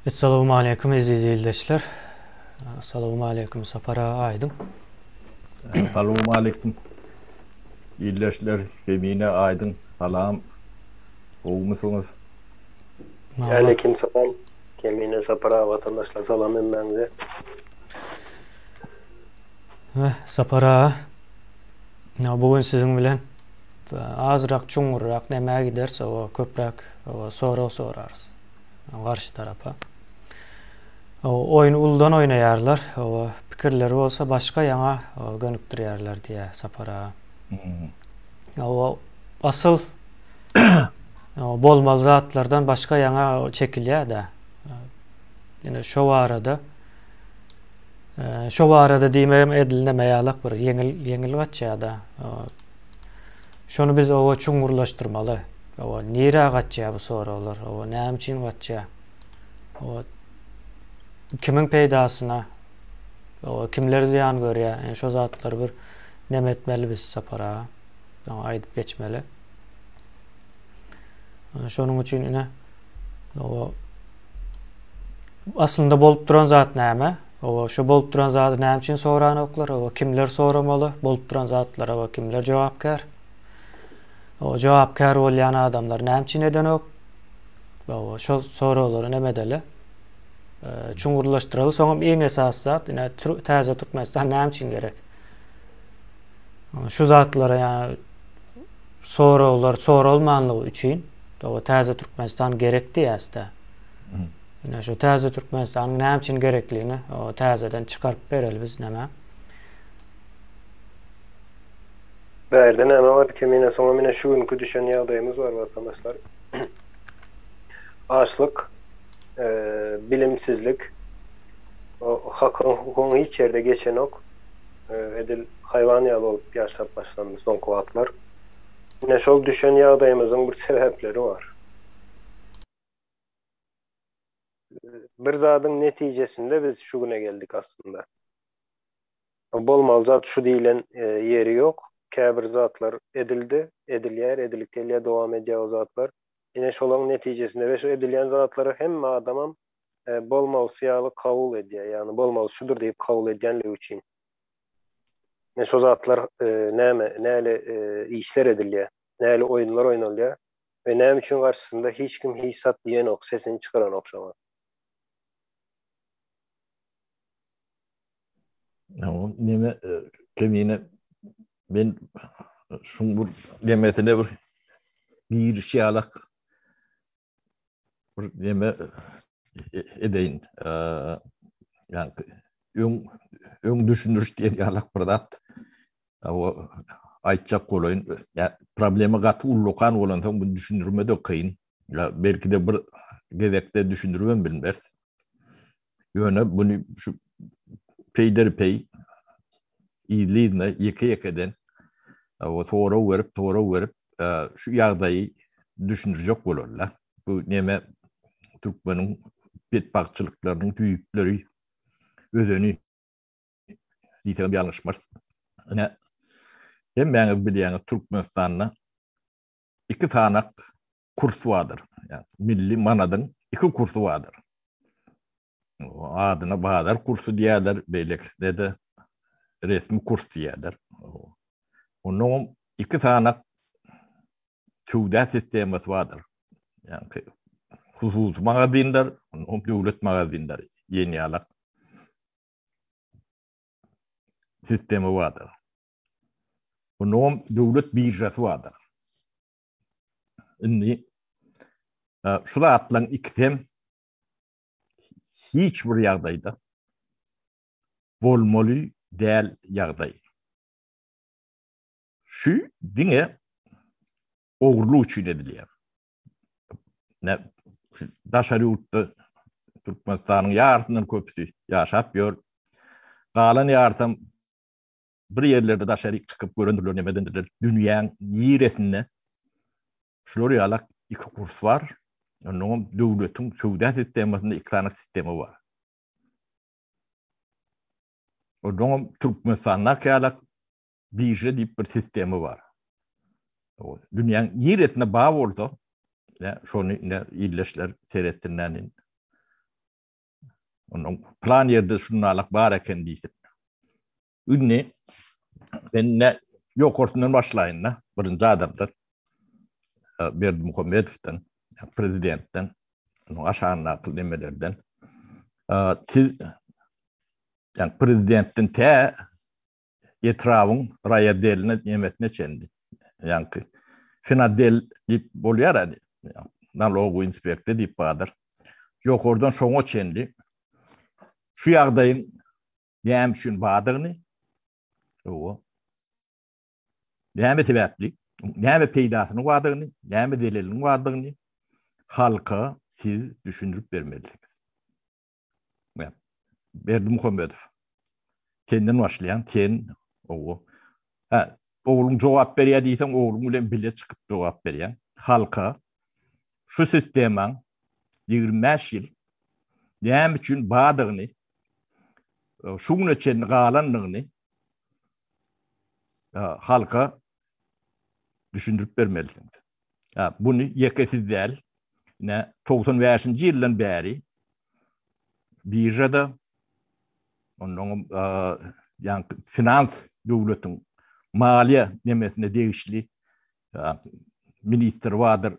Essalawmaleýkum eziz ildeşler. Essalawmaleýkum Sapar aga Aýdyň. Salowmaleýkum ildeşler Kemine Aýdyň salam gowumysyňyz. Aleýkim salam Kemine Sapar aga watandaşlar salam hemmäňize. Sapar aga bu gün siziň bilen azrak çuňňurrak nämä gideris oba köpräk sorag sorarys garşy tarapa. Oýny uludan oýnaýarlar, oba pikirleri bolsa başga ýaňa gönükdirýärler diýýär Sapar aga. Oba asyl bolmaly zatlardan başga ýaňa çekilýär-de. Ýöne şo barada şo barada diýmegem edil neme ýalak bir ýeňil ýeňil gaçýar-da. Şony biz oba çuňňurlaşdyrmaly. Oba nirä gaçýar bu soraglar? Oba näme üçin gaçýar? Oba kimiň peýdasyna? Oba kimler zyýan görýär? Ýani şo zatlary bir neme etmeli biz Sapar aga. Oňa aýdyp geçmeli. Şonuň üçin ine oba aslynda bolup duran zat näme? Oba şo bolup duran zady näme üçin soranoklar? Oba kimler soramaly? Bolup duran zatlara oba kimler jogapkär? Oba jogapkär bolýan adamlar näme üçin edenok? Oba şol soraglary neme edeli? Çuňňurlaşdyraly. Soňam iň esasy zat ine täze Türkmenistan näme üçin gerek? Şu zatlara ýa soraglar soralmanlygy üçin oba täze Türkmenistan gerek diýäs-de. Ine şu täze Türkmenistanyň näme üçin gerekligini täzeden çykaryp bereli biz näme. Bärde näme bar Kemine soňa mine şu günki düşen ýagdaýymyz bar watandaşlar. Açlyk, bilimsizlik, hakyň hukugyň hiç ýerde geçenok. Edil haýwan ýaly bolup ýaşap başlandy soňky wagtlar. Ine şol düşen ýagdaýymyzyň bir sebäpleri bar. Bir zadyň netijesinde biz şu güne geldik aslynda. Bolmaly zat şu diýlen ýeri ýok. Käbir zatlar edildi, edilýär, edilip gelýär, dowam edýär o zatlar. Ine şolaň netijesinde we şu edilýän zatlary hemme adamam bolmalysy ýaly kabul edýär. Ýagny bolmalysy şudur diýip kabul edýänligi üçin. Ine şo zatlar näme, näli işler edilýär, näli oýunlar oýnalýar we näme üçin garşysynda hiç kim hiç zat diýenok, sesini çykaranok şoňa. O neme kemine men şuň bir nemesine bir giriş ýalak bir neme edeýin. Ýa öň öň düşündiriş diýen ýalak bir zat. O aýtjak bolaýyn. Ýa problema gaty ullakan bolansoň bunu düşündirme de kyn. Ýa belki de bir gezekde düşündiribem bilmeris. Ýöne bunu şu peýder-peý yzly-yzyna ýeke-ýekeden o sorag berip, sorag berip şu ýagdaýy düşündirjek bolarlar. Bu neme türkmeniň betbagtçylyklarynyň düýpleri, özeni diýsem ýalňyşmarys. Ine, hemmäňiz bilýäňiz Türkmenistanda iki sanak kurs bardyr. Ýa milli manadyň iki kursy bardyr. Adyna bazar kursy diýerler, beýlekisine-de resmi kurs diýerler. Ondan iki sanak söwda sistemasy bardyr. Ýagny hususy magazinler, ondan döwlet magazinleri diýen ýalak sistema bardyr. Ondan döwlet biržasy bardyr. Indi şu zatlaryň ikisi hem hiç bir ýagdaýda bolmaly däl ýagdaý. Şu diňe ogurlyk üçin edilýär. Ne daşary ýurtda Türkmenistanyň ýarysyndan köpüsi ýaşap ýör. Galan ýarysam bir ýerlerde daşary çykyp görendirler, nemedendirler. Dünýäň niresinde şular ýalak iki kurs bar. Onnoňam döwletiň söwda sistemasynda iki sany sistema bar. Onnoňam Türkmenistandaky ýalak birža diýip bir sistema bar. Dünýäň niresinde bar bolsa, şony ine ildeşler seretsinler. Ondan plan ýerde şunalak bar eken diýsin. Indi men ne ýokarsyndan başlaýyn-da, birinji adamdan Berdimuhamedowdan, prezidentden, onuň aşagyndaky nemelerden. Siz ýa prezidentden tä etrabyň raýadeline nemesine çenli. Ýaňky finadel diýip bolýar hadi. Nalogowy inspeksiýa diýip bardyr. Ýokardan şoňa çenli şu ýagdaýyň näme üçin bardygyny, owa, näme sebäpli, näme peýdasynyň bardygyny, näme zeleliniň bardygyny halka siz düşündirip bermelisiňiz. Berdimuhamedow, senden başlaýan, sen, owa. Hä, ogluň jogap berýär diýseň, ogluň bilen bile çykyp jogap berýäň. Halka şu sistemaň 25 ýyl näme üçin bardygyny, şu güne çenli galandygyny halka düşündirip bermelisiňiz. Buny ýeke siz däl, ine 95-nji ýyldan bäri biržada ondan ýa finans döwletiň maliýe nemesine degişli ministr bardyr,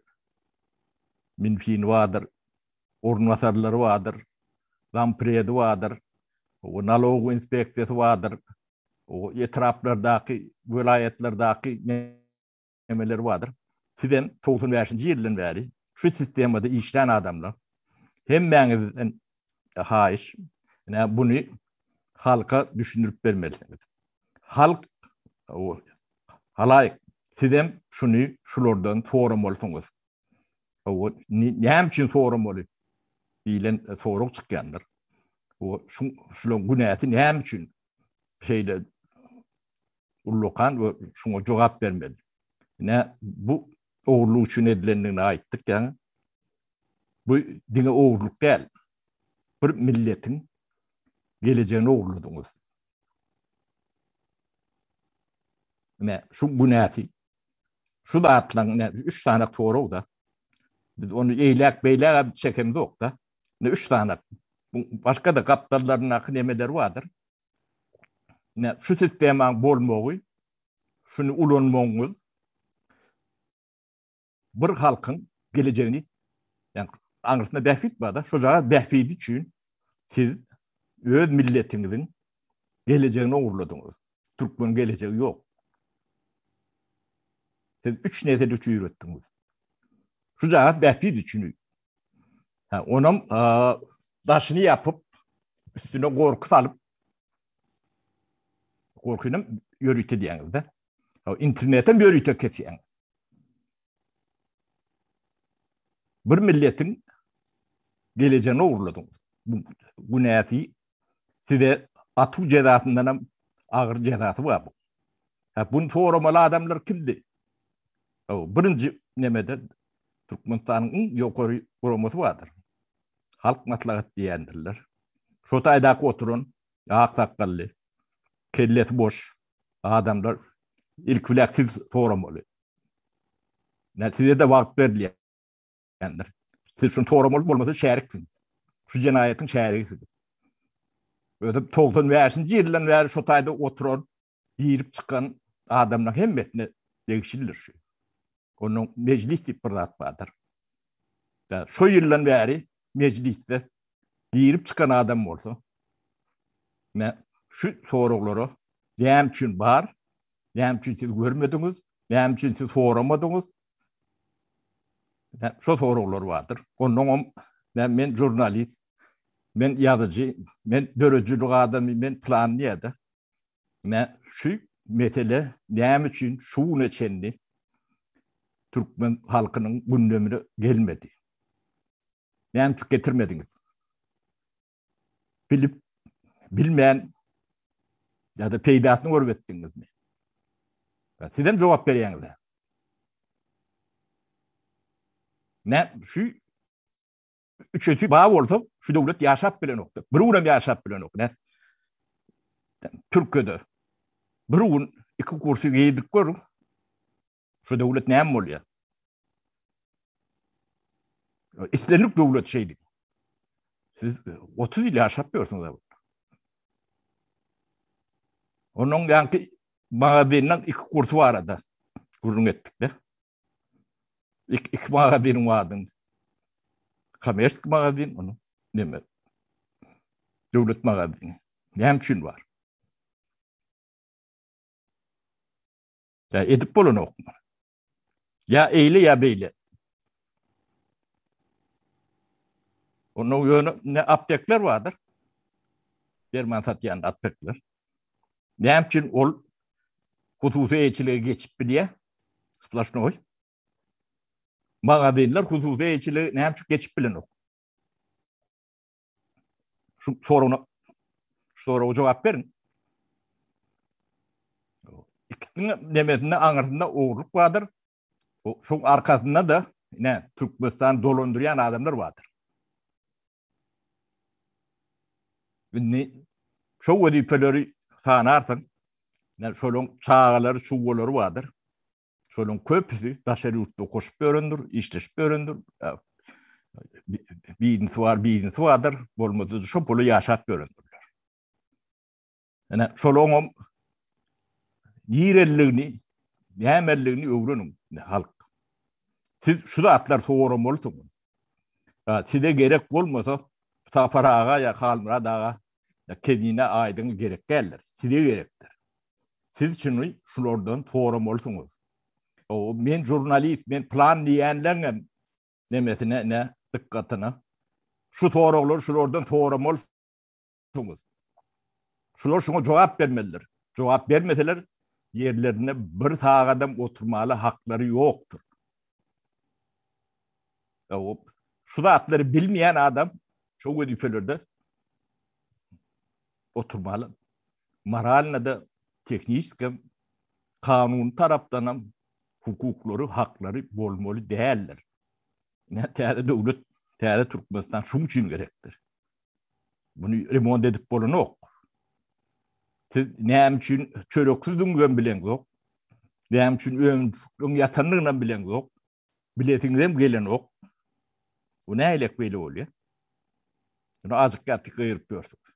Minfin bardyr, orunbasarlary bardyr, zampredi bardyr, nalog inspeksiýasy bardyr, etraplardaky, welaýatlardaky nemeler bardyr. Sizem 95-nji ýyldan bäri şu sistemada işlän adamlar hemmäňizden haýyş, ine buny halka düşündirip bermelisiňiz. Halk halaýyk sizem şuny şulardan soramalysyňyz. Näme üçin soramaly diýlen sorag çykýandyr. O şu şularyň günäsi näme üçin şeýle ullakan we şuňa jogap bermeli. Ine bu ogurlyk üçin edilendigini aýtdyk ýaňy. Bu diňe ogurlyk däl. Bir milletiň gelejegini ogurladyňyz. Ine şu günäsi şu zatlaryň ine üç sany sorag da. Biz ony eýläk beýläk çekemzok da. Ine üç sany. Başga da gapdallaryndaky nemeler bardyr. Ine şu sistemaň bolmagy, şuny ulanmagyňyz bir halkyň gelejegini, ýagny aňyrsynda bähbit bar-da, şojagaz bähbidi üçin siz öz milletiňiziň gelejegini ogurladyňyz. Türkmeniň gelejegi ýok. Siz üç nesil üçin ýöretdiňiz. Şujagaz bähbit üçin. Ha, onam daşyny ýapyp, üstüne gorky salyp, gorkynam ýörite diýäňizde. Internetem ýörite kesýäňiz. Bir milletiň gelejegini ogurladyňyz. Bu günäsi size atuw jezasyndan hem agyr jezasy bar bu. Ha, bunu soramaly adamlar kimdi? Birinji nemede Türkmenistanyň iň ýokary guramasy bardyr. Halk maslahat diýendirler. Şo taýdaky oturan ak sakgally, kellesi boş adamlar ilki bilen siz soramaly. Ne size de wagt berilýändir. Siz şuny soramaly bolmasa şäriksiňiz. Şu jenaýatyň şärigisiňiz. Özüm 95-nji ýyldan bäri şo taýda oturan girip çykan adamlaryň hemmesine degişlidir şu. Onuň mejlis diýip bir zat bardyr. Şu ýyldan bäri mejlisde girip çykan adam bolsa, me şu soraglara näme üçin bar, näme üçin siz görmediňiz, näme üçin siz soramadyňyz? Şu soraglar bardyr. Ondan hem men žurnalist, men ýazyjy, men döredijilik adamy, men plan diýýär-de. Ine şu mesele näme üçin şu güne çenli türkmen halkynyň gündemine gelmedi? Näme üçin getirmediňiz? Bilip, bilmän ýa-da peýdasyny görüp etdiňizmi? Siz hem jogap berýäňiz. Ne şu Üçüsi bar bolsa şu döwlet ýaşap bilenokdy. Bir gün hem ýaşap bilenok. Ne? Türkiýede bir gün iki kursy geýdik görüň. Şu döwlet näme bolýar? Islendik döwlet şeýdi. Siz 30 ýyl ýaşap ýörsüňiz. Onuň ýaňky magazinden iki kursy barada gürrüň etdik-de. İki, iki magaziniň bardyny. Kommersiýa magazin, onu neme? Döwlet magazini. Näme üçin bar? Ya edip bolanok. Ya eýle ya beýle. Onuň ýöne ne aptekler bardyr. Derman satýan aptekler. Näme üçin ol hususy eýeçilige geçip bilýär? Splaşnoý. Magazinler hususy eýeçilige näme üçin geçip bilenok? Şu soragyna şu soraga jogap beriň. Ikisiniň nemesinde aňyrsynda ogurlyk bardyr. Şoň arkasynda da ine Türkmenistan dolandyrýan adamlar bardyr. Indi şo wezipeleri sanarsyň, ine şolaryň çagalary, çuwalary bardyr. Şolaryň köpüsi daşary ýurtda okaşyp ýörendir, işleşip ýörendir. Biznesi bar, biznesi bardyr, bolmasa şo pula ýaşap ýörendirler. Ine şolaryňam nireliligini, nämeligini öwreniň, halk. Siz şu zatlar soramalysyňyz. Size gerek bolmasa Sapar aga ýa Halmyrat aga ýa Kemine Aýdyň gerek däldir. Size gerekdir. Siz şuny şulardan soramalysyňyz. O men žurnalist, men plan diýenleňem nemesine ne dykgatyna. Şu soraglary şulardan soramalysyňyz. Şular şuňa jogap bermelidir. Jogap bermeseler ýerlerinde bir sagadam oturmaly haklary ýokdur. Şu zatlary bilmeýän adam şu wezipelerde oturmaly. Moralna da tehniski kanuny tarapdan hem hukuklary, haklary bolmaly däldir. Ne täze döwlet, täze Türkmenistan şuň üçin gerekdir. Bunu remont edip bolanok. Siz näme üçin çöreksizdigiňizem bileňzok. Näme üçin ömrüň ýatanlygynam bileňzok. Bilesiňizem gelenok. Bu nähilek beýle bolýar? Bunu azık ýatyk gygyryp ýörsüňiz.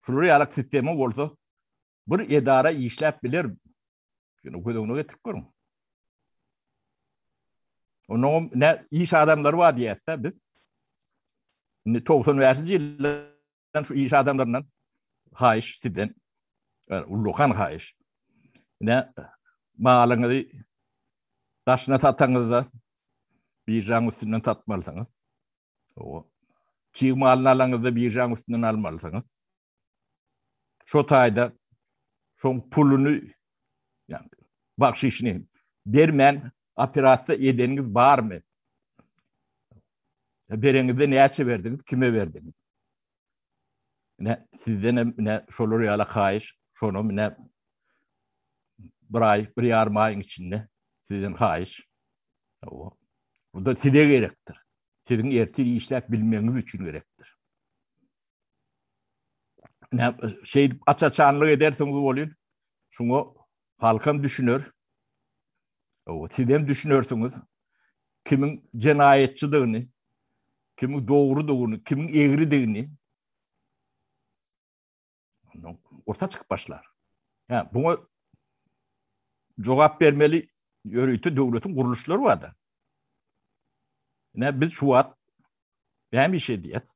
Şular ýaly sistema bolsa bir edara işläp biler. Şunu göz öňüne getirip görüň. Onuň ne iş adamlary bar diýýäs biz. Indi 95-nji ýyldan şu iş adamlaryndan haýyş sizden ullakan haýyş. Ne malyňyzy daşyna sataňyzda biržaň üstünden satmalysyňyz. O çig malyny alaňyzda biržaň üstünden almalysyňyz. Şo taýda şoň puluny ýa bagşyşyny bermän operasiýa edeniňiz barmy? Bereňizde näçe berdiňiz, kime berdiňiz? Ine sizden hem ine şolar ýaly haýyş, şonam ine bir aý, bir ýarym aýyň içinde sizden haýyş. Bu da size gerekdir. Siziň ertir işläp bilmegiňiz üçin gerekdir. Ne şeýdip aç-açanlyk edersiňiz bolýan. Şuňa halkam düşüner. O siz hem düşünersiňiz. Kimiň jenaýatçydygyny, kimiň dogrudygyny, kimiň egridigini. Ondan orta çykyp başlar. Ha, buňa jogap bermeli ýörite döwletiň gurluşlary barda. Ne biz şu wagt näme iş edýäs?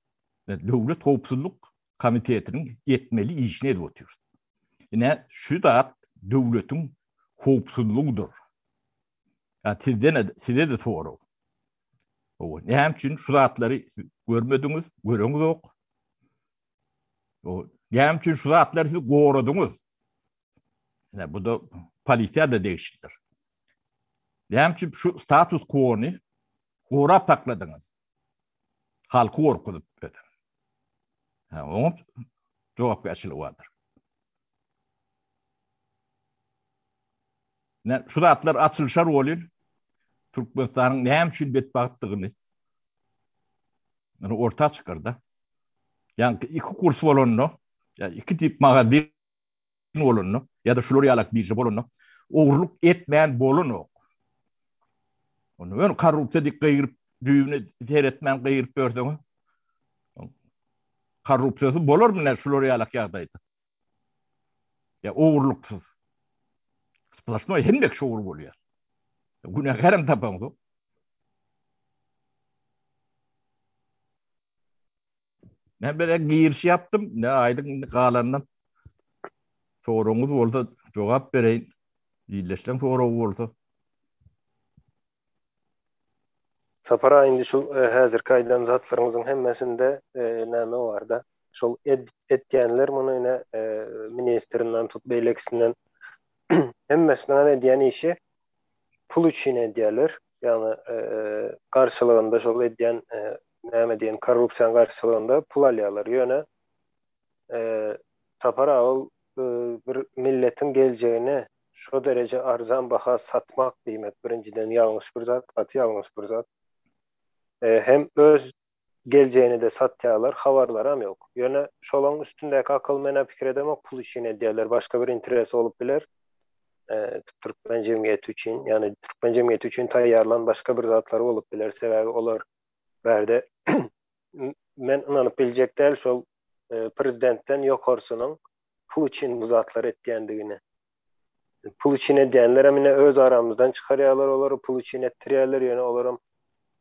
Döwlet howpsuzlyk komitetiniň etmeli işini edip otyrys. Ine şu zat döwletiň howpsuzlygydyr. Ya sizden size de sorag. O näme üçin şu zatlary görmediňiz, göreňizok? O näme üçin şu zatlary siz goradyňyz? Ine bu da polisiýa da degişlidir. Näme üçin şu status quo-ny gorap sakladyňyz? Halky gorkuzyp öten. Ha, oňa jogapkärçiligi bardyr. Ne şu zatlar açylyşar bolýar. Türkmenistanyň näme üçin betbagtdygyny orta çykarda. Ýa iki kurs bolanda, ýa iki tip magazin bolanda, ýa-da şular ýalak birje bolanda, ogurlyk etmän bolanok. Onda ön korrupsiýa diýip gygyryp. düýbüne seretmän gygyryp ýörseňiz, korrupsiýasy bolarmy näme şular ýalak ýagdaýda? Ýa ogurlyksyz. Sploşnoý hemme kişi ogry bolýar. Günäkärem tapaňzok. Men bir giriş ýapdym. Ne aýdyň indi galandan. Soragyňyz bolsa jogap bereýin. Illeşleň soragy bolsa. Sapar aga indi şul e, häzirki aýdan zatlaryňyzyň hemmesinde e, näme barda? Şol ed, etýänler muny ine e, ministrinden tut beýlekisinden hemmesiniň hem edýän işi pul üçin edýärler. Ýagny e, garşylygynda şol edýän e, näme diýen korrupsiýanyň garşylygynda pul alýarlar. Ýöne e, Sapar aga ol e, bir milletiň geljegini Şo dereje arzan baha satmak diýmek birinjiden ýalňyş bir zat, gaty ýalňyş bir zat. Hem öz geljegini-de satýarlar, habarlaram ýok. Ýöne şolaň üstündäki akyl men-ä pikir edemok pul üçin edýärler, başga bir interesi bolup biler. Türkmen jemgyýeti üçin, ýagny türkmen jemgyýeti üçin taýýarlan başga bir zatlary bolup biler. Sebäbi olar bärde men ynanyp biljek däl şol prezidentden ýokarsynyň pul üçin bu zatlary etýändigini. Pul üçin edýänlerem ine öz aramyzdan çykarýarlar olary, pul üçin etdirýärler, ýöne olaram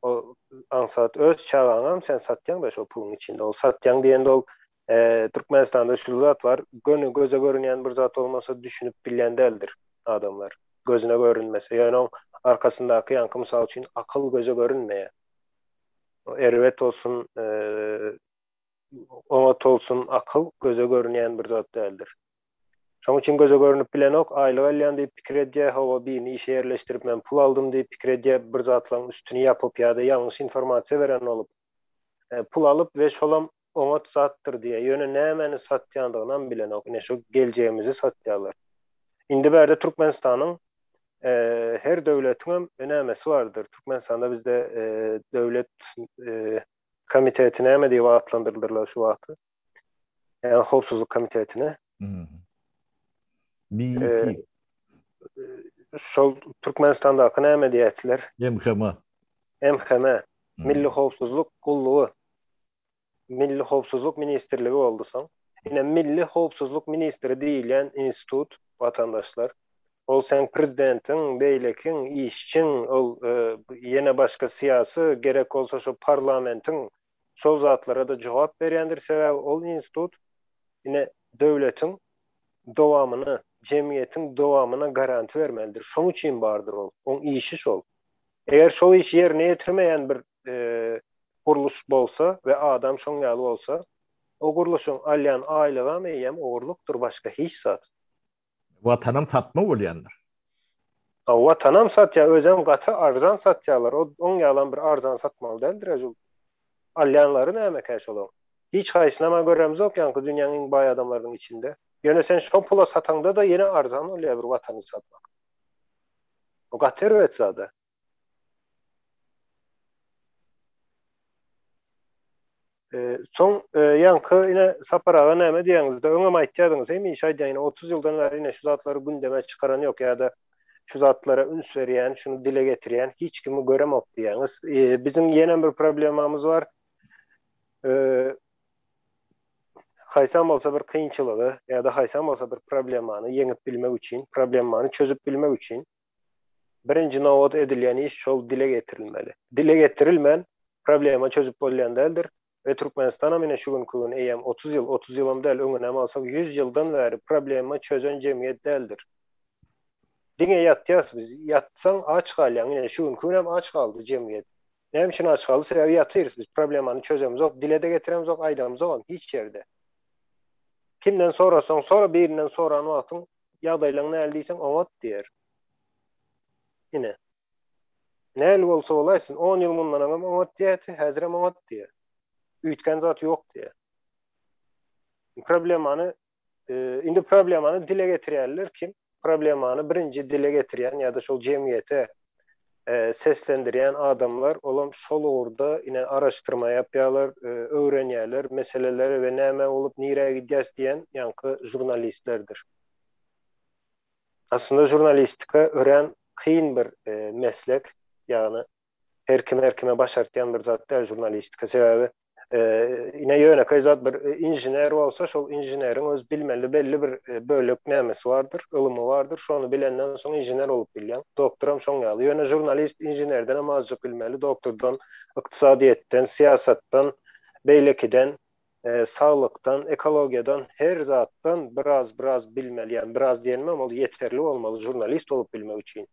o aňsat öz çagaňam sen satýaň-da şo puluň içinde. Ol satýaň diýende ol e, Türkmenistanda şu zat bar, göni göze görünýän bir zat bolmasa düşünip bilýän däldir adamlar. Gözüne görünmese. Ýöne oň arkasyndaky ýaňky mysal üçin akyl göze görünmeýär. Erbet bolsun, e, Oňat bolsun akyl göze görünýän bir zat däldir. Şoň üçin göze görünip bilenok, aýlyk alýan diýip pikir edýär, hawa birini işe ýerleşdirip men pul aldym diýip pikir edýär, bir zatlaryň üstüni ýapyp ýa-da ýalňyş informasiýa beren bolup pul alyp we şolam oňat zatdyr diýýär. Ýöne nämäni satýandygynam bilenok. Ine şu geljegimizi satýarlar. Indi bärde Türkmenistanyň her döwletiňem nämesi bardyr. Türkmenistanda bizde döwlet komiteti näme diýip atlandyryldylar şu wagty? Ýagny howpsuzlyk komitetine. BET. Şol Türkmenistandaky näme diýýärler? MHM. MHM. Milli howpsuzlyk gullugy. Milli howpsuzlyk ministrligi boldy soň. Ine Milli howpsuzlyk ministri diýilýän institut watandaşlar. Ol seň prezidentiň, beýlekiň, işçiň, ol ýene başga syýasy, gerek bolsa şo parlamentiň şol zatlara-da jogap berýändir. Sebäbi ol institut ine döwletiň dowamyna, jemgyýetiň dowamyna garanti bermelidir. Şoň üçin bardyr ol. Oň işi şol. Eger şol işi ýerine ýetirmeýän bir gurluş bolsa we adam şoň ýaly bolsa, o gurluşyň alýan aýlygam eýýäm ogurlykdyr, başga hiç zat. Watanam satma bolýandyr. A watanam satýar, özem gaty arzan satýarlar. O oň ýalam bir arzan satmaly däldir ejul. Alýanlary nämekä şolaň? Hiç haýsynam-a göremzok ýaňky dünýäň iň baý adamlarynyň içinde. Ýöne sen şo pula sataňda-da ýene arzan bolýar bir watany satmak. O gaty erbet zada. Soň ýaňky ine Sapar aga näme diýýäňizde öňem aýtýadyňyz hemişe aýdýan ine 30 ýyldan bäri ine şu zatlary gündeme çykaran ýok ýa-da şu zatlara üns berýän şuny dile getirýän hiç kimi göremok diýýäňiz. Biziň ýene bir problemamyz bar. Haýsam bolsa bir kynçylygy ýa-da haýsam bolsa bir problemany ýeňip bilmek üçin, problemany çözüp bilmek üçin Birinji nobat edilýän iş şol dile getirilmeli. Dile getirilmän problema çözüp bolýan däldir we Türkmenistanam ine şu günki gün eýýäm 30 ýyl, 30 ýylam däl öňünem alsak 100 ýyldan bäri problema çözen jemgyýet däldir. Diňe ýatýas biz. Ýatsaň aç galýaň. Ine şu günki günem aç galdy jemgyýet. Näme üçin aç galdy? Sebäbi ýatyrys biz. Problemany çözemizok, dile-de getiremizok, aýdamyzogam hiç ýerde. Kimden sorasaň sora birinden soran wagtyň Ýagdaýlaň näl diýseň oňat diýer. Ine. Näl bolsa bolaýsyn, on ýyl mundan öňem oňat diýerdi, häzirem oňat diýer. Üýtgän zat ýok diýer. Problemany e, indi problemany dile getirýärler kim? Problemany birinji dile getirýän ýa-da şol jemgyýete e, seslendirýän adamlar olam şol ugurda ine araşdyrma ýapýarlar, e, öwrenýärler meseleleri we näme bolup nirä gidýäs diýen ýaňky žurnalistlerdir. Aslynda žurnalistika örän kyn bir e, meslek, ýagny. Her kim her kime başartýan bir zat däl žurnalistika. Sebäbi ine ýönekeý zat bir inžener bolsa şol inženeriň öz bilmeli belli bir bölek nämesi bardyr, ylymy bardyr. Şony bilenden soň inžener bolup bilýäň. Doktoram şoň ýaly. Ýöne žurnalist inženerdenem azjyk bilmeli, doktordan, ykdysadyýetden, syýasatdan, beýlekiden, saglykdan, ekologiýadan her zatdan biraz biraz bilmeli. Ýagny biraz diýenimem ol ýeterli bolmaly žurnalist bolup bilmek üçin.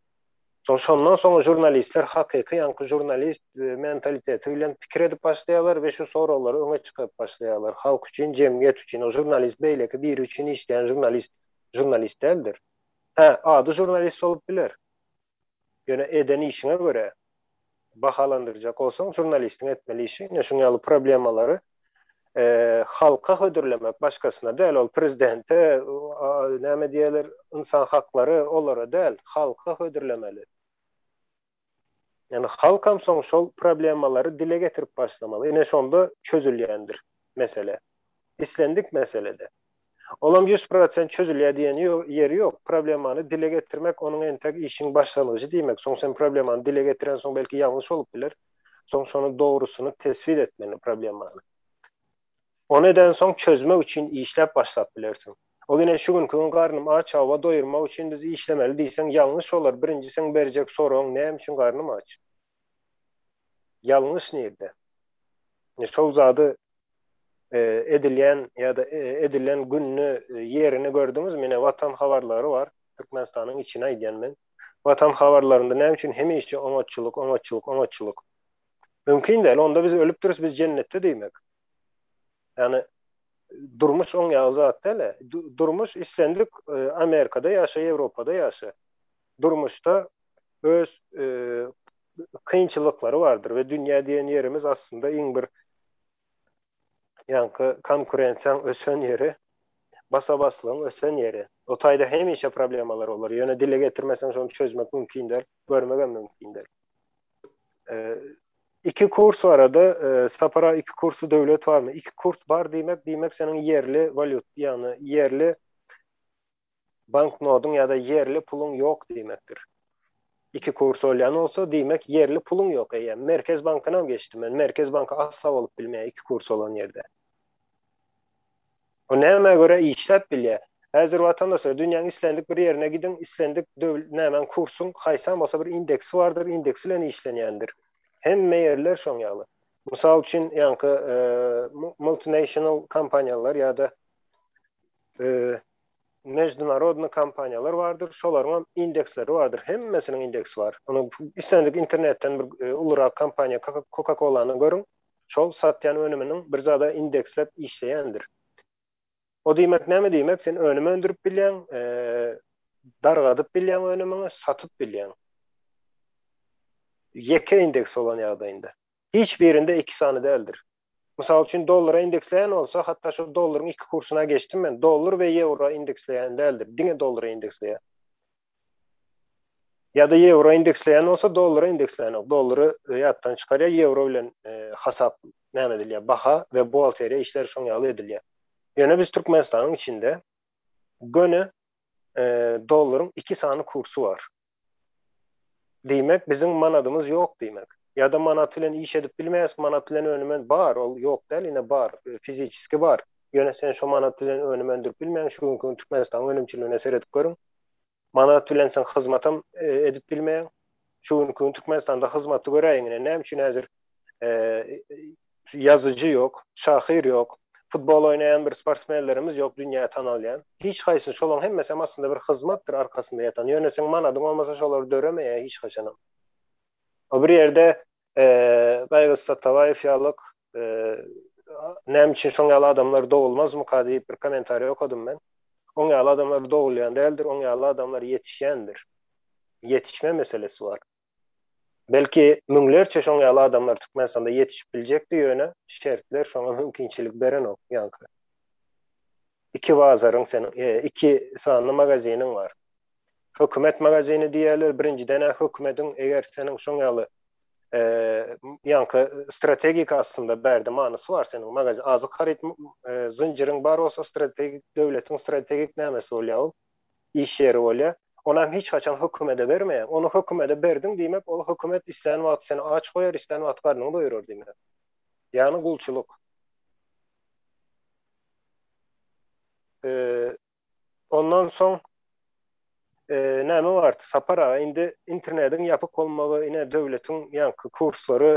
Soň şondan soň žurnalistler hakyky ýaňky žurnalist mentaliteti bilen pikir edip başlaýarlar we şu soraglary öňe çykaryp başlaýarlar. Halk üçin, jemgyýet üçin. O žurnalist beýleki biri üçin işleýän žurnalist žurnalist däldir. Hä, ady žurnalist bolup biler. Ýöne eden işiňe görä bahalandyrjak bolsaň, žurnalistiň etmeli işi ine şuň ýaly problemalary halka hödürlemek, başgasyna däl, ol prezidente, näme diýerler, ynsan haklary olara däl, halka hödürlemeli. Ýagny halkam soň şol problemalary dile getirip başlamaly. Ine şonda çözülýändir mesele. Islendik meselede. Olam 100% çözülýär diýen ýeri ýok. Problemany dile getirmek onuň entek işiň başlangyjy diýmek. Soň sen problemany dile getirensoň belki ýalňyş bolup biler. Soň şonuň dogrusyny teswit etmeli problemany. Ony edensoň çözmek üçin işläp başlap bilersiň. Ol ine şu günki gün garnym aç hawa doýurmak üçin biz işlemeli diýseň ýalňyş bolar birinji seň berjek soragyň näme üçin garnym aç? Ýalňyş nirde? Ine şol zady edilýän ýa-da edilen gününi ýerini gördüňizmi ine watan habarlary bar Türkmenistanyň içini aýdýan men. Watan habarlarynda näme üçin hemişe oňatçylyk, oňatçylyk, oňatçylyk? Mümkin däl. Onda biz ölüpdiris, biz jennetde diýmek. Ýagny durmuş oň ýaly zat däl. Durmuş islendik e, Amerikada ýaşa, Ýewropada ýaşa. Durmuşda öz e, kynçylyklary bardyr we dünýä diýen ýerimiz aslynda iň bir ýaňky konkurensiýaň ösen ýeri, basa-baslygyň ösen ýeri. O taýda hemişe problemalar bolar. Ýöne dile getirmeseň şony çözmek mümkin däl, görmegem mümkin däl. Iki kurs barada, Sapar aga iki kursly döwlet barmy? Iki kurs bar diýmek, diýmek seniň ýerli walýut, ýagny ýerli banknodyň ýa-da ýerli puluň ýok diýmekdir. Iki kurs bolýan bolsa, diýmek ýerli puluň ýok eýýäm. Merkez bankynam geçdim men. Merkez banky asla bolup bilmeýär iki kurs bolan ýerde. O nämä görä işläp bilýär? Häzir watandaşlar dünýäň islendik bir ýerine gidiň, islendik döw nämäň kursuň haýsam bolsa bir indeksi bardyr, indeksi bilen işlenýändir. Hemme ýerler şoň ýaly. Mysal üçin, ýaňky multinational kompaniýalar ýa-da Mejdunarodny kompaniýalar bardyr, şolaryňam indeksleri bardyr, hemmesiniň indeksi bar. Ony islendik internetden bir ulurak kompaniýa Coca-Cola-ny görüň, şol satýan önüminiň bir zada indeksläp işleýändir. O diýmek näme diýmek, sen önüm öndürip bilýäň, dargadyp bilýäň önümiňi, satyp bilýäň. Ýeke indeks bolan ýagdaýynda. Hiç birinde iki sany däldir. Mysal üçin dollara indeksleýän bolsa, hatda şo dollaryň iki kursuna geçdim men, dollar we ýewro indeksleýän däldir, diňe dollara indeksleýär. Ýa-da ýewro indeksleýän bolsa, dollara indeksleýänok, dollary ýatdan çykarýar, ýewro bilen hasap näme edilýär, baha we buhgalteriýa işleri şoň ýaly edilýär. Ýöne biz Türkmenistanyň içinde göni dollaryň iki sany kursy bar. Diýmek, biziň manadymyz ýok diýmek. Ýa-da manat bilen iş edip bilmeýäs, manat bilen önüm ön bar, ol ýok däl, ine bar, fiziçeski bar. Ýöne sen şo manat bilen önüm öndürip bilmeýäň, şu günki gün Türkmenistanyň önümçiligine seredip görüň. Manat bilen sen hyzmatam edip bilmeýäň. Şu günki gün Türkmenistanda hyzmaty göräýiň ine, näme üçin häzir Ýazyjy ýok, şahyr ýok, futbol oýnaýan bir sportsmenlerimiz ýok dünýä tanalýan. Hiç haýsy şolaň hemmesem aslynda bir hyzmatdyr arkasynda ýatan. Ýöne seň manadyň bolmasa şolar döremeýär hiç haçanam. O bir ýerde Gaýgyz Satabaýew ýalyk näme üçin şoň ýaly adamlar dogulmazmyka diýip bir kommentariý okadym men. Oň ýaly adamlar dogulýan däldir, oň ýaly adamlar ýetişýändir. Ýetişme meselesi bar. Belki müňlerçe şoň ýaly adamlar Türkmenistanda ýetişip biljekdi ýöne şertler şoňa mümkinçilik berenok ýaňky. Iki bazaryň seniň iki sany magaziniň bar. Hökümet magazini diýýärler birinjiden-ä hökümediň eger seniň şoň ýaly ýaňky strategik aslynda bärde manysy bar seniň magazin azyk haryt zynjyryň bar bolsa strategik döwletiň strategik nämesi bolýar ol iş ýeri bolýar. Onam hiç haçan hökümede bermeýäň. Ony hökümede berdiň diýmek, ol hökümet islän wagty seni aç goýar, islän wagty garnyňy doýurar diýmek. Ýagny gulçulyk. Ondan soň näme bardy Sapar aga indi internediň ýapyk bolmagy ine döwletiň ýaňky kurslary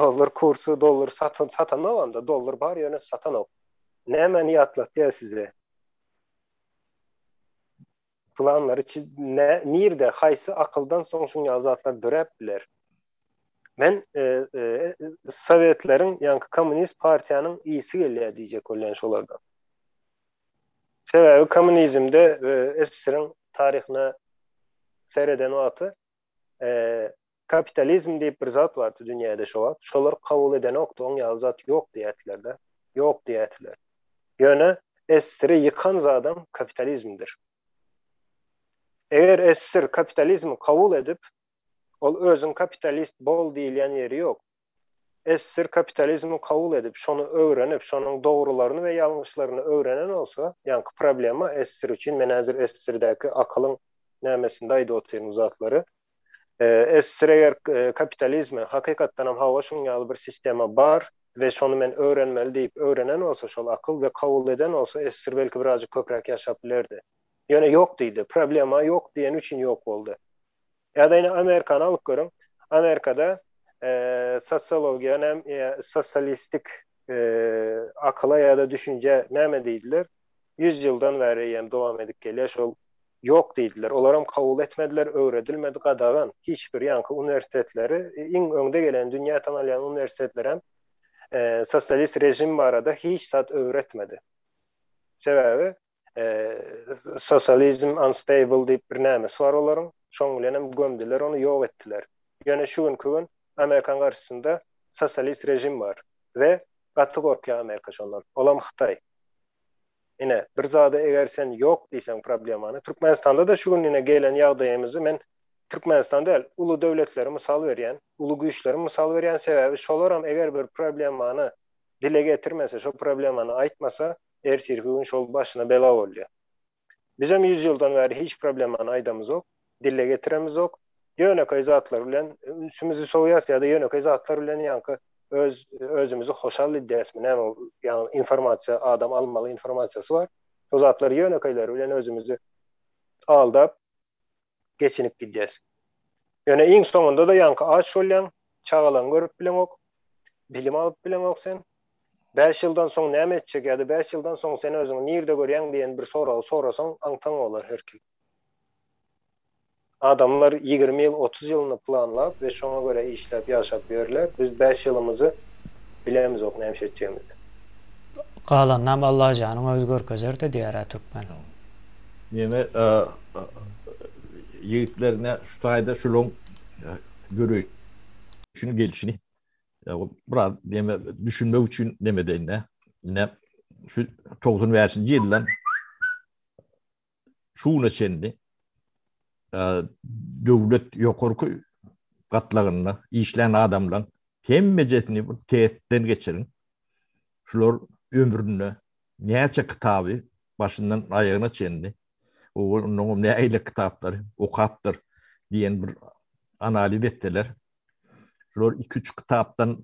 dollar kursy dollar satan satanok onda dollar bar ýöne satanok. Nämäni ýatlatýar size? Planlary ne nirde haýsy akyldan soň şuň ýaly zatlar döräp biler? Men e, e, sowetleriň ýaňky kommunist partiýanyň ysy gelýär diýjek bolýan şolardan. Sebäbi kommunizmde SSR-iň taryhyna sereden wagty kapitalizm diýip bir zat bardy dünýäde şo wagt. Şolar kabul edenokdy, oň ýaly zat ýok diýýärdiler-de. Ýok diýýärdiler. Ýöne SSR-i ýykan zadam kapitalizmdir. Eger SSR kapitalizmi kabul edip, ol özüň kapitalist bol diýilýän ýeri ýok. SSR kapitalizmi kabul edip, şony öwrenip, şonuň dogrularyny we ýalňyşlaryny öwrenen bolsa, ýaňky problema SSR üçin, men häzir SSR-däki akylyň nämesinde aýdyp otyryn bu zatlary. SSR eger kapitalizmi, hakykatdanam hawa şuň ýaly bir sistema bar we şony men öwrenmeli diýip öwrenen bolsa şol akyl we kabul eden bolsa SSR belki birazjyk köpräk ýaşap bilerdi. Ýöne ýok diýdi. Problema ýok diýeni üçin ýok boldy. Ýa-da ine Amerikany alyp görüň. Amerikada sosiologiýa näme sosialistik akyla ýa-da düşünjä näme diýdiler? 100 ýyldan bäri eýýäm dowam edip gelýär şol ýok diýdiler. Olaram kabul etmediler, öwredilmedi, gadagan. Hiç bir ýaňky uniwersitetleri, iň öňde gelen dünýä tanalýan uniwersitetlerem sosialist režim barada hiç zat öwretmedi. Sebäbi Sosializm unstable diýip bir nämesi bar olaryň. Şoň bilenem gömdüler ony, ýok etdiler. Ýöne şu günki gün Amerikan garşysynda sosialist režim bar we gaty gorkýar Amerika şondan. Olam Hytaý. Ine, bir zada eger sen ýok diýseň problemany, Türkmenistanda-da şu gün ine gelen ýagdaýymyzy men Türkmenistan däl, uly döwletleri mysal berýän, uly güýçleri mysal berýän, sebäbi şolaram eger bir problemany dile getirmese, şo problemany aýtmasa, ertirki gün şol başyna bela bolýar. Bizem 100 ýyldan bäri hiç problemany aýdamyzok, dile getiremizok. Ýönekeý zatlar bilen ünsümizi sowýas ýa-da ýönekeý zatlar bilen ýaňky öz özümizi hoşal edýäsmi näme ýagny informasiýa adam almaly informasiýasy bar. Şo zatlary ýönekeýleri bilen özümizi aldap geçinip gidýäs. Ýöne iň soňunda-da ýaňky aç bolýaň, çagalaňy görüp bileňok, bilim alyp bileňok sen. Bäş ýyldan soň näme etjek ýa-da bäş ýyldan soň sen özüňi nirde görýäň diýen bir soragy sorasaň aňtaň bolar her kim. Adamlar 20 ýyl, 30 ýylyny planlap we şoňa görä işläp ýaşap ýörler. Biz bäş ýylymyzy bilemizok näme iş etjegimizi. Galanynam Allajanyň özi görkezer-de diýer-ä türkmen. Neme ýigitlerine şu taýda şulaň döreýşini gelşini biraz neme düşünmek üçin neme deýin-de. Ine şu 95-nji ýyldan şu güne çenli döwlet ýokarky gatlagynda işlän adamlaryň hemmejesini bir testden geçiriň. Şular ömründe näçe kitaby başyndan aýagyna çenli ondan nähili kitaplary okapdyr diýen bir analiz etseler, şular 2-3 kitapdan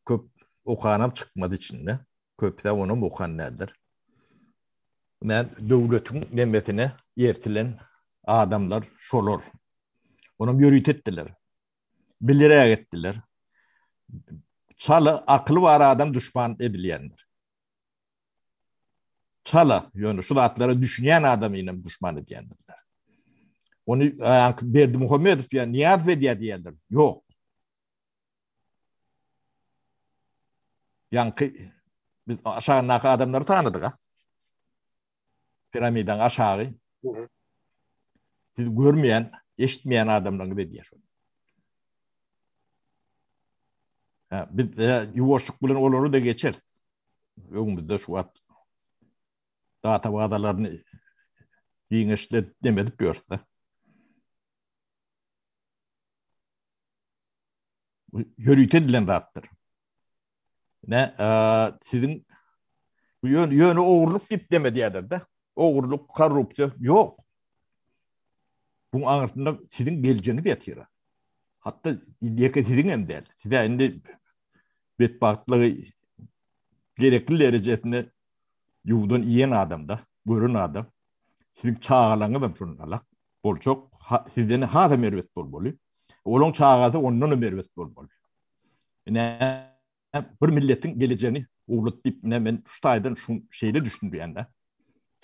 köp okanam çykmaz içinde. Köpüsi onam okan däldir. Men döwletiň nemesine ertilen adamlar şolar. Onam ýörite etdiler. Bilerek etdiler. Çala akyly bar adam duşman edilýändir. Çala, ýöne şu zatlara düşünýän adamy inem duşman edýändirler. Ony Berdimuhamedow ýa Nyýazow edýär diýerler. Ýok. Ýaňky biz aşagyndaky adamlary tanadyk ha. Piramidaň aşagy. Siz görmeýän, eşitmeýän adamlaryňyz edýär şony. Ha, biz e, ýuwaşlyk bilen olary da geçeris. Öňümizde şu wagt data bazalaryny giňişlet demedip ýörüs-de. Bu ýörite edilen zatdyr. Ne, siziň bu ýöne, ýöne ogurlyk diýip deme diýerler-de. Ogurlyk, korrupsiýa ýok. Buň aňyrsynda siziň geljegiňiz ýatyr. Hatda ýeke siziň hem däl. Size indi betbagtlygy gerekli derejesinde ýuwdan iýen adamda, gören adam. Siziň çagalaryňyz hem şondan alak boljak. Sizden hasam erbet bolmaly. Olaň çagasy ondan hem erbet bolmaly. Ine bir milletiň gelejegini owlat diýip ine men şu taýdan şu şeýle düşündirýän-de.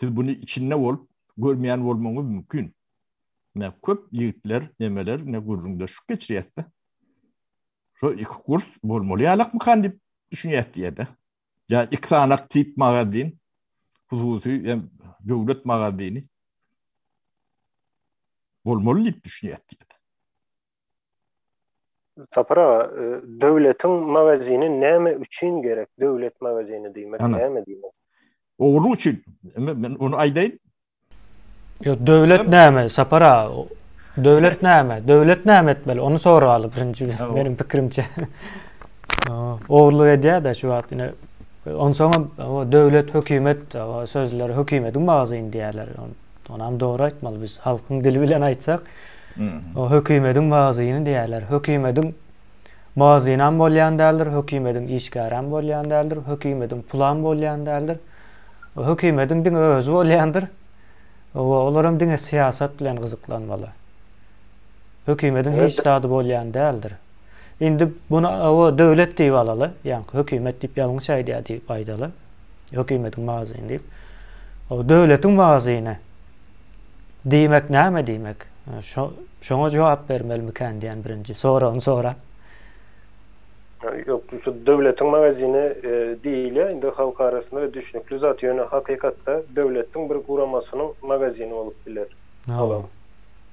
Siz buny içinde bolup görmeýän bolmagyňyz mümkin. Ine köp ýigitler, nemeler ine gürrüňdeşlik geçirýäs-de. Şu iki kurs bolmaly ýalakmykan diýip düşünýäs diýýär-de. Ýa iki sanak tip magazin, hususy hem döwlet magazini bolmaly diýip düşünýäs diýýär. Sapar aga, e, döwletiň magazini näme üçin gerek? Döwlet magazini diýmek näme diýmek? Ogurlyk üçin. Men ony aýdaýyn. Ýok, döwlet näme, Sapar aga? Döwlet näme? Döwlet näme etmeli? Ony soraly birinji meniň pikirimçe. Ogurlyk edýär-de şu wagt ine. Onsoňam döwlet, hökümet sözleri hökümetiň magazini diýýärler. Onam dogry aýtmaly biz halkyň dili bilen aýtsak. O hökümediň magazini diýýärler. Hökümediň magazinam bolýan däldir, hökümediň işgärem bolýan däldir, hökümediň pulam bolýan däldir. Hökümediň diňe özi bolýandyr. Olaram diňe syýasat bilen gyzyklanmaly. Hökümediň hiç zady bolýan däldir. Indi muny o döwlet diýip alaly, ýaňky hökümet diýip ýalňyş aýdýar diýip aýdaly. Hökümetiň magazini diýip. O döwletiň magazini diýmek näme diýmek? Şo şoňa jogap bermelimikän diýen birinji soragyny sorap. Ýok, şu döwletiň magazini e, diýilýär, indi halk arasynda düşnükli zat, ýöne hakykatda döwletiň bir guramasynyň magazini bolup biler. Hawa.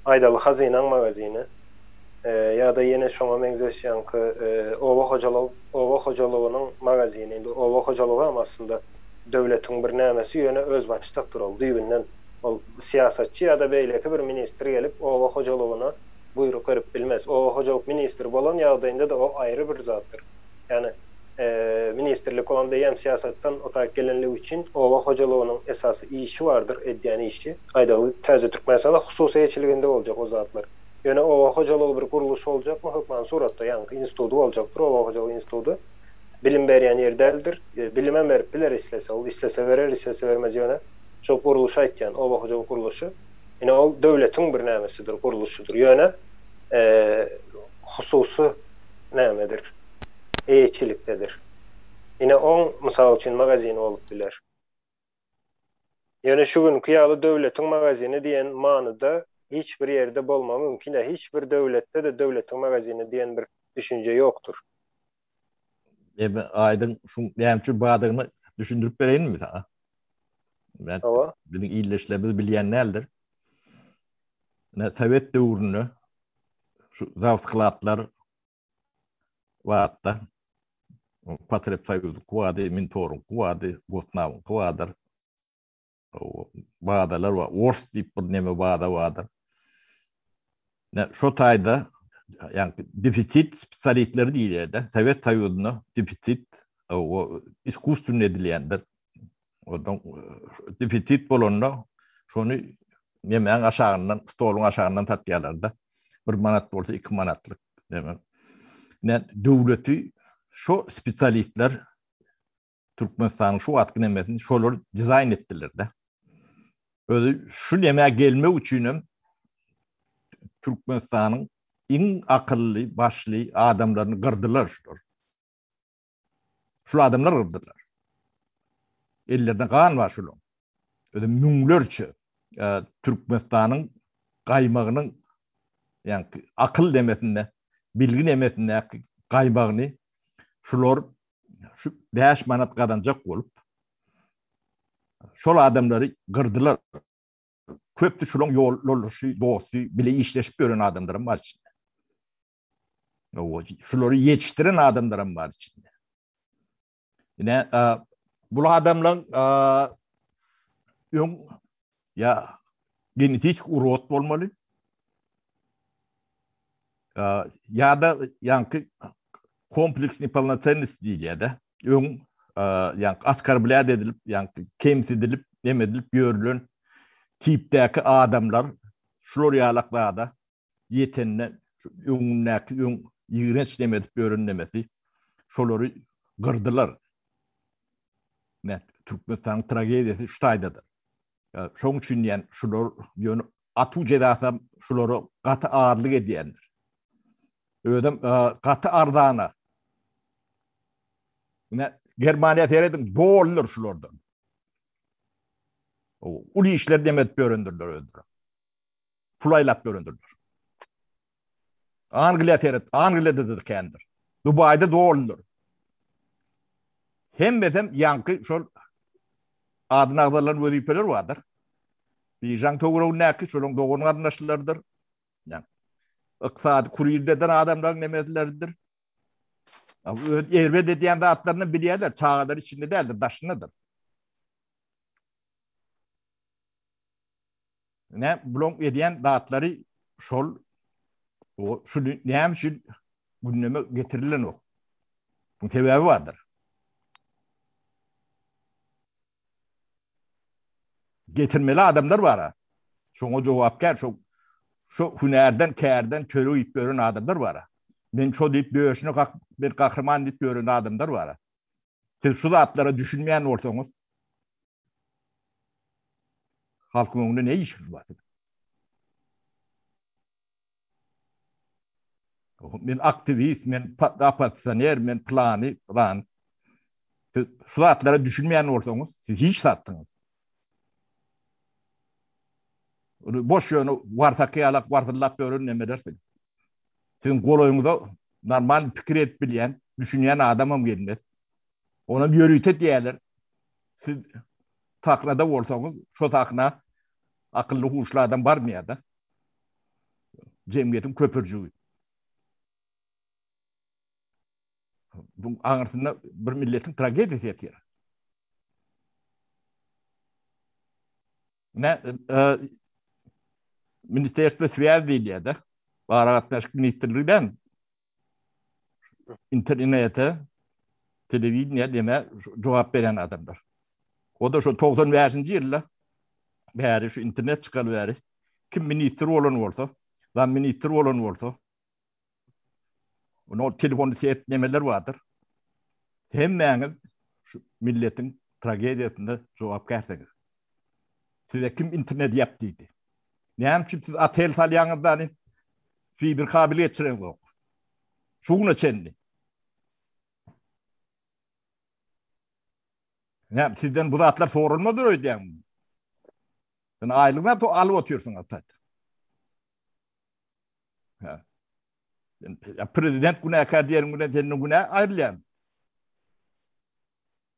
Aýdaly hazynaň magazini. Ýa-da ýene şoňa meňzeş ýaňky oba hojalyk oba hojalygynyň magazini. Indi oba hojalygam aslynda döwletiň bir nämesi, ýöne özbaşdakdyr ol düýbünden. Ol syýasatçy ýa-da beýleki bir ministr gelip oba hojalygyna buýruk berip bilmez. Oba hojalyk ministri bolan ýagdaýynda-da o aýry bir zatdyr. Ýagny ministrlik olam diýýän syýasatdan o taýyk gelenligi üçin oba hojalygynyň esasy işi bardyr, edýän işi. Aýdaly täze Türkmenistanda hususy eýeçiliginde boljak o zatlar. Ýöne oba hojalygy bir gurluş boljakmy hökmany suratda ýaňky institudy boljakdyr oba hojalyk institudy bilim berýän ýer däldir bilimem berip biler islese ol islese berer islese bermez ýöne şo gurluşy aýtýan oba hojalyk gurluşy ine ol döwletiň bir nämesidir gurluşydyr ýöne hususy nämedir eýeçilikdedir ine oň mysal üçin magazini bolup biler. Ýöne şu günki ýaly döwletiň magazini diýen manyda hiç bir ýerde bolmagy mümkin däl. Hiç bir döwletde-de döwletiň magazini diýen bir düşünje ýokdur. Ebe aýdyň şu näme üçin bardygyny düşündirip bereýinmi saňa? Ben Hawa. Biziň ildeşlerimiz bilýän däldir. Ne Sowet döwründe şu zawskladlar Wagtda Potreb soýuzyňky bardy, Mintoryňky bardy, Gosnawyňky bardyr. Bazalar bar. Ors diýip bir neme baza bardyr. Ne şo taýda ýa defisit spesialistleri diýilýär-de, Sowet Soýuzynda defisit o iskusstwennyi edilýändir. Ondan defisit bolanda şony nemäň aşagyndan, stoluň aşagyndan satýarlar-da. Bir manat bolsa 2 manatlyk neme. Ne döwleti şo spesialistler Türkmenistanyň şu wagtky nemesini şolar dizaýn etdiler-de. Özi şu nemä gelmek üçin hem Türkmenistanyň iň akylly, başly adamlaryny gyrdylar şular. Şul adamlar gyrdylar. Ellerinde gan bar şularyň. Özi müňlerçe e, Türkmenistanyň gaýmagynyň ýa akyl demesinde, bilgi nemesindäki gaýmagyny şular şu 5 manat gazanjak bolup şol adamlary gyrdylar. Köpdi şularyň ýoldaşy, dosty, bile işleşip ýören adamlaram bar içinde. Şulary ýetişdiren adamlaram bar içinde. Ine, bu adamlaryň öň ýa genetik urod bolmaly. Ýa-da ýaňky kompleks nepolnocennosti diýilýär-de. Öň ýaňky oskorblýat edilip, ýaňky kemsidilip, neme edilip ýörülen tipdäki adamlar. şular ýalak zada ýetende şu öňündäki öň ýigrenç neme edip ýören nemesi şolary gyrdylar. Ine, Türkmenistanyň tragediýasy şu taýdadyr. Şoň üçin diýen şular ýöne atuw jezasam şulara gaty azlyk edýändir. Özem gaty arzana. Ine Germaniýa serediň doludyr şulardan. Uly işler neme edip ýörendirler özleri. Pul aýlap ýörendirler. Angliýa seret, Angliýada-da kändir. Dubaýda doludyr. Hemmesem ýaňky şol adyny agzalan wezipeler bardyr. Bižaň töweregindäki şolaryň dogan garyndaşlarydyr. Ykdysady kurir eden adamlaryň nemesleridir. Öz erbet edýän zatlaryny bilýärler, çagalar içinde däldir, daşyndadyr. Ne bulaň edýän zatlary şol o şuny näme üçin gündeme getirilenok? Bu sebäbi bardyr. Getirmeli adamlar bar. Şoňa jogapkär şo şo hünärden, kärden çörek iýip ýören adamlar bar. Men şo diýip döşüne kakyp bir gahryman diýip ýören adamlar bar. Siz şu zatlara düşünmeýän bolsaňyz, Halkyň öňünde ne işiňiz bar siziň? Men aktiwist, men oppozisioner, men plany, plan. Siz şu zatlara düşünmeýän bolsaňyz, siz hiç zatsyňyz. Boş ýöne warsaky ýalak warsyllap ýören nemelersiňiz. Siziň golaýyňyza normal pikir edip bilýän, düşünýän adamam gelmez. Onam ýörite diýerler. Siz sahnada bolsaňyz, şo sahna akylly huşly adam barmaýar-da. Jemgyýetiň köpürjigi. Bu aňyrsynda bir milletiň tragediýasy ýatyr. Ne e, Ministerstwo swýaz diýilýär-de. Aragatnaşyk ministrligi däl. Internete, telewideniýe deme jogap berýän adamlar. O da şu 95-nji ýylda bäri şu internet çykaly bäri kim ministr bolan bolsa, zam ministr bolan bolsa, Ono telefon set nemeler bardyr. Hemmäňiz şu milletiň tragediýasynda jogapkärsiňiz. Size kim internet ýap diýdi? Näme üçin siz otel salýaňyz da fiber kabel geçireňzok? Şu güne çenli. Näme sizden bu zatlar sorulmadyr öýdýäňmi? Sen aýlygyna to alyp otyrsyň atat. Ha. Ya prezident günäkär diýerin bilen senden günä aýrylýar.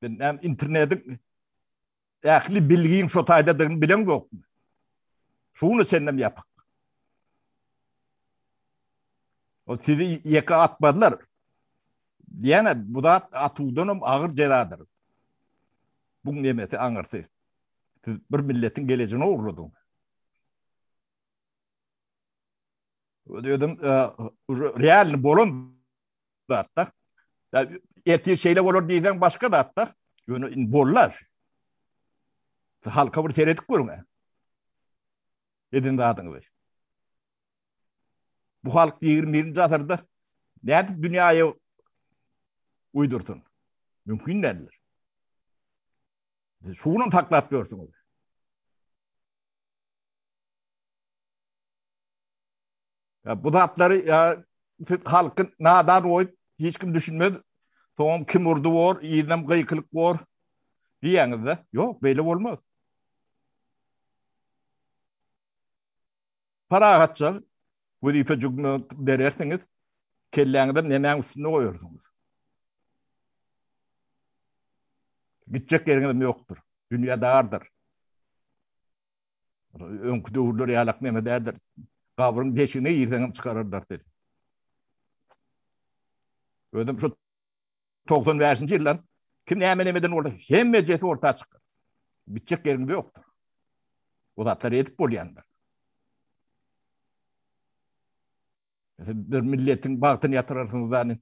Sen näme internetiň ähli bilgiň şo taýdadygyny bileň ýokmy? Şuny senden ýapyk. O sizi ýeke atmadylar. Diýene bu zat atuwdan hem agyr jezadyr. Bu nemesi aňyrsy. Siz bir milletiň gelejegini ogurladyňyz. Özüm realny bolan zatda. Ertir şeýle bolar diýseň başga zatda. Ýöne indi bollar. Halka bir seredip görüň. Eden zadyňyzy. Bu halk 21-nji asyrda nädip dünýäye uýdursyn? Mümkin däldir. Şuny saklap ýörsüňiz. Ya bu zatlary ya siz halky nadan goýup hiç kim düşünmez. Soňam kim urdy bor, ýerinem gykylyk bor diýýäňizde. Ýok, beýle bolmaz. Parahatça wezipe jügüne berersiňiz, kelläňizem nemäň üstünde goýarsyňyz. Gitjek ýeriňizem ýokdur. Dünýä dardyr. Öňki döwürler ýalak neme däldir. Gabryň deşigine girseňem çykararlar seni. Özüm şu 95-nji ýyldan kim näme nemeden bolsa hemmejesi orta çykar. Bitjek ýeriňiz ýokdur. O zatlary edip bolýandyr. Bir milletiň bagtyny ýatyrarsyňyz da.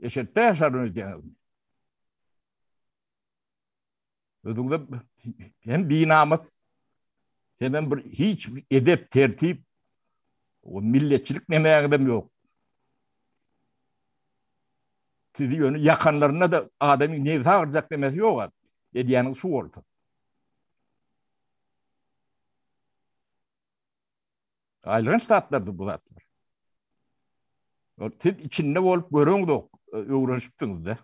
Eşetde ýaşaryn öýdýäňizmi? Özüňize hem binamys. Senem bir hiç edep, tertip, o milletçilik nemäňizem ýok. Sizi ýöne ýakanlarynda da adamyň nebsi agyrjak nemesi ýok. Edýäniňiz şu bolsa. Aýylganç zatlardy bu zatlar. Siz içinde bolup göreňzok, öwrenişipdiňiz-de.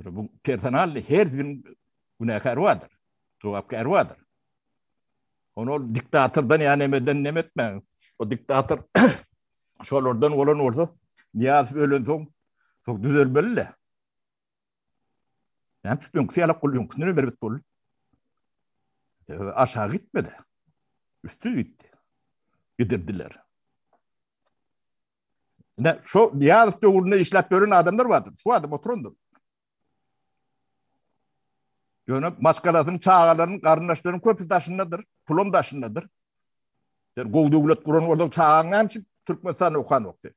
Bu personal her biriniň günäkäri bardyr, jogapkäri bardyr. Ony ol diktatordan ýa nemeden neme etmäň. O diktator şolardan bolan bolsa, Nyýazow ölensoň, soň düzelmeli-le. Näme üçin öňküsi ýalak boldy, öňküsinden hem erbet boldy. Sebäbi aşagy gitmedi. Üsti gitdi. Gidirdiler. Ine şu Nyýazow döwründe işläp ýören adamlar bardyr. Şu adam oturandyr. Ýöne maşgalasynyň, çagalarynyň, garyndaşlarynyň köpüsi daşyndadyr, pulam daşyndadyr. Sen gowy döwlet guran bolsaň, çagaň näme üçin Türkmenistanda okanok sen?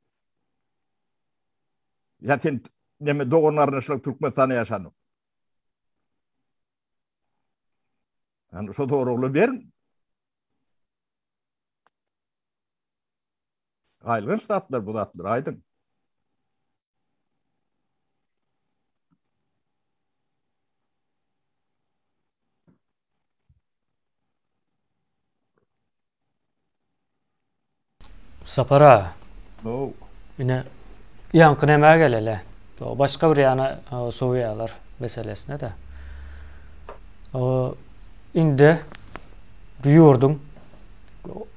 Ýa sen neme dogan garyndaşlaryň Türkmenistanda ýaşanok. Yani şu soraglary beriň. Aýylganç zatlar bu zatlar aýdyň. Sapar aga. How. Ine ýaňky nämä geleli. Başga bir ýana sowýarlar meselesine-de. Indi bu ýurduň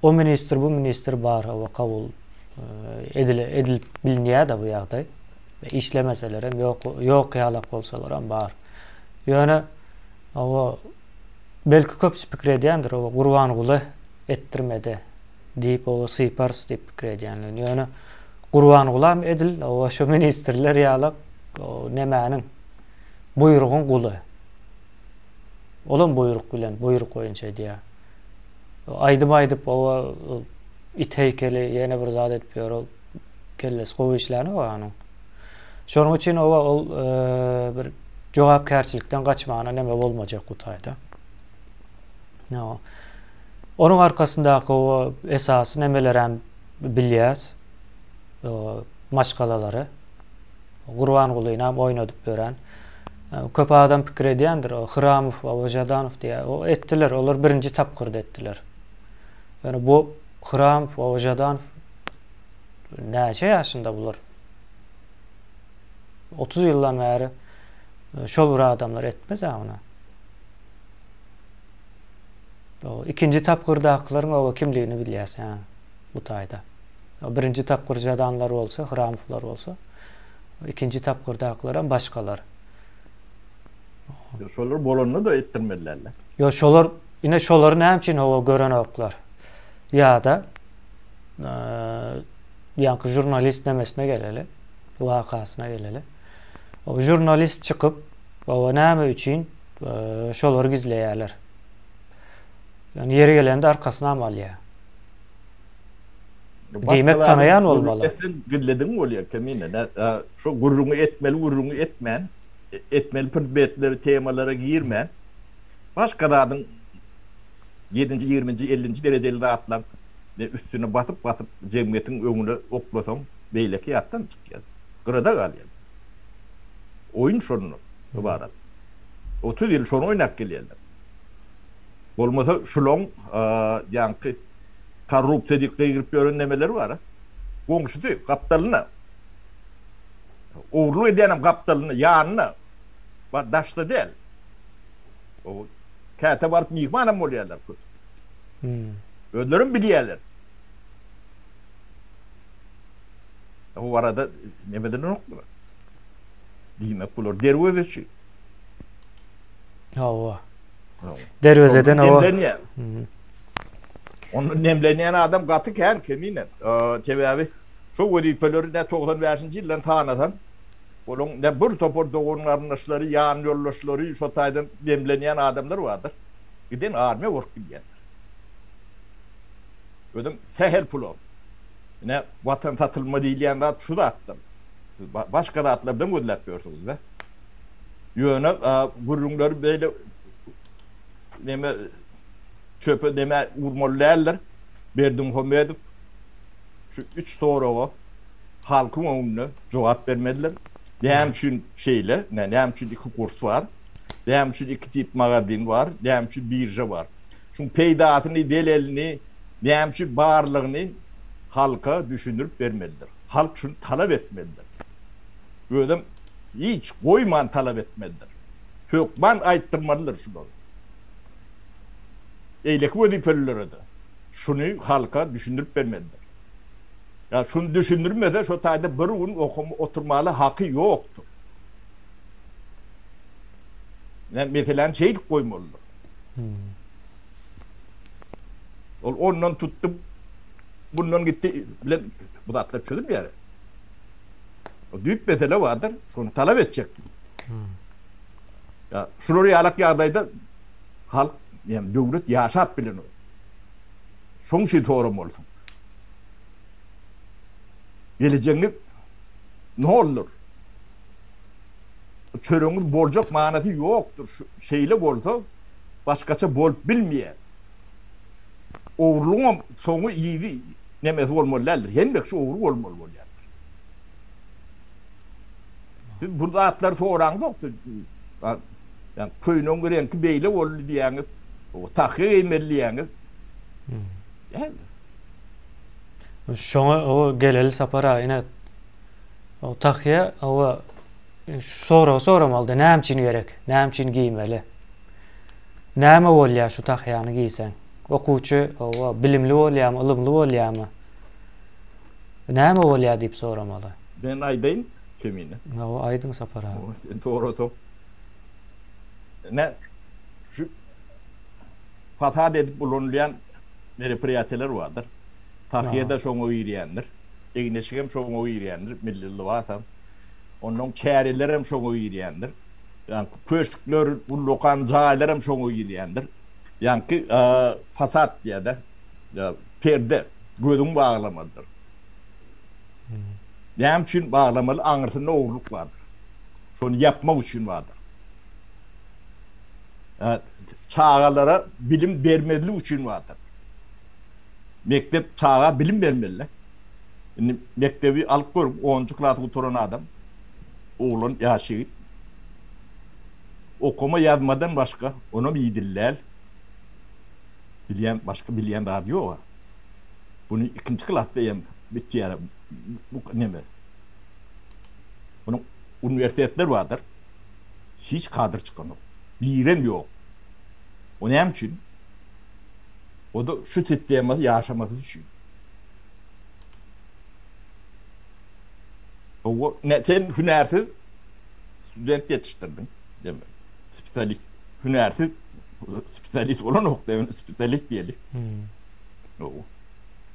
o ministr bu ministr bar o kabul edile edilip bilinýär-de bu ýagdaý. Işlemeseler hem ýok ýok ýalak bolsalar hem bar. Ýöne o belki köpüsi pikir edýändir, o Gurbanguly etdirmedi diýip oba syparys diýip pikir edýänligini. Ýöne Gurbangulam edil oba şu ministrler ýaly nemäniň buýrugyň guly. Olam buýruk bilen, buýruk boýunça edýär. Aýdym aýdyp oba it heýkeli ýene bir zat edip ýör ol kellesi gowy işlänok onuň. Şonuň üçin oba ol bir jogapkärçilikden gaçmana neme bolmajak bu taýda. Onuň arkasyndaky o esasy nemelerem bilýäs. O maşgalalary. Gurbangulyny oýnadyp ýören. Köp adam pikir edýändir, o Hramow, o Žadanow diýýär. O etdiler, olar birinji tapgyrda etdiler. Ýöne bu Hramow, o Žadanow näçe ýaşynda bular? 30 ýyldan bäri şol bir adamlar etmez-ä ony. Ikinji tapgyrdakylaryň oba kimligini bilýäs hä bu taýda. Birinji tapgyr Žadanlar bolsa, Hramowlar bolsa, ikinji tapgyrdakylaram başgalar. Ýok, şolar bolanda-da etdirmelilerle. Ýok, şolar, ine şolary näme üçin hawa görenoklar? Ýa-da ýaňky žurnalist nemesine geleli, wakasyna geleli. O žurnalist çykyp, hawa näme üçin şolary gizleýärler? Ýöne ýeri gelende arkasynam alýar. Diýmek tanaýan bolmaly. Sen gizlediň bolýar kemine. Şu gürrüňi etmeli gürrüňi etmän, etmeli predmetleri, temalara girmän, başga zadyň ýedinji, ýigriminji, ellinji derejeli zatlaryň üstüne basyp-basyp jemgyýetiň öňüne oklasaň, beýleki ýatdan çykýar. Gyrada galýar. Oýun şondan ybarat. 30 ýyl şony oýnap gelýärler. Bolmasa şulaň ýaňky korrupsiýa diýip gygyryp ýören nemeleri bar-a. Goňşusy gapdalynda. Ogurlyk edýänem gapdalynda, ýanynda. Bar daşda däl. O käte baryp myhmanam bolýarlar köp. Hmm. Özlerem bilýärler. Bu arada nemeden ýokdular. Diýmek bular derwezeçi. Hawa. Derwezeden hawa. Ondan nemlenýän adam gaty kän kemine. Sebäbi şu wezipeleri ne 95-nji ýyldan sanasaň, olaň ne bir topar dogan garyndaşlary, ýan ýoldaşlary şo taýdan nemlenýän adamlar bardyr. Giden armiýa bolup gidýändir. Özem sähel pula. Ine, watan satylma diýilýän zat şu zatdyr. Siz başga zatlardan gözläp ýörsüňiz-de. Ýöne gürrüňleri beýle neme. Çöpe neme urmaly däldir. Berdimuhamedow şu üç soraga halkyň öňünde jogap bermelidir. Näme üçin şeýle? Näme üçin iki kurs bar? Näme üçin iki tip magazin bar? Näme üçin birža bar? Şuň peýdasyny, zelelini, näme üçin barlygyny halka düşündirip bermelidir. Halk şuny talap etmelidir. Özem hiç goýman talap etmelidir. Hökman aýtdyrmalydyr şulary. Beýleki wezipelilere-de şuny halka düşündirip bermelidir. Ýa şuny düşündirmese şo taýda bir gün oturmaly haky ýokdur. Ýa meseläni şeýdip goýmalydyr. Ol ondan tutdy, bundan gitdi bilen bu zatlar çözülmeýär. O düýp mesele bardyr, şony talap etjeksin. Ýa şular ýalak ýagdaýda halk, ýa döwlet ýaşap bilenok. Şoň üçin soramalysyň. Gelejegiňiz noldur. Çöregiňiz boljak manysy ýokdur. Şeýle bolsa başgaça bolup bilmeýär. Ogurlygyňam soňy yzy nemesi bolmaly däldir. Hemme kişi ogry bolmaly bolýandyr. Siz bu zatlary soraňzokdy. Ýa köýnegiň reňki beýle boldy diýýäňiz. Tahýa geýmeli diýýäňiz. Däl. Şoňa o geleli Sapar aga ine o tahýa o şu soragy soramalyda näme üçin gerek? Näme üçin geýmeli? Näme bolýar şu tahýany geýseň? Okuwçy o bilimli bolýarmy, ylymly bolýarmy? Näme bolýar diýip soramaly. Men aýdaýyn Kemine. Hawa aýdyň Sapar aga. Sen sorasaň. Ine şu fasad edip ulanylýan meropriýatiýalar bardyr. Tahýa-da şoňa girýändir. Egin-eşigem şoňa girýändir, milli lybasam. Onnoň çärelerem şoňa girýändir. Ýaňky köşkler, ullakan jaýlaram şoňa girýändir. Ýaňky fasad diýýär-de, perde, gözüň baglamalydyr. Näme üçin baglamaly? Aňyrsynda ogurlyk bardyr. Şony ýapmak üçin bardyr. Çagalara bilim bermezlik üçin bardyr. Mekdep çaga bilim bermeli. Indi mekdebi alyp görüň, onunjy klasy gutaran adam, oglan, ýaş ýigit. Okama ýazmadan başga, onam idili däl. Bilýän, başga bilýän zady ýok-a. Buny ikinji klasda hem bitýär bu neme. Munuň uniwersitetler bardyr. Hiç kadr çykanok. Birem ýok. O näme üçin? O-da şu sistemada ýaşamasy üçin. Hawa, ne sen hünärsiz student ýetişdirdiň, demek. Spesialist, hünärsiz spesialist bolanok, demek, spesialist diýeli. Hmm.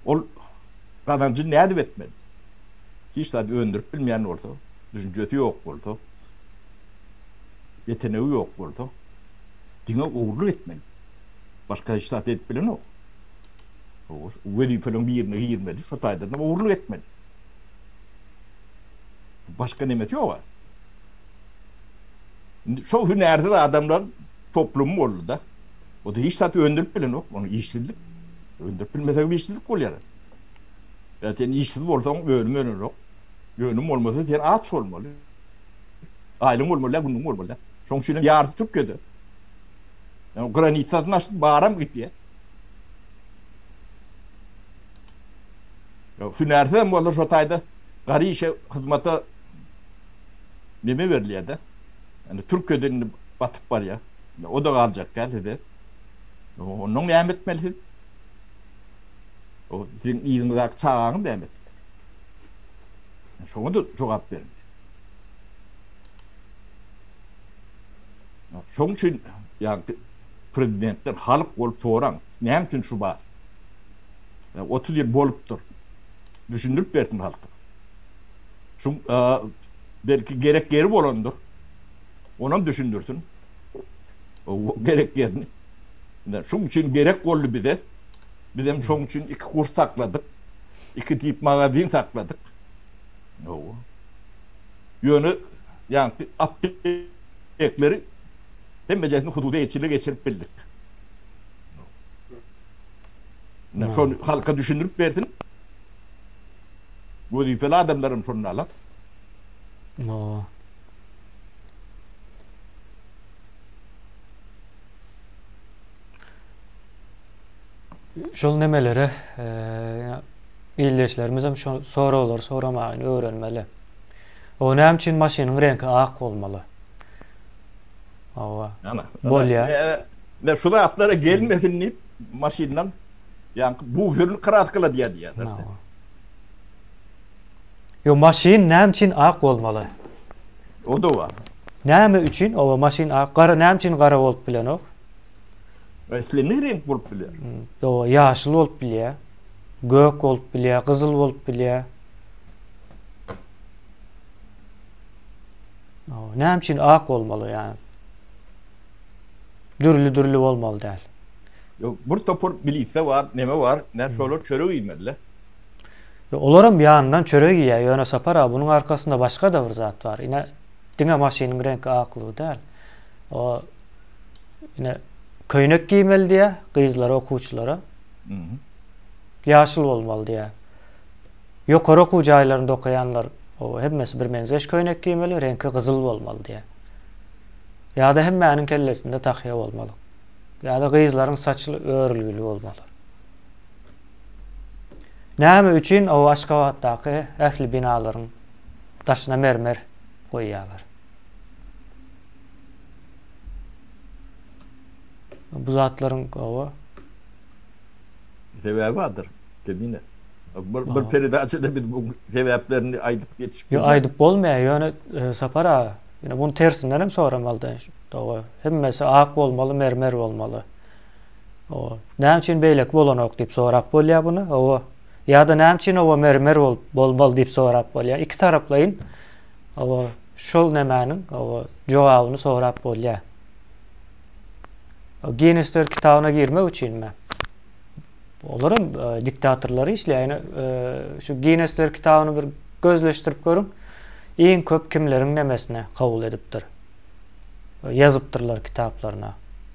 Ol gazanjy nädip etmeli? Hiç zat öndürip bilmeýän bolsa, düşünjesi ýok bolsa, ýetenegi ýok bolsa, diňe ogurlyk etmeli. Başga hiç zat edip bilenok. Wezipeleriň birine girmeli, şo taýdan ogurlyk etmeli. Başga nemesi ýok. Indi şo hünärsiz adamlar toplumy boldy-da. O da hiç zat öndürip bilenok, ony işsizlik. Öndürip bilmese işsizlik bolýar. Ýa sen işsiz bolsaň önüm önenok. Önüm bolmasa sen aç bolmaly. Aýlygyň bolmaly, günüň bolmaly. Şonuň üçin hem ýarysy Türkiýede. Ýa granitsasyny açdy, baram gitýär. Ýa hünärsiz hem bolsa şo taýda gary işe hyzmata neme berilýär-de. Ýani Türkiýede indi batyp barýar. O da galjak däl size. Ondan näme etmeli siz? O siziň yzyňyzdaky çagaňyz näme etmeli? Şoňa da jogap beriň. Şoň üçin ýa prezidentden halk bolup soraň, näme üçin şu bar? 30 ýyl bolupdyr. Düşündirip bersin halka. Şu belki gerek ýeri bolandyr. Onam düşündirsin. O gerek ýerini. Şoň üçin gerek boldy bize. Bizem şoň üçin iki kurs sakladyk. Iki tip magazin sakladyk. Ýöne ýaňky aptekleri hemmejesini hususy eýeçilige geçirip bildik. Şony halka düşündirip bersin. Wezipeli adamlar hem şonda alar. No. Şol nemelere ildeşlerimiz hem şol soraglary soramagyny öwrenmeli. O näme üçin maşynyň reňki ak bolmaly? Hawa. Bolýar. Ne şu zatlara gelmesin diýip maşyndan ýaňky buferini kraskaladýar diýýärler. Ýo maşyn näme üçin ak bolmaly? O da bar. Näme üçin oba maşyn ak, gara näme üçin gara bolup bilenok? Islendik reňk bolup bilýär. Ýo ýaşyl bolup bilýär. Gök bolup bilýär, gyzyl bolup bilýär. Näme üçin ak bolmaly ýa? Dürli-dürli bolmaly däl. Ýok, bir topar milisiýa bar, neme bar, nä şolar çörek iýmeli-le. Ýok, olaram ýanyndan çörek iýýär, ýöne Sapar aga, bunuň arkasynda başga-da bir zat bar. Ine, diňe maşynyň reňki aklygy däl. O, ine, köýnek geýmeli diýýär, gyzlara, okuwçylara. Ýaşyl bolmaly diýýär. Ýokary okuw jaýlarynda okaýanlar, o, hemmesi birmeňzeş köýnek geýmeli, reňki gyzyl bolmaly diýýär. Ýa-da hemmäniň kellesinde tahýa bolmaly. Ýa-da gyzlaryň saçy örülgili bolmaly. Näme üçin o Aşgabatdaky ähli binalaryň daşyna mermer goýýarlar? Bu zatlaryň oba Sebäbi bardyr. Kemine. Bir, bir peredaçada biz bu sebäplerini aýdyp ýetişip Ýok, aýdyp bolmaýar. Ýöne e, Sapar aga, ýöne bunu tersinden hem soramaly. Dogry. Hemmesi ak bolmaly, mermer bolmaly. Owa. Näme üçin beýleki bolanok diýip sorap bolýar buny. Owa. Ýa-da näme üçin owa mermer bolup bolmaly diýip sorap bolýar. Iki taraplaýyn owa şol nämäniň owa jogabyny sorap bolýar. Ginnesler kitabyna girmek üçinmi? Olaram e, diktatorlary işleýär. Ýöne e, şu Ginnesler kitabyny bir gözleşdirip görüň. Iň köp kimleriň nemesine kabul edipdir? Ýazypdyrlar kitaplaryna.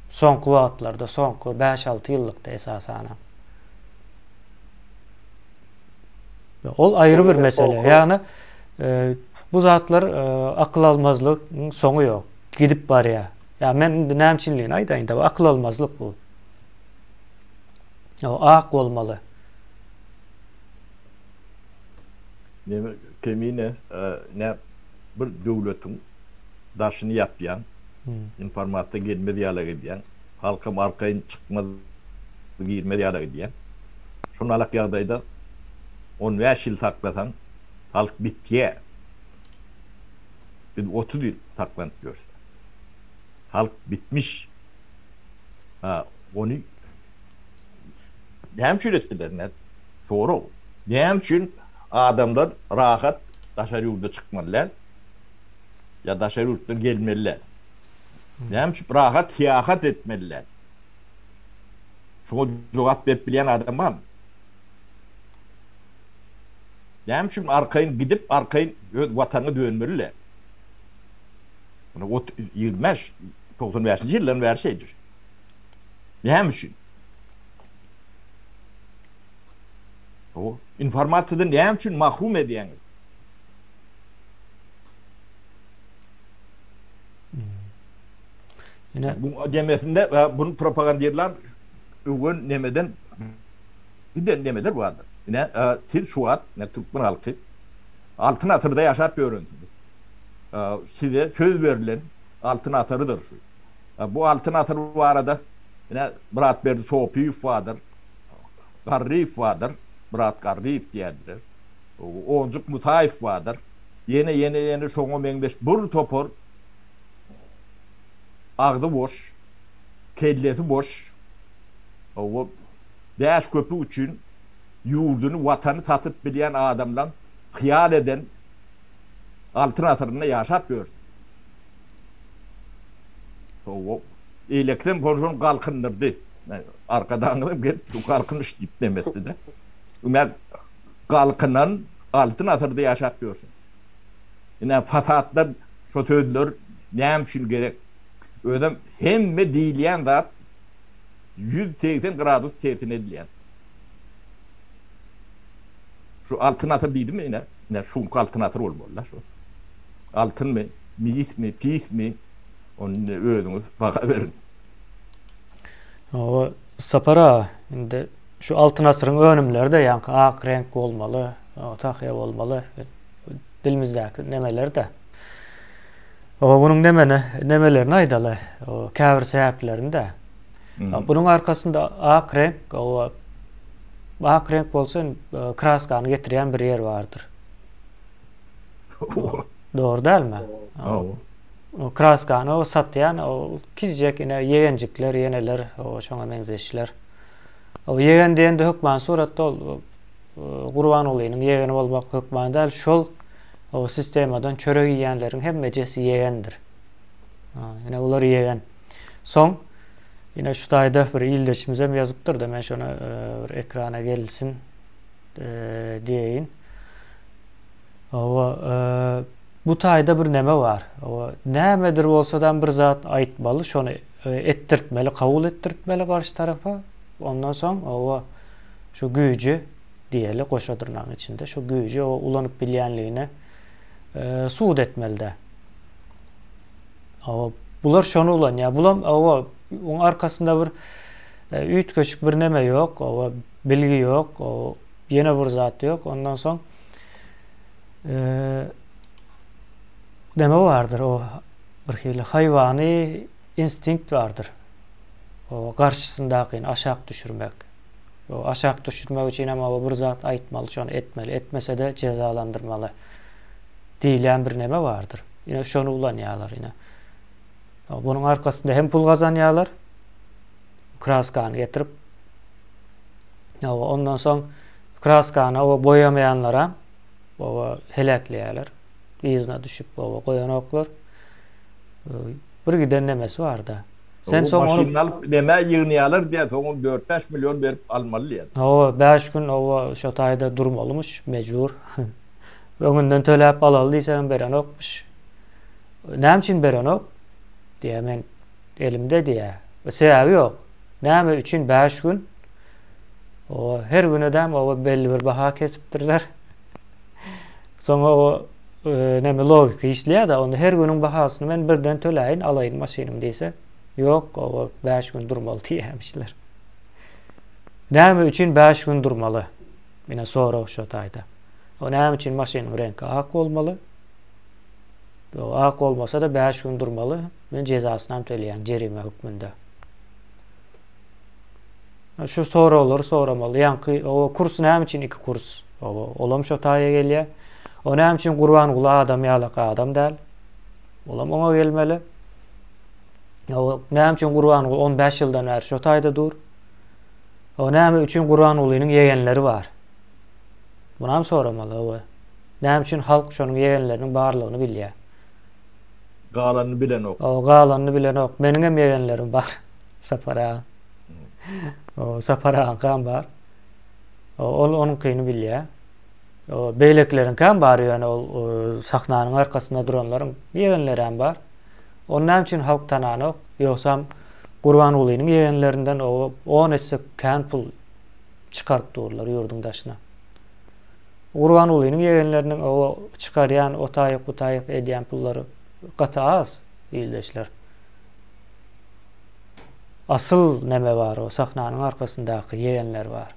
Soňky wagtlarda, soňky bäş-alty ýyllykda esasana. Ol aýry bir mesele. Ýagny e, bu zatlar e, akyl almazlygyň soňy ýok. Gidip barýar. Ýa men indi näme üçinligini aýdaýyn da, akyl almazlyk bu. O ak bolmaly. Neme kemine e, ne bir döwletiň daşyny ýapýaň, informasiýa gelmez ýalak edýäň, halkam arkaýyn çykmaz, girmez ýalak edýäň. Şunalak ýagdaýda 15 ýyl saklasaň, halk bitýär. Biz 30 ýyl saklanyp ýörüs. Halk bitmiş. Ha, ony näme üçin etdiler? Näme? Sorag. Näme üçin adamlar rahat daşary ýurda çykmaly däl? Ýa daşary ýurtdan gelmeli däl? Näme üçin rahat syýahat etmeli däl? Şoňa jogap berip bilýän adam barmy? Näme üçin arkaýyn gidip, arkaýyn öz watanyňa dönmeli däl? Muny ot 25, 95-nji ýyldan bäri şeýdir. Näme üçin? O informasiýadan näme üçin mahrum edýäňiz? Ine bu demesinde bunu propagandirlan öwen nemeden giden nemeler bardyr. Ine siz şu wagt ne türkmen halky altyn asyrda ýaşap ýörensiňiz. Size söz berlen altyn asyrydyr şu. Bu altyn asyr barada ine Myratberdi Sopyýew bardyr. Garryýew bardyr. Myrat Garryýew diýerdiler. Onjuk Musaýew bardyr. Ýene, ýene, ýene şoňa meňzeş bir topar agzy boş, kellesi boş, hawa, bäş köpük üçin ýurduny, watany satyp bilýän adamlaň hyýal eden altyn asyrynda ýaşap ýörüs. Hawa, eýlekisem şony galkyndyrdy. Arkadagymyzam gelip şu galkynyş diýip neme etdi-de. Ine, galkynan altyn asyrda ýaşap ýörsüňiz. Ine, fasadlar, şo sözler näme üçin gerek? Özem hemme diýilýän zat 180 gradus tersine edilýän. Şu Altyn asyr diýdimi ine, ine şuňky Altyn asyr bolmaly-da şu. Altynmy, mismi, pismi, ony indi özüňiz baha beriň. Hawa, Sapar aga, indi şu Altyn asyryň önümleri-de ýaňky ak reňk bolmaly, tahýa bolmaly, dilimizdäki nemeler-de. Hawa, munuň nemeni, nemelerini aýdaly, käbir sebäplerini-de. Bunuň arkasynda ak reňk, hawa, ak reňk bolsa kraskany getirýän bir ýer bardyr. Dogry dälmi? Hawa. O kraskany o satýan o kiçijek ine ýegenjikler, ýeneler, o şoňa meňzeşler. O ýegen diýende hökman suratda ol Gurbangulynyň ýegeni bolmak hökman däl. Şol o sistemadan çörek iýýänleriň hemmejesi ýegendir. Ine bular ýegen. Soň ine şu taýda bir ildeşimizem ýazypdyr-da, men şony bir ekrana gelsin diýeýin. Hawa, bu taýda bir neme bar. Hawa, nämedir bolsadam bir zat aýtmaly, şony etdirtmeli, kabul etdirtmeli garşy tarapa. Ondan soň, hawa, şu güýji diýeli, goşa dyrnagyň içinde, şu güýji o ulanyp bilýänligini subut etmeli-dä. Hawa, bular şony ulanýar. Bulam, hawa, oň arkasynda bir üýtgeşik bir neme ýok, hawa, bilgi ýok, ýene bir zat ýok. Ondan soň neme bardyr, o bir hili haýwany instinkt bardyr. O garşysyndakyny aşak düşürmek. O aşak düşürmek üçin hem bir zat aýtmaly, şony etmeli, etmese-de jezalandyrmaly diýilýän bir neme bardyr. Ine şony ulanýarlar ine. Bunuň arkasynda hem pul gazanýarlar. Kraskany getirip. Ondan soň kraskany o boýamaýanlara oba heläkleýärler. Yzyna düşüp oba goýanoklar. Bir giden nemesi bar-da. Sen soň ony maşynyny alyp nämä ýygnaýarlar diýýär, soň ony dört-bäş million berip almaly diýýär. Hawa, bäş gün oba şo taýda durmalymyş, mejbur. Öňünden töläp alaly diýsegem berenokmyş. Näme üçin berenok? Diýýär, men elimde diýýär. Sebäbi ýok. Näme üçin bäş gün? Oba her güne däm oba belli bir baha kesipdirler. Soňra o näme logika işleýär-de, onda her günüň bahasyny men birden töläýin, alaýyn maşynymy diýse, ýok, oba bäş gün durmaly diýýärmişler. Näme üçin bäş gün durmaly? Ine sorag şo taýda. O näme üçin maşynyň reňki ak bolmaly? O ak bolmasa-da bäş gün durmaly, men jezasyny hem töleýän jerime hökmünde. Şu soraglary soramaly. Ýaňky o kurs näme üçin iki kurs? O olam şo taýa gelýär. O näme üçin Gurbanguly adam ýalak adam däl? Olam oňa gelmeli. O näme üçin Gurbanguly 15 ýyldan bäri şo taýda dur? O näme üçin Gurbangulynyň ýegenleri bar? Munam soramaly o. Näme üçin halk şonuň ýegenleriniň barlygyny bilýär? Galanyny bilenok. O galanyny bilenok. Meniňem ýegenlerim bar. Sapar aga. O Sapar agaňkam bar. O ol onuňkyny bilýär. O beýlekileriňkäm bar ýöne ol sahnanyň arkasynda duranlaryň ýegenlerem bar. Ony näme üçin halk tananok? Ýogsam Gurbangulynyň ýegenlerinden o on esse kän pul çykaryp durlar ýurduň daşyna. Gurbangulynyň ýegenleriniň o çykarýan o taýyk bu taýyk edýän pullary gaty az ildeşler. Asyl neme bar o sahnanyň arkasyndaky ýegenler bar.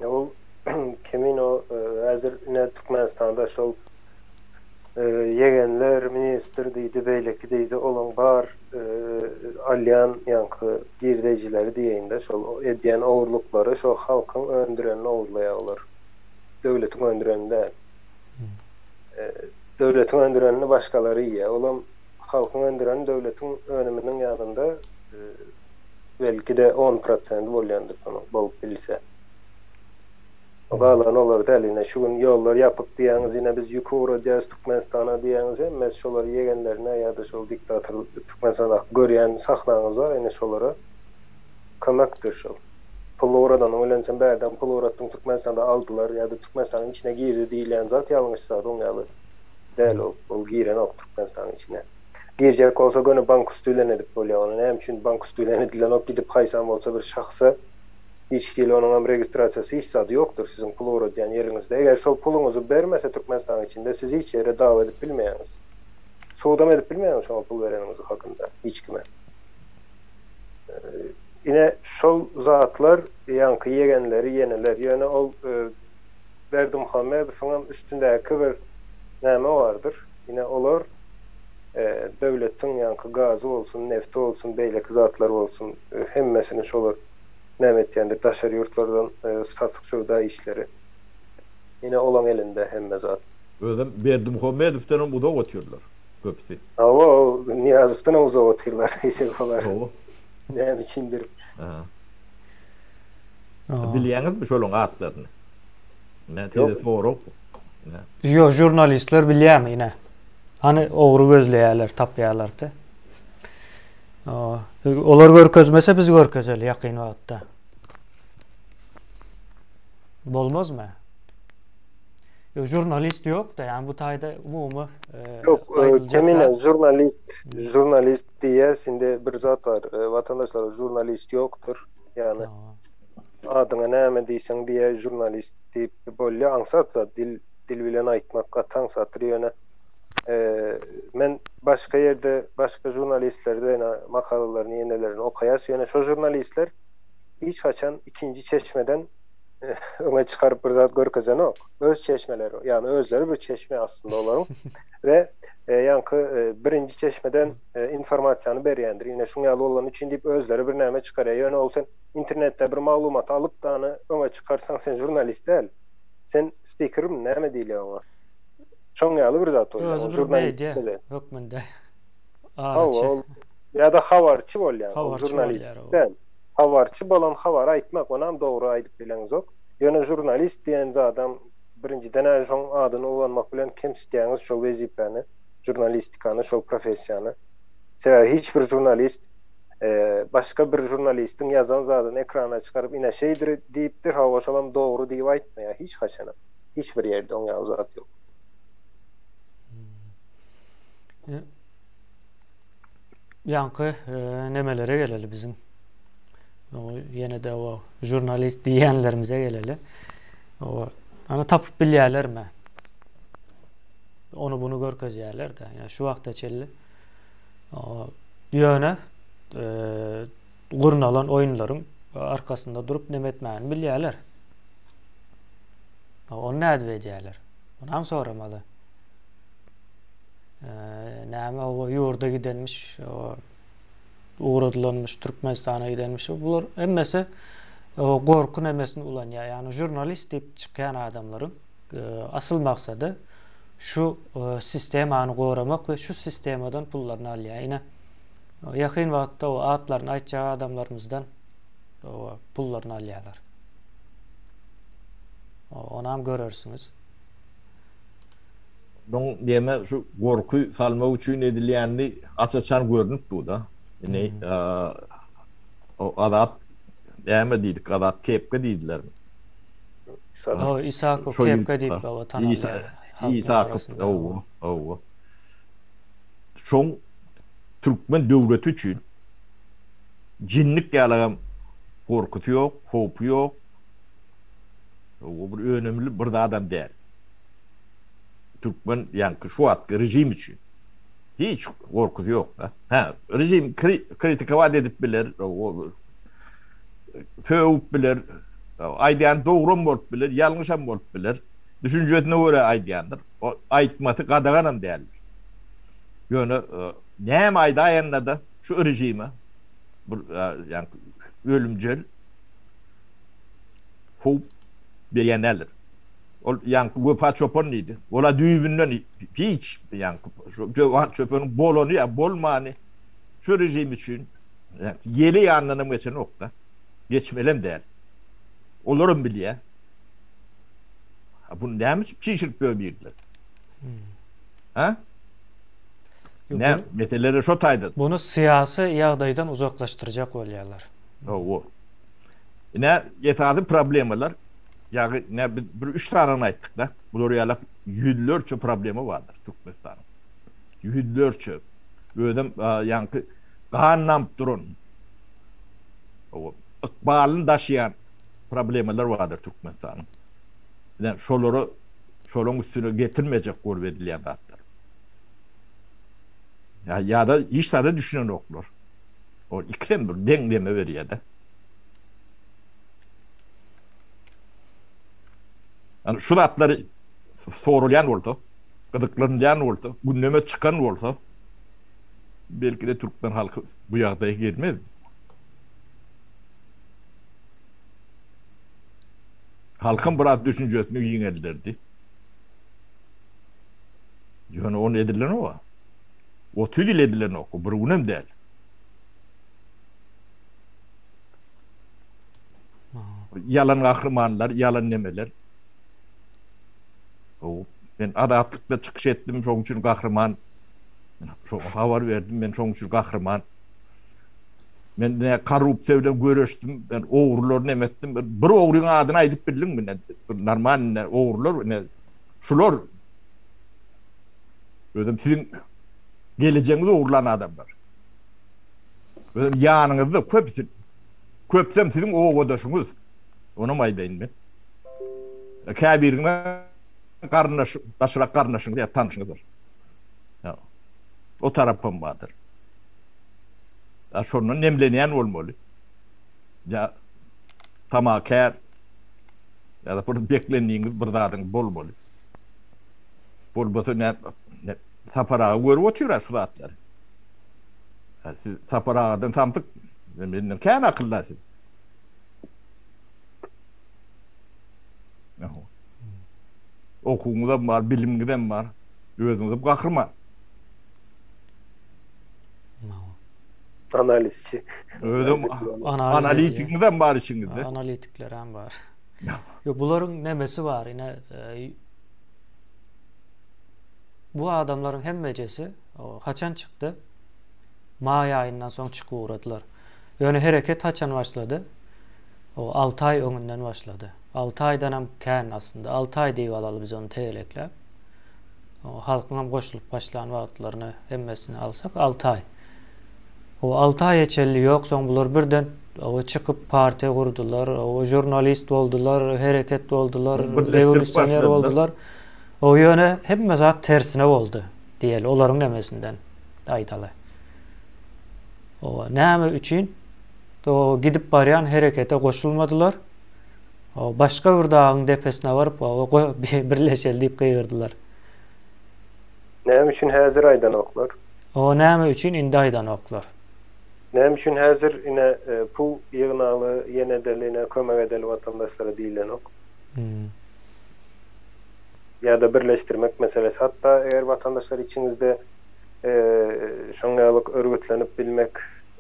Ol kimin o häzir ine Türkmenistanda şol ýegenler ministr diýdi beýleki diýdi olaň bar alýan ýaňky girdeýjileri diýeýinde şol edýän ogurlyklary şo halkyň öndürenini ogurlaýar olar döwletiň öndürenini däl döwletiň öndürenini başgalary iýýär olam Halkyň öndüren döwletiň önüminiň ýanynda belki-de on prosendi bolýandyr şonuň, bolup bilse. Galany olar däl. Ine, şu gün ýollar ýapyk diýýäňiz, ine biz ýük ugradýarys Türkmenistana diýýäňiz, hemmesi şolar ýegenlerine ýa-da şol diktator Türkmenistandaky görýän sahnaňyz bar, ine şolara kömekdir şol. Pul ugradanyň bilen sen bärden pul ugratdyň Türkmenistanda aldylar ýa-da Türkmenistanyň içine girdi diýilýän zat ýalňyş zat oň ýaly. Däl ol. Ol girenok Türkmenistanyň içine. Girjek bolsa göni bank üsti bilen edip bolýar ony. Näme üçin bank üsti bilen edilenok gidip haýsam bolsa bir şahsa. Hiç hili onuňam registrasiýasy hiç zady ýokdur siziň pul ugradýan ýeriňizde. Eger şol puluňyzy bermese Türkmenistanyň içinde siz hiç ýere dawa edip bilmeýäňiz. Sudam edip bilmeýäňiz şoňa pul bereniňiz hakynda hiç kime. Ine şol zatlar ýaňky ýegenleri ýeneler. Ýöne ol Berdimuhamedowyňam üstündäki bir näme bardyr. Ine olar döwletiň ýaňky gazy bolsun, nefti bolsun, beýleki zatlar bolsun hemmesini şolar näme etýändir daşary ýurtlardan satyk söwda işleri. Ine olaň elinde hemme zat. Özem Berdimuhamedowdan hem uzak otyrlar köpüsi. Hawa ol Nyýazowdan hem uzak otyrlar diýsek bolar. Hawa. Näme üçindir. Aha. Bilýäňizmi şolaň atlaryny? Men size sorag. Ýok, žurnalistler bilýärmi ine. Hany ogry gözleýärler, tapýarlar-da. Olar görkezmese biz görkezeli ýakyn wagtda. Bolmazmy? Ýok, žurnalist ýok-da, ýani bu taýda umumy Ýok, kemine žurnalist, žurnalist diýýäs, indi bir zat bar, watandaşlar žurnalist ýokdur. Ýani adyňa näme diýseň diýä žurnalist diýip bolýa, aňsat zat, dil dil bilen aýtmak gaty aňsatdyr, ýöne men başga ýerde başga žurnalistlerde ýene makalalaryny ýenelerini okaýas, ýöne şo žurnalistler hiç haçan ikinji çeşmeden öňe çykaryp bir zat görkezenok. Öz çeşmeleri, ýagny özleri bir çeşme aslynda olaryň we ýaňky birinji çeşmeden informasiýany berýändir. Ine şuň ýaly bolany üçin diýip özleri bir näme çykarýar. Ýöne ol sen internetde bir maglumaty alyp da ony öňe çykarsaň sen žurnalist däl. Sen spikermi näme diýilýär oňa? Şoň ýaly bir zat bolýar. Özi bir media hökmünde. Araçy. Ýa-da habarçy bolýar. Ol žurnalist däl. Habarçy bolan habary aýtmak, onam dogry aýdyp bileňzok. Ýöne žurnalist diýen zadam birinjiden-ä şoň adyny ulanmak bilen kemsitýäňiz şol wezipäni, žurnalistikany, şol professiýany. Sebäbi hiç bir žurnalist başga bir žurnalistiň ýazan zadyny ekrana çykaryp ine şeýdir diýipdir, hawa şolam dogry diýip aýtmaýar hiç haçanam. Hiç bir ýerde oň ýaly zat ýok. Ýaňky nemelere geleli biziň. Ýene-de o žurnalist diýýänlerimize geleli. O ana tapyp bilýärlermi? Ony bunu görkezýärler-de. Ýa şu wagta çenli. O ýöne e, gurnalan oýunlaryň arkasynda durup neme etmäni bilýärler. Ony nädip edýärler? Onam soramaly. Näme o ýurda gidenmiş, o ugradylanmyş, Türkmenistana gidenmiş. Bular hemmesi o gorky nemesini ulanýar. Ýagny žurnalist diýip çykýan adamlaryň asyl maksady şu sistemany goramak we şu sistemadan pullaryny alýar. Ine ýakyn wagtda o atlaryny aýtjak adamlarymyzdan o pullaryny alýarlar. Onam görersiňiz. Muň neme şu gorky salmak üçin edilýänini aç-açan görnüp dur-da. Indi o Azat näme diýdik? Azat Kepka diýdilermi? Hawa, Isakow Kepka diýip hawa tanalýar. Isakow, hawa, hawa. Şoň türkmen döwleti üçin jinnik ýalagam gorkusy ýok, howpy ýok. O bir önümli bir zadam däl. Türkmen ýaňky şu wagtky režim üçin hiç gorkusy ýok-da. Hä, režim kritikowat edip biler, sögüp biler, aýdýan dogram bolup biler, ýalňyşam bolup biler. Düşünjesine görä aýdýandyr. O aýtmasy gadaganam däldir. Ýöne näme aýdaýanda-da şu režime bir ýaňky ölümjel howp berýän däldir. Ol ýaňky Wepa çopan diýdi. Ola düýbünden hiç ýaňky şu Wepa çopanyň bolany ýa bolmany şu režim üçin ýeli ýanyndan hem geçenok-da. Geçmelem däl. Olaram bilýär. Bunu näme üçin çişirip böwürdiler? Ha? Ne meseleler şo taýda. Bunu syýasy ýagdaýdan uzaklaşdyrjak bolýarlar. Hawa. Ine esasy problemalar Ýagny ne biz bir üç sanyny aýtdyk-da. Bular ýaly ýüzlerçe problema bardyr Türkmenistanyň. Ýüzlerçe. Özem ýaňky gan namyp duran. Ykbalyny daşaýan. problemalar bardyr Türkmenistanyň. Ine şolara şolaryň üstüne getirmejek bolup edilýän zatlar. Ýa ýa-da hiç zada düşünenoklar. Ol ikisem bir deňleme berýär-de. Yani şu zatlary sorulýan bolsa, gyzyklanylýan bolsa, gündeme çykan bolsa, belki de türkmen halky bu ýagdaýa gelmez. Halkam biraz düşünjesini giňelderdi. Ýöne ony edilenok. 30 ýyl edilenok, bir günem däl. Ýalan gahrymanlar, ýalan nemeler. O, men azatlykda çykyş etdim, şoň üçin gahryman. Şo habar berdim, men şoň üçin gahryman. Men ne korrupsiýa bilen göreşdim, men ogrular neme etdim. Bir ogryň adyny aýdyp bildiňmi? Ne, bir normal ne ogrular, ne şular. Özüm siziň gelejegiňizi ogurlan adamlar. Özüm ýanyňyzda köpüsi Köpüsem siziň obadaşyňyz. Onam aýdaýyn men. Käbiriňiz garyndaş, daşrak garyndaşyňyz ýa tanşyňyzdyr. O tarapam bardyr. Ýa şondan nemlenýän bolmaly. Ýa tamakär ýa-da bir beklendigiňiz bir zadyň bolmaly. Bolmasa ne, ne Sapar aga görüp otyr-a şu zatlary. Siz Sapar agadan samsyk Menden kän akylly siz. Okuwyňyzam bar, bilimiňizem bar. Özüňiz gahryman. Analizçi. Özüm analitigiňizem bar içiňizde. Analitikler hem bar. Ýok, bularyň nemesi bar, ine e, bu adamlaryň hemmejesi haçan çykdy? Maý aýyndan soň çykyp ugradylar. Ýöne hereket haçan başlady? O alty aý öňünden başlady. Alty aýdanam kän aslynda. Alty aý diýip alaly biz ony tegelekläp. O halkyňam goşulyp başlan wagtlaryny hemmesini alsak alty aý. O alty aýa çenli ýok, soň bular birden o çykyp partiýa gurdular, o žurnalist boldular, hereket boldular, rewolýusioner boldular. O ýöne hemme zat tersine boldy diýeli olaryň nemesinden. Aýdaly. Owa, näme üçin o gidip barýan herekete goşulmadylar? O başga bir dagyň depesine baryp, owa, birleşeli diýip gygyrdylar. Näme üçin häzir aýdanoklar? Owa, näme üçin indi aýdanoklar? Näme üçin häzir ine pul ýygnaly, ýene edeli, ine kömek edeli watandaşlara diýilenok? Ýa-da birleşdirmek meselesi. Hatda eger watandaşlar içiňizde Şoň ýalyk örgütlenip bilmek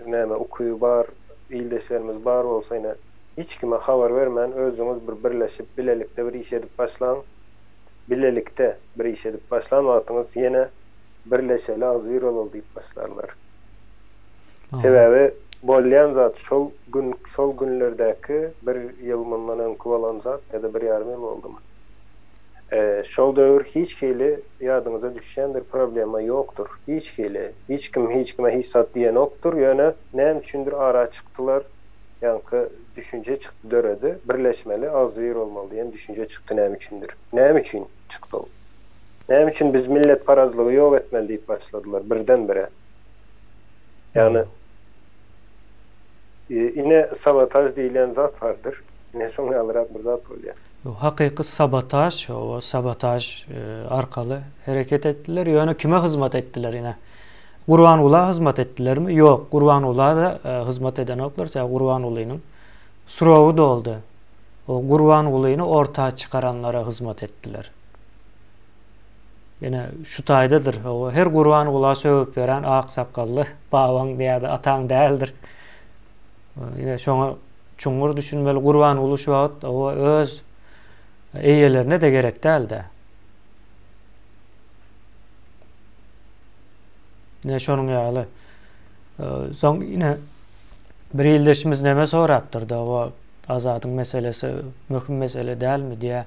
näme ukyby bar ildeşlerimiz bar bolsa ine hiç kime habar bermän özüňiz bir birleşip bilelikde bir iş edip başlaň bilelikde bir iş edip başlan wagtyňyz ýene birleşeli agzybir bolaly diýip başlarlar. Sebäbi bolýan zat şol gün şol günlerdäki bir ýyl mundan öňki bolan zat ýa-da bir ýarym ýyl boldumy. Şol döwür hiç hili ýadyňyza düşýändir problema ýokdur. Hiç hili. Hiç kim hiç kime hiç zat diýenokdyr. Ýöne näme üçindir ara çykdylar. Ýaňky düşünje çykdy döredi. Birleşmeli, agzybir bolmaly diýen düşünje çykdy näme üçindir. Näme üçin çykdy ol? Näme üçin biz milletparazlygy ýok etmeli diýip başladylar birden bire. Ýagny ine sabotaž diýilýän zat bardyr. Ine şoň ýalyrak bir zat bolýar. Hakyky sabotaž, o sabotaž arkaly hereket etdiler. Ýöne kime hyzmat etdiler ine? Gurbangula hyzmat etdilermi? Ýok, Gurbangula-da hyzmat edenoklar, sebäbi Gurbangulynyň srogy doldy. O Gurbangulyny orta çykaranlara hyzmat etdiler. Ine şu taýdadyr. O her Gurbangula sögüp ýören ak sakgally babaň ýa-da ataň däldir. Ine şoňa çuňňur düşünmeli. Gurbanguly şu wagt oba öz eýelerine-de gerek däl-de. Ine şonuň ýaly. Soň ine bir ildeşimiz neme sorapdyr-da, o Azadyň meselesi möhüm mesele dälmi diýä.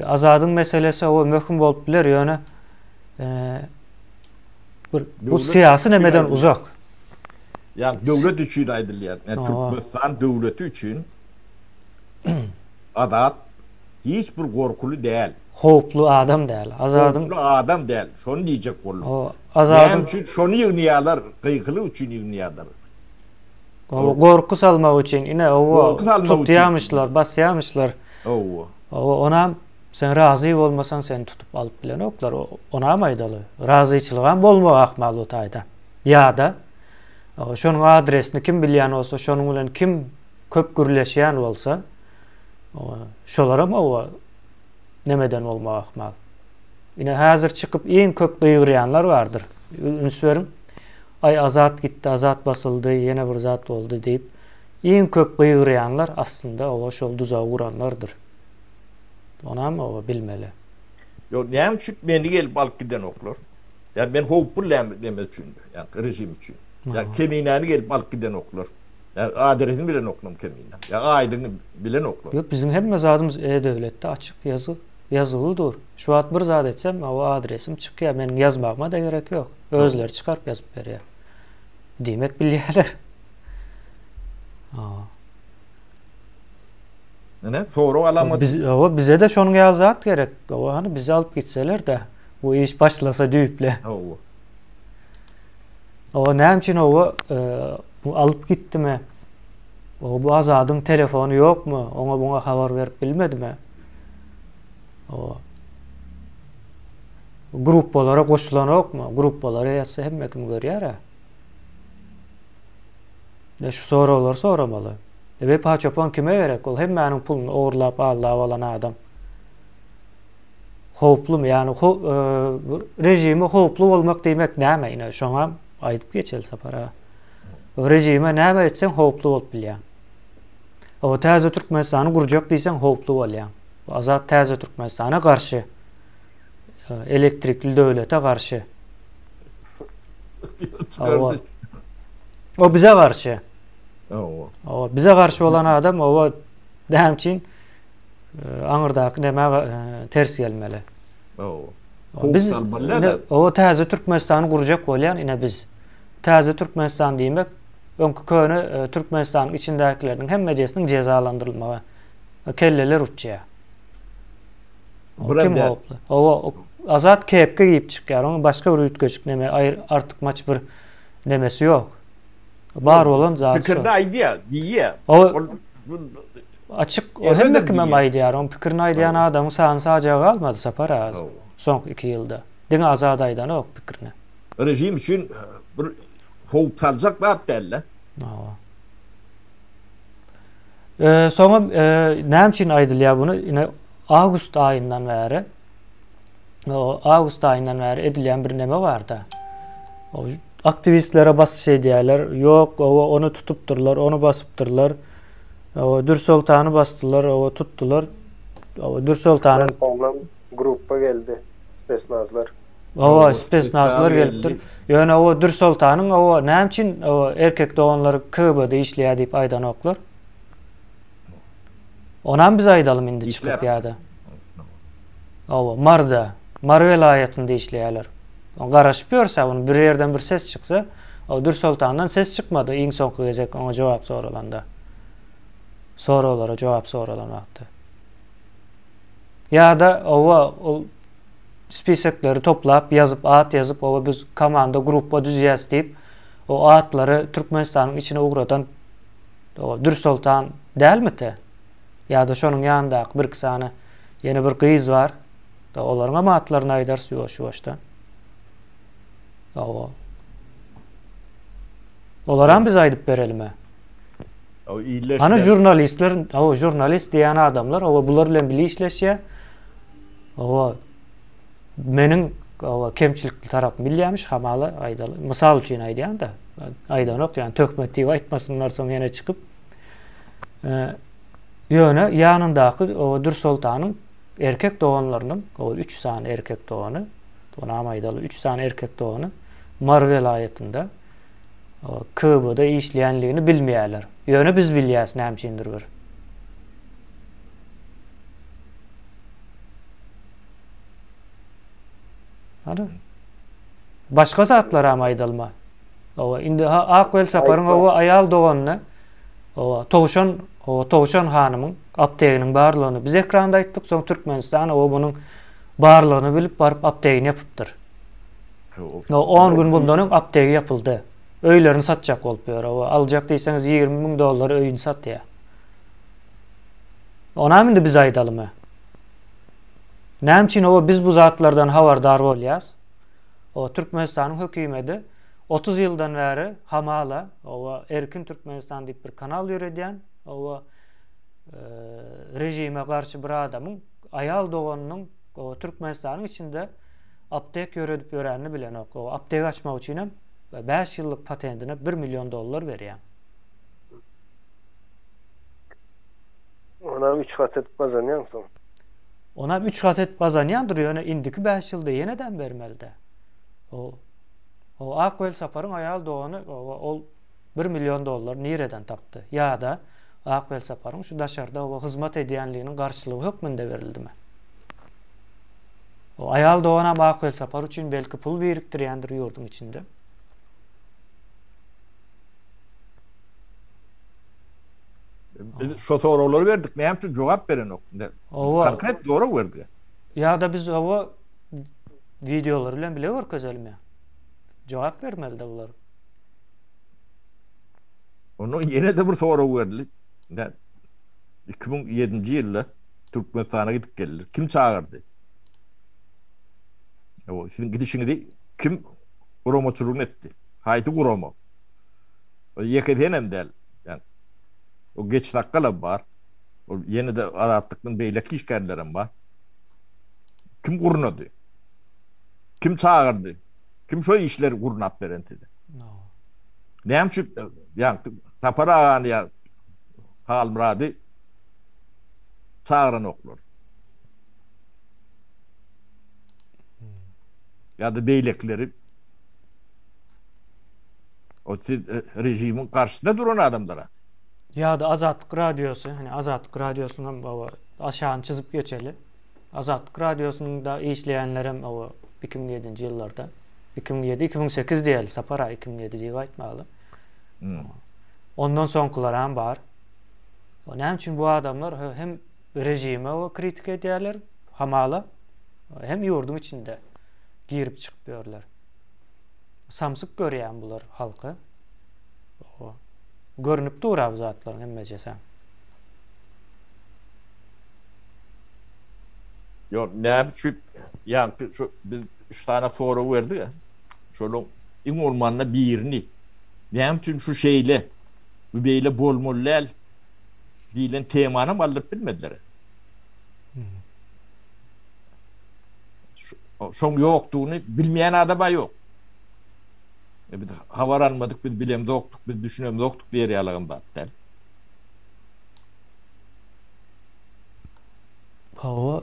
Azadyň meselesi o möhüm bolup biler, ýöne bir bu syýasy nemeden uzak. Ýa döwlet üçin aýdylýar. Ýa Türkmenistan döwleti üçin. Azat hiç bir gorkuly däl. Howply adam däl. Azadyň Howply adam däl. Şony diýjek boldum. Azadyň Näme üçin şony ýygnaýarlar? Gykylyk üçin ýygnaýarlar. Hawa, gorky salmak üçin. Ine, hawa, tutýamyşlar, basýamyşlar. Hawa. Hawa, onam sen razy bolmasaň seni tutup alyp bilenoklar. Onam aýdaly. Razyçylygam bolmagy ahmal bu taýda. Ýa-da şonuň adresini kim bilýän bolsa, şonuň bilen kim köp gürleşýän bolsa, şolaram hawa nemeden bolmagy ahmal. Ine häzir çykyp iň köp gygyrýanlar bardyr. Üns beriň. Aý Azat gitdi, Azat basyldy, ýene bir zat boldy diýip, iň köp gygyrýanlar aslynda oba şol duzagy guranlardyr. Onam oba bilmeli. Ýok, näme üçin meni gelip alyp gidenoklar? Ýa men howply näme neme üçin? Ýa režim üçin. Ýa keminäni gelip alyp gidenoklar. Ýa adresini bilenoklar kemine. Ýa aýdyny bilenoklar. Ýok, biziň hemme zadymyz e-döwletde açyk ýazyk, ýazyly dur. Şu wagt bir zat etsem, oba adresim çykýar, meniň ýazmagyma-da gerek ýok. Özleri çykaryp ýazyp berýär. Diýmek bilýärler. Ine, sorag alamat. Biz, hawa, bize-de şonuň ýaly zat gerek. Hawa, hany bizi alyp gitseler-de, bu iş başlasa düýpli. Hawa. Hawa, näme üçin hawa, e, bu alyp gitdimi? Hawa, bu Azadyň telefony ýokmy? Oňa buňa habar berip bilmedimi? Hawa. Gruppalara goşulanokmy? Gruppalara ýazsa hemme kim görýär-ä. Ine şu soraglary soramaly. Wepa çopan kime gerek? Ol hemmäniň puluny ogurlap, aldap alan adam. Howplumy? Ýagny ho, e, režime howply bolmak diýmek näme? Ine şoňa aýdyp geçeli Sapar aga. Režime näme etseň howply bolup bilýäň. O täze Türkmenistany gurjak diýseň howply bolýaň. Azat täze Türkmenistana garşy elektrikli döwlete garşy. Çıkardı. O bize garşy. O. O bize garşy bolan adam o näme üçin e, aňyrdaky näme e, ters gelmeli. O. Biz o täze Türkmenistany gurjak bolýan ine biz. Täze Türkmenistan diýmek öňki köne e, Türkmenistanyň içindäkileriniň hemmejesiniň jezalandyrylmagy. Kelleler uçýar. Kim howply? Hawa, Azat kepka giýip çykýar. Onuň başga bir üýtgeşik neme, aýr artykmaç bir nemesi ýok. Bar bolan zat. Pikirini aýdýar, diýýär. Ol açyk, o hemme kimem aýdýar. Onuň pikirini aýdýan adamyň sany sajagy galmady Sapar aga. Soňky 2 ýylda. Diňe Azat aýdanok pikirini. Režim üçin bir howp saljak zat däl-de. Hawa. Soňam näme üçin aýdylýar buny? Ine awgust aýyndan bäri awgust aýyndan bäri edilýän bir neme barda. Aktiwistlere basyş edýärler. Ýok, owa ony tutupdyrlar, ony basypdyrlar. Owa Dürsoltany basdylar, owa tutdular. Owa Dürsoltanyň gruppa geldi spesnazlar. Hawa, spesnazlar gelipdir. Ýöne o Dürsoltanyň o näme üçin o erkek doganlary KGB-de işleýär diýip aýdanoklar? Onam biz aýdalym indi çykyp ýa-da. Hawa, Marda, Mary welaýatynda işleýärler. Garaşyp ýörse, ony bir ýerden bir ses çyksa, o Dürsoltandan ses çykmady iň soňky gezek oňa jogap soralanda. Soraglara jogap soralan wagty. Ýa-da owa ol spisekleri toplap ýazyp at ýazyp owa biz komanda gruppa düzýäs diýip o atlary Türkmenistanyň içine ugradan owa Dürsoltan dälmite? Ýa-da şonuň ýanyndaky birki sany ýene bir gyz bar. Da olaryňam atlaryny aýdarys ýuwaş-ýuwaşdan. Owa. Olaram biz aýdyp berelime. Hany žurnalistler, hawa žurnalist diýen adamlar, hawa bular bilen bile işleşýär. Hawa meniň hawa kemçilikli tarapymy bilýärmiş, hamala aýdaly. Mysal üçin aýdýan-da, aýdanok, ýani töhmet diýip aýtmasynlar soň ýene çykyp. Ýöne ýanyndaky o Dürsoltanyň erkek doganlarynyň, o 3 sany erkek dogany, onam aýdaly, 3 sany erkek dogany Mary welaýatynda KGB-de işleýänligini bilmeýärler. Ýöne biz bilýäs näme üçindir bir. Hany? Başga zatlaram aýdylma. Owa, indi ha Ak Welsaparyň owa aýal doganyny, owa, Towşan. O Towşan hanymyň apteginiň barlygyny biz ekranda aýtdyk, soň Türkmenistan o munuň barlygyny bilip baryp aptegini ýapypdyr. O 10 gün bundan öň aptegi ýapyldy. Öýlerini satjak bolup ýör. O aljak diýseňiz 20 müň dollara öýüni satýar. Onam indi biz aýdalymy? Näme üçin o biz bu zatlardan habardar bolýas? O Türkmenistanyň hökümeti 30 ýyldan bäri hamala owa Erkin Türkmenistan diýip bir kanal ýöredýän, owa e, režime garşy bir adamyň aýal doganynyň owa Türkmenistanyň içinde aptek ýöredip ýörenini bilenok. Owa aptek açmak üçin hem 5 ýyllyk patentine 1 million dollar berýär. Onam 3 gat edip gazanýaň soň. Onam 3 gat edip gazanýandyr, ýöne indiki 5 ýylda ýenedem bermeli-dä. O O Ak Welsaparyň aýal dogany ol bir million dollar nireden tapdy? Ýa-da Ak Welsaparyň şu daşarda oba hyzmat edýänliginiň garşylygy hökmünde berildimi? O aýal doganam Ak Welsapar üçin belki pul birikdirýändir ýurduň içinde. Biz şo soraglary berdik, näme üçin jogap berenok? Konkret sorag berdik. Ýa-da biz oba Wideolar bilen bile görkezelim ýa. Jogap bermeli-de bular. Ondan ýene-de bir sorag berildi. Ine 2007-nji ýylda Türkmenistana gidip geldi. Kim çagyrdy? O siziň gidişiňizi kim guramaçylygyny etdi? Haýsy gurama? O ýeke senem däl. Yani, o geç sakgalam bar. O ýene-de Azatlykdan beýleki işgärlerem bar. Kim gurnady? Kim çagyrdy? Kim şo işleri gurnap beren size? Näme üçin ýa Sapar agany ýa Halmyrady çagyranoklar? Ýa-da beýlekileri o siz e, režimiň garşysyna duran adamlar. Ýa-da Azatlyk radiosy, hani Azatlyk radiosynyň hem baba aşagyny çyzyp geçeli. Azatlyk Radiosynda işleýänlerem oba 2007-nji ýyllarda, 2007, 2008 diýeli, Sapar aga 2007 diýip aýtmaly. Hmm. Ondan soňkylaram bar. O näme üçin bu adamlar hem režime o kritika edýärler, hamala, hem ýurduň içinde girip çykyp ýörler. Samsyk görýän bular halky. O görünip dur bu zatlaryň hemmejesem. Ýok, näme üçin ýaňky şu biz üç sany sorag berdik ya. Şonuň iň bolmanda birini näme üçin şu şeýle, bu beýle bolmaly däl diýlen temany hem aldyryp bilmediler. Şoň ýokdugyny bilmeýän adam-a ýok. E biz habar almadyk, biz bilemzokdyk, biz düşünemzokdyk diýer ýalygam zat däl. Hawa.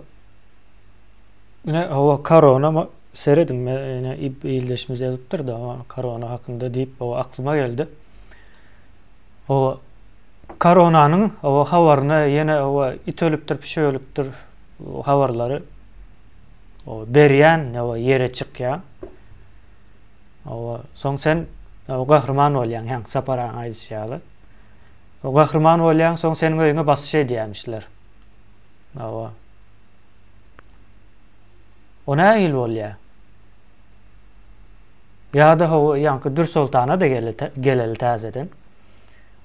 Ine, hawa, korona serediň, ine ildeşimiz ýazypdyr da, korona hakynda diýip, hawa, aklyma geldi. Hawa, koronanyň hawa habaryny ýene hawa it ölüpdir, pişik ölüpdir habarlary hawa berýän, hawa ýere çykýan. Hawa, soň sen hawa gahryman bolýaň, ýaňky Sapar agaň aýdyşy ýaly. Gahryman bolýaň, soň seniň öýüňe basyş edýämişler. Hawa. O nähili bolýar? Ýa-da hawa, ýaňky Dürsoltana-da geleli täzeden.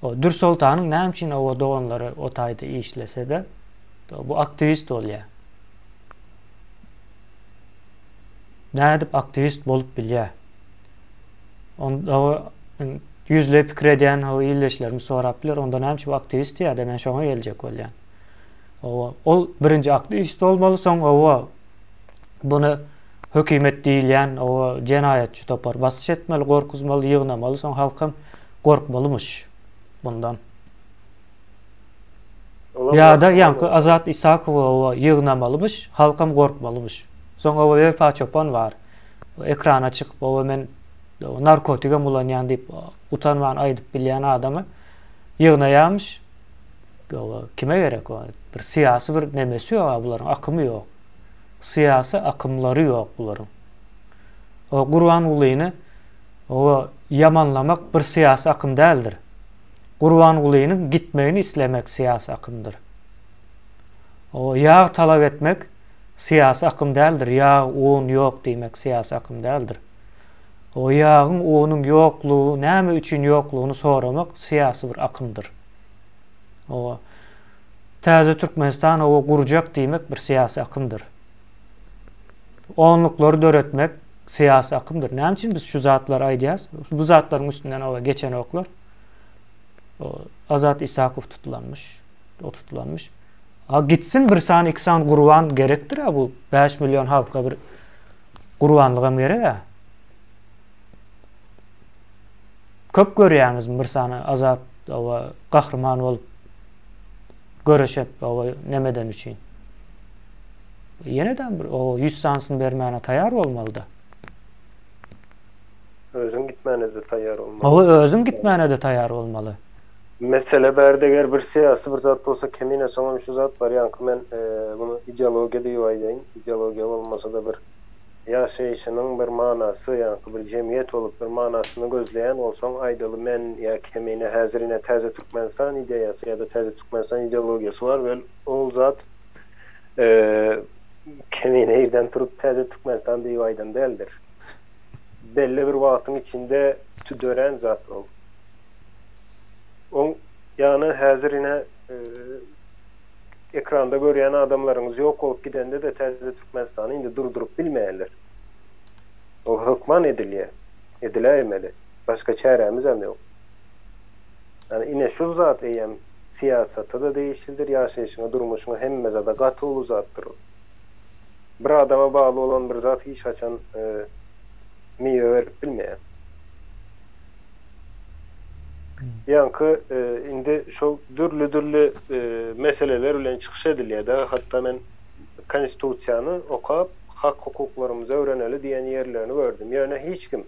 O Dürsoltanyň näme üçin owa doganlary o taýda işlese-de, bu aktiwist bolýar. Nädip aktiwist bolup bilýär? Onda ýüzleý pikir edýän hawa ildeşlerimiz sorap biler, onda näme üçin bu aktiwist diýýär-de, men şoňa geljek bolýan. Hawa, ol birinji aktiwist bolmaly, soň hawa buny hökümet diýilýän hawa jenaýatçy topar basyş etmeli, gorkuzmaly, ýygnamaly, soň halkam gorkmalymyş bundan. Ýa-da ýaňky Azat Isakowa hawa ýygnamalymyş, halkam gorkmalymyş. Soň hawa Wepa Çopan bar. Ekrana çykyp hawa men narkotigem ulanýan diýip utanman aýdyp bilýän adamy ýygnaýamyş. Hawa kime gerek o? Bir syýasy bir nemesi ýok bularyň, akymy ýok. Syýasy akymlary ýok bularyň. O Gurbangulyny hawa ýamanlamak bir syýasy akym däldir. Gurbangulynyň gitmegini islemek syýasy akymdyr. O ýag talap etmek syýasy akym däldir, ýag, un ýok diýmek syýasy akym däldir. O ýagyň, unuň ýoklugy, näme üçin ýoklugyny soramak syýasy bir akymdyr. O Täze Türkmenistan oba gurjak diýmek bir syýasy akymdyr. Onluklary döretmek syýasy akymdyr. Näme üçin biz şu zatlary aýdýas? Bu zatlaryň üstünden oba geçenoklar. Azat Isakow tutulanmyş. O tutulanmyş. A gitsin bir sany iki sany gurban gerekdir a bu 5 million halka bir gurbanlygam gerek a. Köp görýäňizmi bir sany Azat oba gahryman bolup göreşep oba nemeden üçin. Ýenedem bir o 100 sanysyny bermäne taýar bolmalyda. Özüň gitmäne-de taýýar bolmaly. Hawa, özüň gitmäne-de taýýar bolmaly. Mesele bärde eger bir syýasy bir zat bolsa kemine soňam şu zat bar ýaňky men muny ideologiýa diýip aýdaýyn ideologiýa bolmasa-da bir ýaşaýşynyň bir manasy ýaňky bir jemgyýet bolup bir manasyny gözleýän bolsaň aýdaly men ýa kemine häzir ine täze Türkmenistan ideýasy ýa-da täze Türkmenistan ideologiýasy bar wel ol zat kemine irden turup täze Türkmenistan diýip aýdan däldir. Belli bir wagtyň içinde dörän zat ol. Oň ýany häzir ine ekranda görýän adamlaryňyz ýok bolup gidende-de täze Türkmenistany indi durduryp bilmeýärler. Ol hökman edilýär. Ediläýmeli. Başga çärämizem ýok. Ýani ine şu zat eýýäm syýasata-da degişlidir, ýaşaýşyňa, durmuşyňa hemme zada gaty uly zatdyr ol. Bir adama bagly bolan bir zat hiç haçan miwe berip bilmeýär. Ýaňky indi şol dürli-dürli meseleler bilen çykyş edilýär-de, hatda men Konstitusiýany okap, hak-hukuklarymyzy öwreneli diýen ýerlerini gördüm. Ýöne hiç kim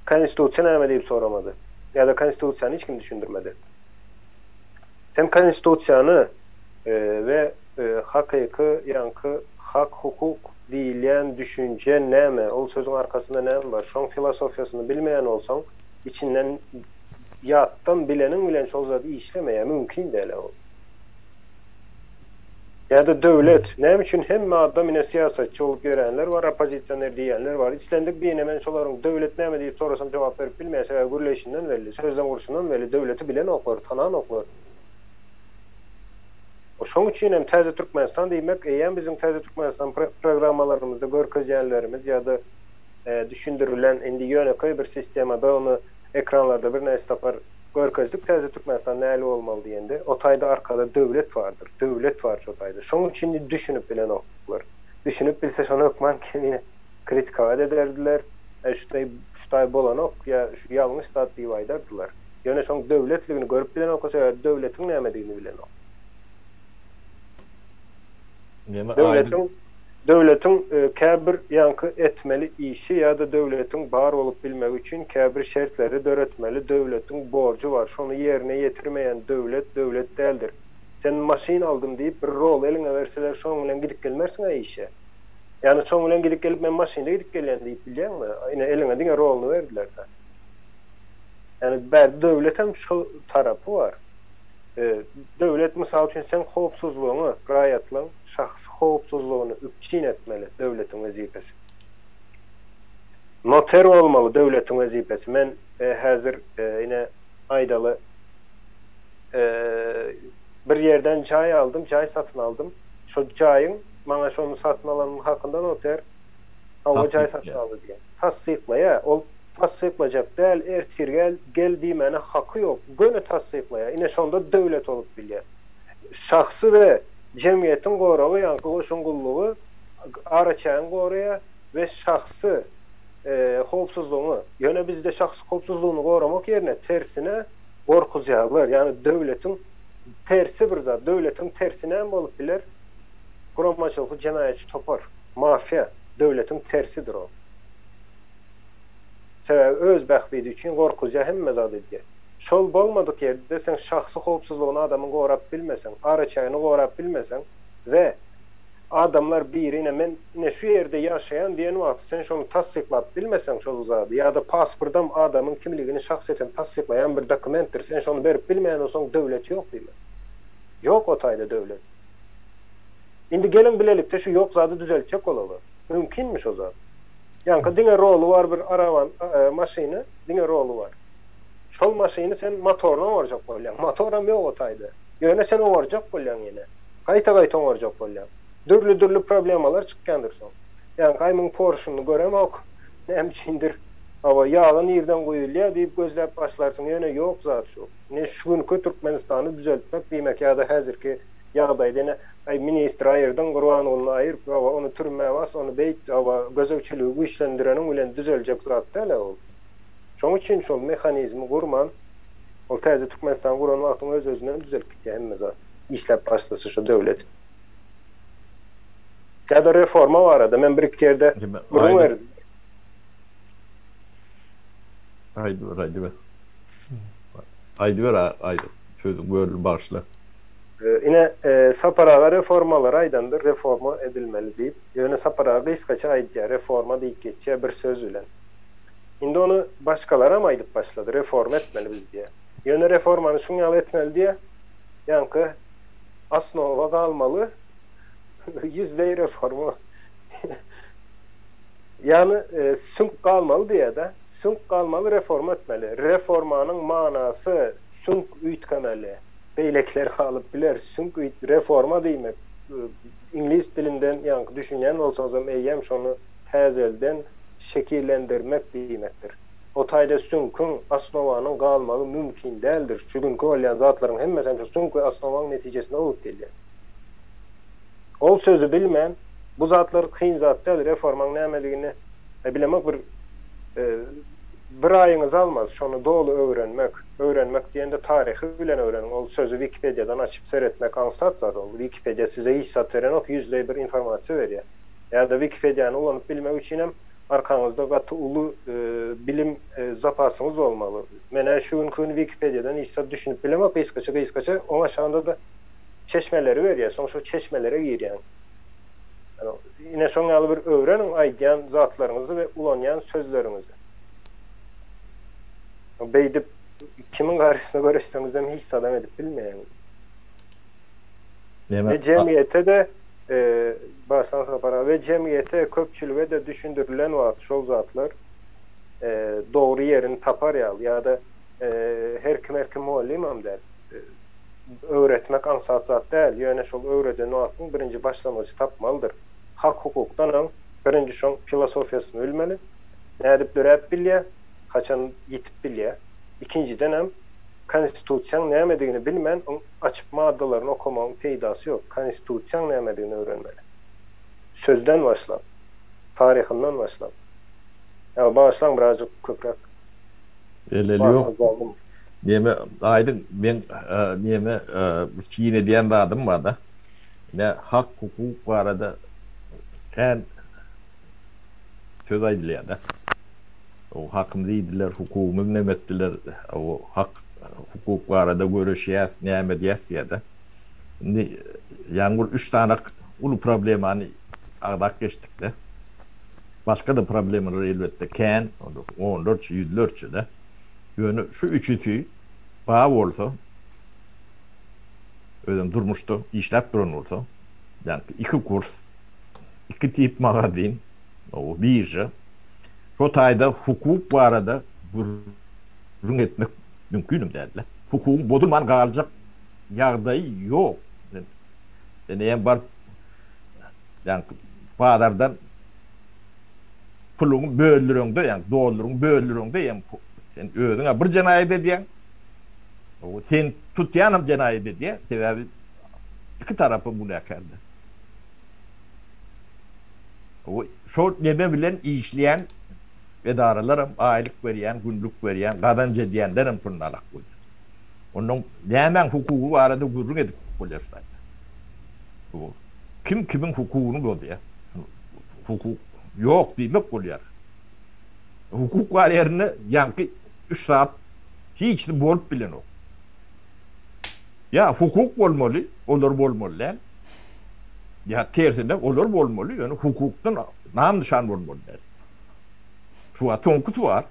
Konstitusiýa näme diýip soramady. Ýa-da Konstitusiýany hiç kim düşündirmedi. Sen Konstitusiýany we Hakyky ýaňky hak-hukuk diýilýän düşünje näme, ol sözüň arkasynda näme bar, şoň filosofiýasyny bilmeýän bolsaň, içinden ýatdan bileniň bilen şol zat işlemeýär, mümkin däl-ä ol. Ýa-da döwlet, näme üçin hemme adam ine syýasatçy bolup ýöränler bar, oppozisioner diýýänler bar, islendik birine men şolaryň döwlet näme diýip sorasam jogap berip bilmeýär, sebäbi gürleýşinden belli, sözlem gurşundan belli, döwleti bilenoklar, tananoklar. Şoň üçin hem Täze Türkmenistan diýmek eýýäm biziň Täze Türkmenistan programmalarymyzda görkezýänlerimiz ýa-da düşündirilen indi ýönekeý bir sistemada ony ekranlarda birnäçe sapar görkezdik Täze Türkmenistan nähili bolmaly diýende o taýda arkada döwlet bardyr. Döwlet bar şo taýda. Şoň üçin düşünip bilenoklar. Düşünip bilse şony hökman kemine kritikowat ederdiler. Şu taý şu taý bolanok ýa şu ýalňyş zat diýip aýdardylar. Ýöne şoň döwletligini görüp bilenok sebäbi döwletiň nämedigini bilenok. Döwletiň döwletiň käbir ýaňky etmeli işi ýa-da döwletiň bar bolup bilmegi üçin käbir şertleri döretmeli döwletiň borjy bar şony ýerine ýetirmeýän döwlet döwlet däldir. Sen maşyn aldym diýip bir rol eliňe berseler şoň bilen gidip gelmersiňä işe. Ýagny şoň bilen gidip gelip men maşynda gidip gelýän diýip bilýäňmi? Ine eliňe diňe roluny berdiler-de. Ýagny bärde döwletem şo tarapy bar. Döwlet mysal üçin seň howpsuzlygyňy, raýatlaň şahsy howpsuzlygyny üpjün etmeli döwletiň wezipesi. Noter bolmaly döwletiň wezipesi. Men häzir ine aýdaly bir ýerden jaý aldym, jaý satyn aldym. Şo jaýyň maňa şony satyn alanym hakynda noter hawa jaý satyn aldy diýýär. Tassyklaýar. Ol Tassyklajak däl, ertir gel, gel diýmäne haky ýok, göni tassyklaýar. Ine şonda döwlet bolup bilýär. Şahsy we jemgyýetiň goragy ýaňky goşun gullugy araçägiňi goraýar we şahsy howpsuzlygyňy. Ýöne bizde şahsy howpsuzlygyny goramak ýerine tersine gorkuzýarlar. Ýagny döwletiň tersi bir zat. Döwletiň tersi näme bolup biler? Guramaçylykly jenaýatçy topar, mafiýa döwletiň tersidir ol. Sebäbi öz bähbidi üçin gorkuzýar hemme zat edýär. Şol bolmadyk ýerde sen şahsy howpsuzlygyny adamyň gorap bilmeseň, araçägini gorap bilmeseň we. Adamlar biri ine men ine şu ýerde ýaşaýan diýen wagty sen şony tassyklap bilmeseň şol zady ýa-da pasportam adamyň kimligini şahsyýetini tassyklaýan bir dokumentdir sen şony berip bilmeýän bolsaň döwlet ýok diýmek. Ýok o taýda döwlet. Indi geliň bilelikde şu ýok zady düzeltjek bolaly. Mümkinmi şo zat? Ýaňky diňe roly bar bir araban maşyny diňe roly bar. Şol maşyny sen motoryny oňarjak bolýaň. Motoram ýok o taýda. Ýöne sen oňarjak bolýaň ýene. Gaýta-gaýta oňarjak bolýaň. Dürli-dürli problemalar çykýandyr soň. Ýaňky aý muň porşunyny göremok. Näme üçindir. Hawa, ýagy nirden guýulýar diýip gözläp başlarsyň, ýöne ýok zat şu. Ine şu günki Türkmenistany düzeltmek diýmek ýa-da häzirki ýagdaýda ine aý ministri aýyrdyň, Gurbangulyny aýyr, hawa ony türmä bas, ony beýt, hawa gözegçiligi güýçlendireniň bilen düzeljek zat däl-ä ol. Şoň üçin şol mehanizmi gurman, ol täze Türkmenistany guran wagtyň öz-özünden düzelip gitýär hemme zat. Işläp başlasa şo döwlet. Ýa-da reforma barada men bir-iki ýerde gürrüň berdim. Aýdyber, aýdyber. Aýdyber, aýdyp, sözüňi böldüm, bagyşla. Ine, Sapar aga reformalary aýdandyr, reforma edilmeli diýip. Ýöne Sapar aga gysgaça aýdýar, reforma diýip geçýär bir söz bilen. Indi ony başgalaram aýdyp başlady, reforma etmeli biz diýýär. Ýöne reformany şuň ýaly etmeli diýýär, ýaňky osnowa galmaly, ýüzleý reforma. Ýagny süňk galmaly diýýär-de, süňk galmaly reforma etmeli. Reformanyň manasy süňk üýtgemeli. Beýlekiler galyp biler. Süňk üýt reforma diýmek iňlis dilinden ýaňky düşünýän bolsaňyzam eýýäm şony täzelden şekillendirmek diýmekdir. O taýda süňküň, osnowanyň galmagy mümkin däldir. Şu günki bolýan zatlaryň hemmesem şu süňk we osnowaň netijesinde bolup gelýär. Ol sözi bilmän, bu zatlar kyn zat däl, reformaň nämedigini bilemok bir bir aýyňyzy almaz şony doly öwrenmek. Öwrenmek diýende taryhy bilen öwreniň, ol sözi wikipediýadan açyp seretmek aňsat zat ol. Wikipediýa size hiç zat berenok, ýüzleý bir informasiýa berýär. Ýa-da wikipediýany ulanyp bilmek üçinem arkaňyzda gaty uly bilim zapasyňyz bolmaly. Men-ä şu günki gün wikipediýadan hiç zat düşünip bilemok, gysgaça gysgaça, oň aşagynda-da çeşmeleri berýär, soň şo çeşmelere girýäň. Ine şoň ýaly bir öwreniň aýdýan zatlaryňyzy we ulanýan sözleriňizi. Beýdip kimiň garşysyna göreşseňizem hiç zadam edip bilmeýäňiz. Näme? We jemgyýete-de başdan Sapar aga, we jemgyýete, köpçülige-de düşündirilen wagt şol zatlar dogry ýerini tapar ýaly ýa-da her kim her kim mugallymam däl. Öwretmek aňsat zat däl, ýöne şol öwreden wagtyň birinji başlangyjy tapmalydyr. Hak-hukukdan öň birinji şoň filosofiýasyny bilmeli. Nädip döräp bilýär, haçan ýitip bilýär. Ikinjidenem Konstitusiýaň nämedigini bilmän oň açyp maddalaryny okamagyň peýdasy ýok. Konstitusiýaň nämedigini öwrenmeli. Sözden başlap. Taryhyndan başlap. Ýa bagyşlaň birazjyk köpräk Zeleli ýok. Neme aýdyň men neme bir syn edýän zadym barda. Ine hak hukuk barada kän söz aýdylýar-da. O hakymyzy iýdiler, hukugymyzy neme etdiler, o hak hukuk barada göreşýäs, näme edýäs diýýär-de. Indi ýaňy bir üç sany uly problemany agzap geçdik-de. Başga-da problemalar elbetde kän, onlarça, ýüzlerçe-de. Ýöne şu üçüsi bar bolsa, özem durmuşda işläp duran bolsa, ýagny iki kurs, iki tip magazin, o birža, şo taýda hukuk barada gürrüň etmek mümkinem däl-de. Hukugyň bozulman galjak ýagdaýy ýok. Sen eýýäm baryp, ýagny bazardan puluňy böldüreňde, ýagny dollaryňy böldüreňde hem sen özüňe bir jenaýat edýäň. Sen tutýan hem jenaýat edýär, sebäbi iki tarapam günäkärdir. Şol neme bilen işleýän edaralar hem aýlyk berýän, günlük berýän, gazanç edýänler hem şonda alak bolýar. Ondan nämäň hukugy barada gürrüň edip bolýar şu taýda. Kim kimiň hukugyny bozýar? Hukuk ýok diýmek bolýar. Hukuk bar ýerinde ýaňky üç zat hiçsi bolup bilenok. Ýa hukuk bolmaly, olar bolmaly däl. Ýa tersine olar bolmaly, ýöne hukukdan nam-nyşan bolmaly däl. Şu wagt soňkusy bar.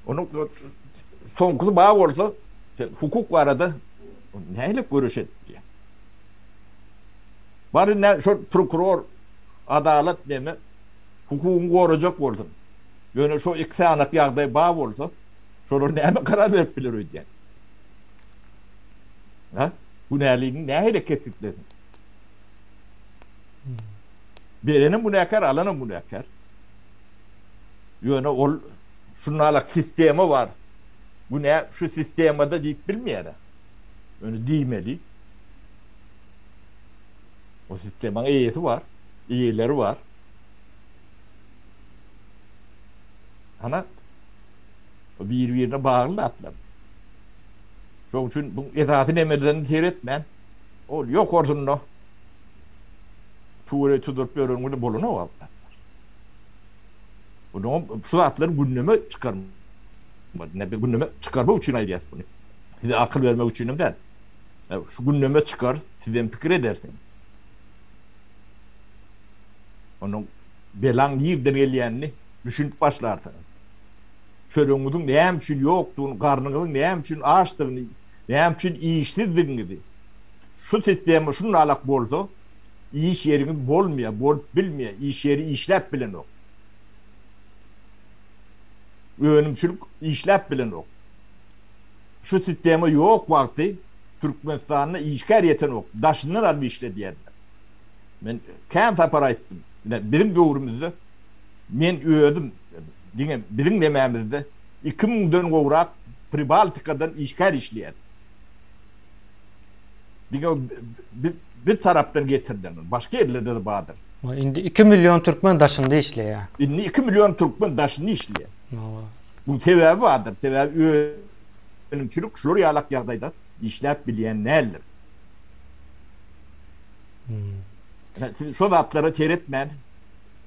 Onuň soňkusy bar bolsa, sen hukuk barada nähili göreş edip bilýäň? Bar indi şol prokuror, adalat neme hukugyňy gorajak bolsun. Ýöne şo iki sanak ýagdaý bar bolsa, şolar näme karar berip biler öýdýäň? Ha? Günäliňi nähili kesgitlesin? Berenem günäkär, alanam günäkär. Ýöne ol şunalak sistema bar. Günä şu sistemada diýip bilmeýär. Ýöne diýmeli. O sistemaň eýesi bar, eýeleri bar. Ana bir-birine bagly zatlar. Şonuň üçin bu esasy nemeden seretmän, ol ýokarsynda tüweleý tuduryp ýören güni bolanok o zatlar. Bunu şu zatlary gündeme çykarmaly. Ne bir gündeme çykarmak üçin aýdýas bunu. Size akyl bermek üçin hem däl. Şu gündeme çykar, siz hem pikir edersiňiz. Onuň belaň nirden gelýänini düşünip başlarsyňyz. Çöregiňiziň näme üçin ýokdugyny, garnyňyzyň näme üçin açdygyny, näme üçin işsizdigiňizi. Şu sistema şunalak bolsa, iş ýeriňiz bolmaýar, bolup bilmeýär, iş ýeri işläp bilenok. Önümçilik işläp bilenok. Şu sistema ýok wagty Türkmenistanda işgär ýetenok, daşyndan alyp işledýärler. Men kän sapar aýtdym. Ine, biziň döwrümizde men özüm diňe biziň nemämizde iki müňden gowrak Pribaltikadan işgär işleýärdi. Diňe biz tarapdan getirilen, başga ýerlerde-de bardyr. Indi iki million türkmen daşynda işleýär. Indi iki million türkmen daşynda işleýär. Buň sebäbi bardyr. Sebäbi önümçilik şular ýalak ýagdaýda işläp bilýän däldir. Hmm. Siz şo zatlara seretmän,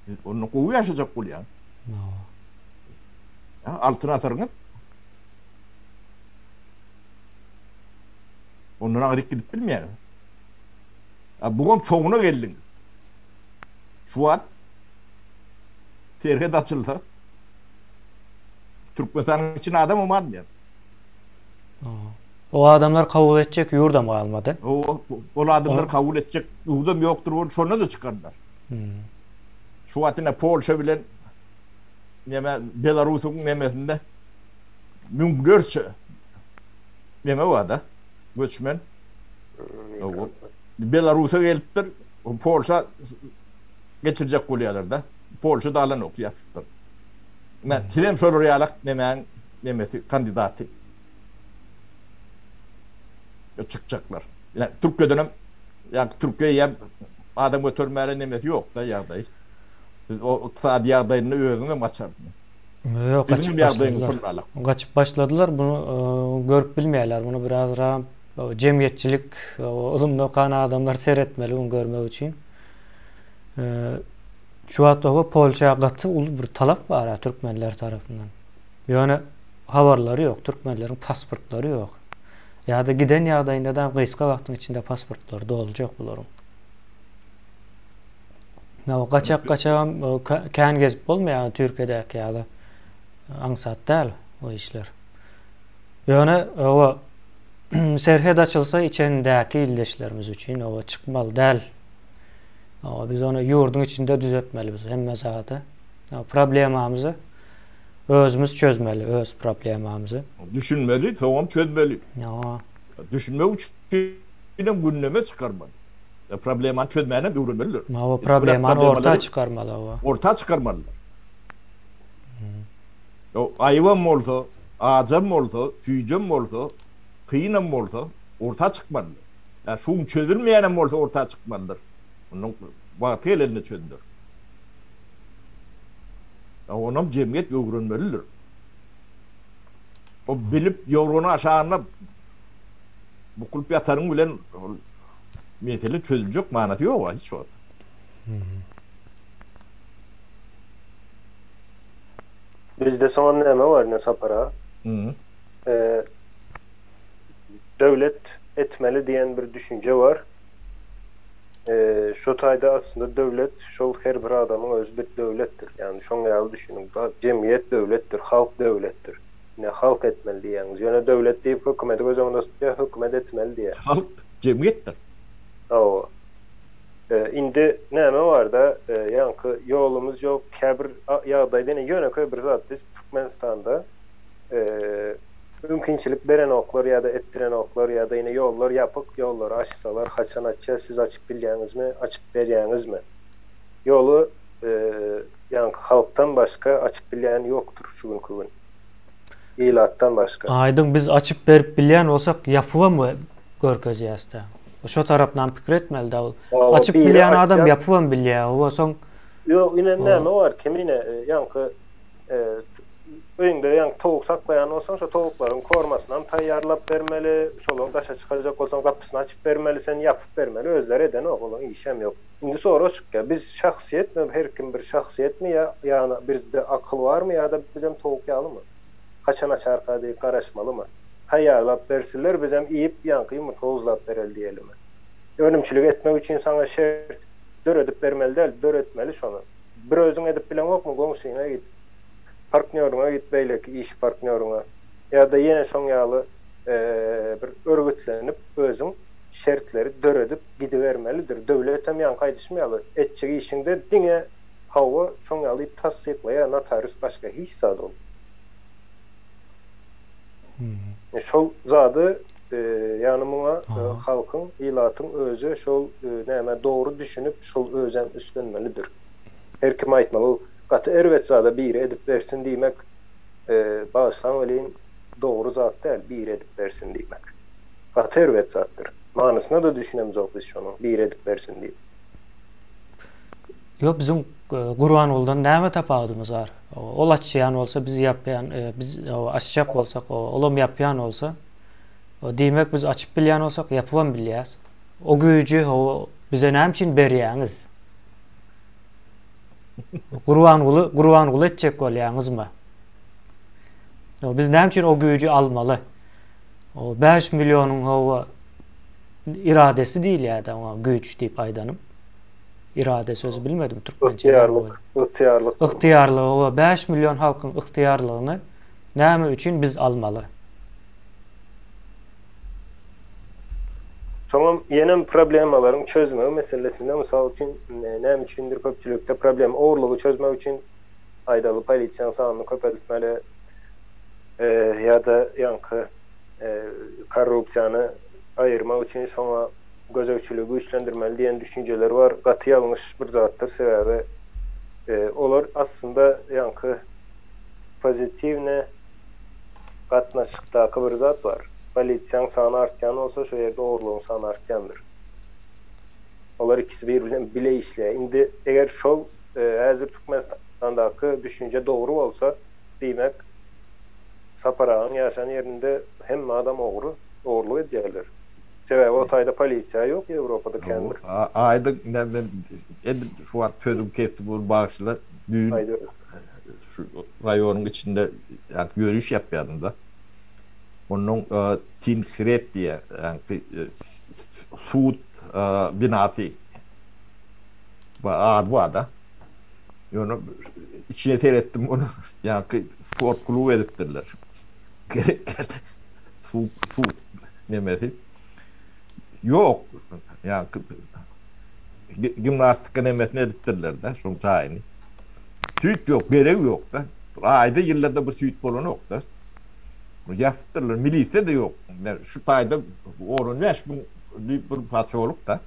siz onda gowy ýaşajak bolýaň. Ha, altyn asyryňyz. Ondan aňryk gidip bilmeýäňiz. Ha, bugam soňuna geldiňiz. Şu wagt serhet açylsa Türkmenistanyň içine adam almaýar. O adamlar kabul etjek ýurdam galmady. O, ol adamlar kabul etjek ýurdam ýokdur, ol şonda-da çykarlar. Hmm. Şu wagt ine Polşa bilen neme Belarusyň nemesinde müňlerçe neme bar-da, göçmen. Belarusa gelipdir, Polşa geçirjek bolýarlar-da. Polşa da alanok ýatypdyr. Men sizem şolar ýalak nemäň nemesi kandidaty. Çykjaklar. Ýa Türkiýeden hem ýa Türkiýe ýa adam götermäne nemesi ýok-da ýagdaý. Siz o ykdysady ýagdaýyny özüňiz hem gaçarsyňyz. Ýok, gaçyp başladylar. Gaçyp başladylar, bunu e, görüp bilmeýärler. Bunu birazra jemgyýetçilik, ylymda okan adamlar seretmeli bunu görmek üçin. E, şu wagt oba Polşa gaty uly bir talap bar türkmenler tarapyndan. Ýöne habarlary ýok, türkmenleriň pasportlary ýok. Ýa-da giden ýagdaýynda da gysga wagtyň içinde pasportlary doljak bularyň. Ýa gaçak gaçagam kän gezip bolmaýar Türkiýedäki ýaly. Aňsat däl o işler. Ýöne o serhet açylsa içindäki ildeşlerimiz üçin o çykmaly däl. O biz ony ýurduň içinde düzetmeli biz hemme zady. Problemamyzy özümiz çözmeli öz problemamyzy. Düşünmeli, soňam çözmeli. Ýa. Düşünmek üçin gündeme çykarmaly. Problemany çözmäni hem öwrenmelidir. Hawa, problemany orta çykarmaly hawa. Orta çykarmalydyr. Ýok, aýybam bolsa, ajam bolsa, süýjem bolsa, kynam bolsa orta çykmalydyr. Ýa şuň çözülmeýänem bolsa orta çykmalydyr. Onuň wagty gelende çözüler. Ýa onam jemgyýet öwrenmelidir. O bilip ýorganyň aşagynda bukulyp ýatanyň bilen ol mesele çözüljek manasy ýok hiç wagt. Bizde soňam näme bar ine Sapar aga? Döwlet. etmeli diýen bir düşünje bar. Şo taýda aslynda döwlet şol her bir adamyň özi bir döwletdir. Ýagny şoň ýaly düşüniň. Jemgyýet döwletdir, halk döwletdir. Ine halk etmeli diýýäňiz. Ýöne döwlet diýip hökümeti göz öňünde tutýar, hökümet etmeli diýýär. Halk jemgyýetdir. Hawa. Indi näme barda, ýaňky ýolumyz ýok, käbir ýagdaýda ine ýönekeý bir zat biz Türkmenistanda mümkinçilik berenoklar ýa-da etdirenoklar ýa-da ine ýollar ýapyk, ýollary açsalar haçan açýar, siz açyp bilýäňizmi, açyp berýäňizmi? Ýoly ýaňky halkdan başga açyp bilýän ýokdur şu günki gün. Ilatdan başga. Aýdyň biz açyp berip bilýän bolsak ýapybam görkezýäsdä. Şo tarapdan pikir etmeli da ol. Açyp bilýän adam ýapybam bilýär. Owa soň Ýok ine näme bar kemine ýaňky öýüňde ýaňky towuk saklaýan bolsaň şo towuklaryň kormasynam taýýarlap bermeli, şolaryň daşa çykarjak bolsaň gapysyny açyp bermeli, sen ýapyp bermeli, özleri edenok olaryň işem ýok. Indi sorag çykýar, biz şahsyýetmi, her kim bir şahsyýetmi ýa ýagny bizde akyl barmy ýa-da bizem towuk ýalymy? Haçan açarka diýip garaşmalymy? Taýýarlap bersinler bizem iýip ýaňky ýumurtga guzlap bereli diýelimi? Önümçilik etmek üçin saňa şert döredip bermeli däl, döretmeli şony. Bir özüň edip bileňokmy goňşyňa git, partnýoryňa git beýleki iş partnýoryňa ýa-da ýene şoň ýaly bir örgütlenip özüň şertleri döredip gidibermelidir. Döwletem ýaňky aýdyşym ýaly etjek işiňde diňe hawa şoň ýaly diýip tassyklaýar notarius başga hiç zat ol. Şol zady ýagny muňa halkyň ilatyň özi şol nämä dogry düşünip şol özem üstlenmelidir. Her kim aýtmaly ol gaty erbet zada biri edip bersin diýmek bagyşlaň welin dogry zat däl biri edip bersin diýmek. Gaty erbet zatdyr. Manysyna-da düşünemzok biz şonuň biri edip bersin diýip. Ýok biziň Gurbangulydan näme tapawudymyz bar? Ol açýan bolsa biz ýapýan, biz açjak bolsak, olam ýapýan bolsa, diýmek biz açyp bilýän bolsak ýapybam bilýäs. O güýji bize näme üçin berýäňiz? Gurbanguly Gurbanguly etjek bolýaňyzmy? Biz näme üçin o güýji almaly? O 5 millionyň hawa iradesi diýilýär-de oňa güýç diýip aýdanym. Irade sözi bilmedim türkmençe. Ygtyýarlyk, ygtyýarlyk. Ygtyýarlygy we 5 million halkyň ygtyýarlygyny näme üçin biz almaly? Soňam ýenem problemalaryň çözmegi meselesinde mysal üçin näme üçindir köpçülikde problem ogurlygy çözmek üçin aýdaly polisiýanyň sanyny köpeltmeli ýa-da ýaňky korrupsiýany aýyrmak üçin şoňa gözegçiligi güýçlendirmeli diýen düşünjeler bar. Gaty ýalňyş bir zatdyr, sebäbi olar aslynda ýaňky pozitiwne gatnaşykdaky bir zat bar. Polisiýaň sany artýan bolsa, şo ýerde ogurlygyň sany artýandyr. Olar ikisi bir bilen bile işleýär. Indi eger şol häzir Türkmenistandaky düşünje dogry bolsa, diýmek Sapar agaň ýaşan ýerinde hemme adam ogry, ogurlyk edýärler. Sebäbi o taýda polisiýa ýok Ýewropada kän bir. Aýdyň ine men edil şu wagt sözüňi kesdim ol bagşylar düýn şu raýonyň içinde ýaňky ýöriş ýapýardym-da. Onnoň Tingsret diýýär ýaňky sud binasy ady bar-da. Ýöne içine seretdim ony ýaňky sport klub edipdirler. Gerek Sud sud nemesi ýok. Ýaňky gimnastika nemesini edipdirler-de, şoň jaýyny. Süýt ýok, geregi ýok-da. Aýda ýylda-da bir süýt bolanok-da. Ýapypdyrlar, milisiýa-da ýok. Şu taýda 15 müň diýip bir posýolok-da.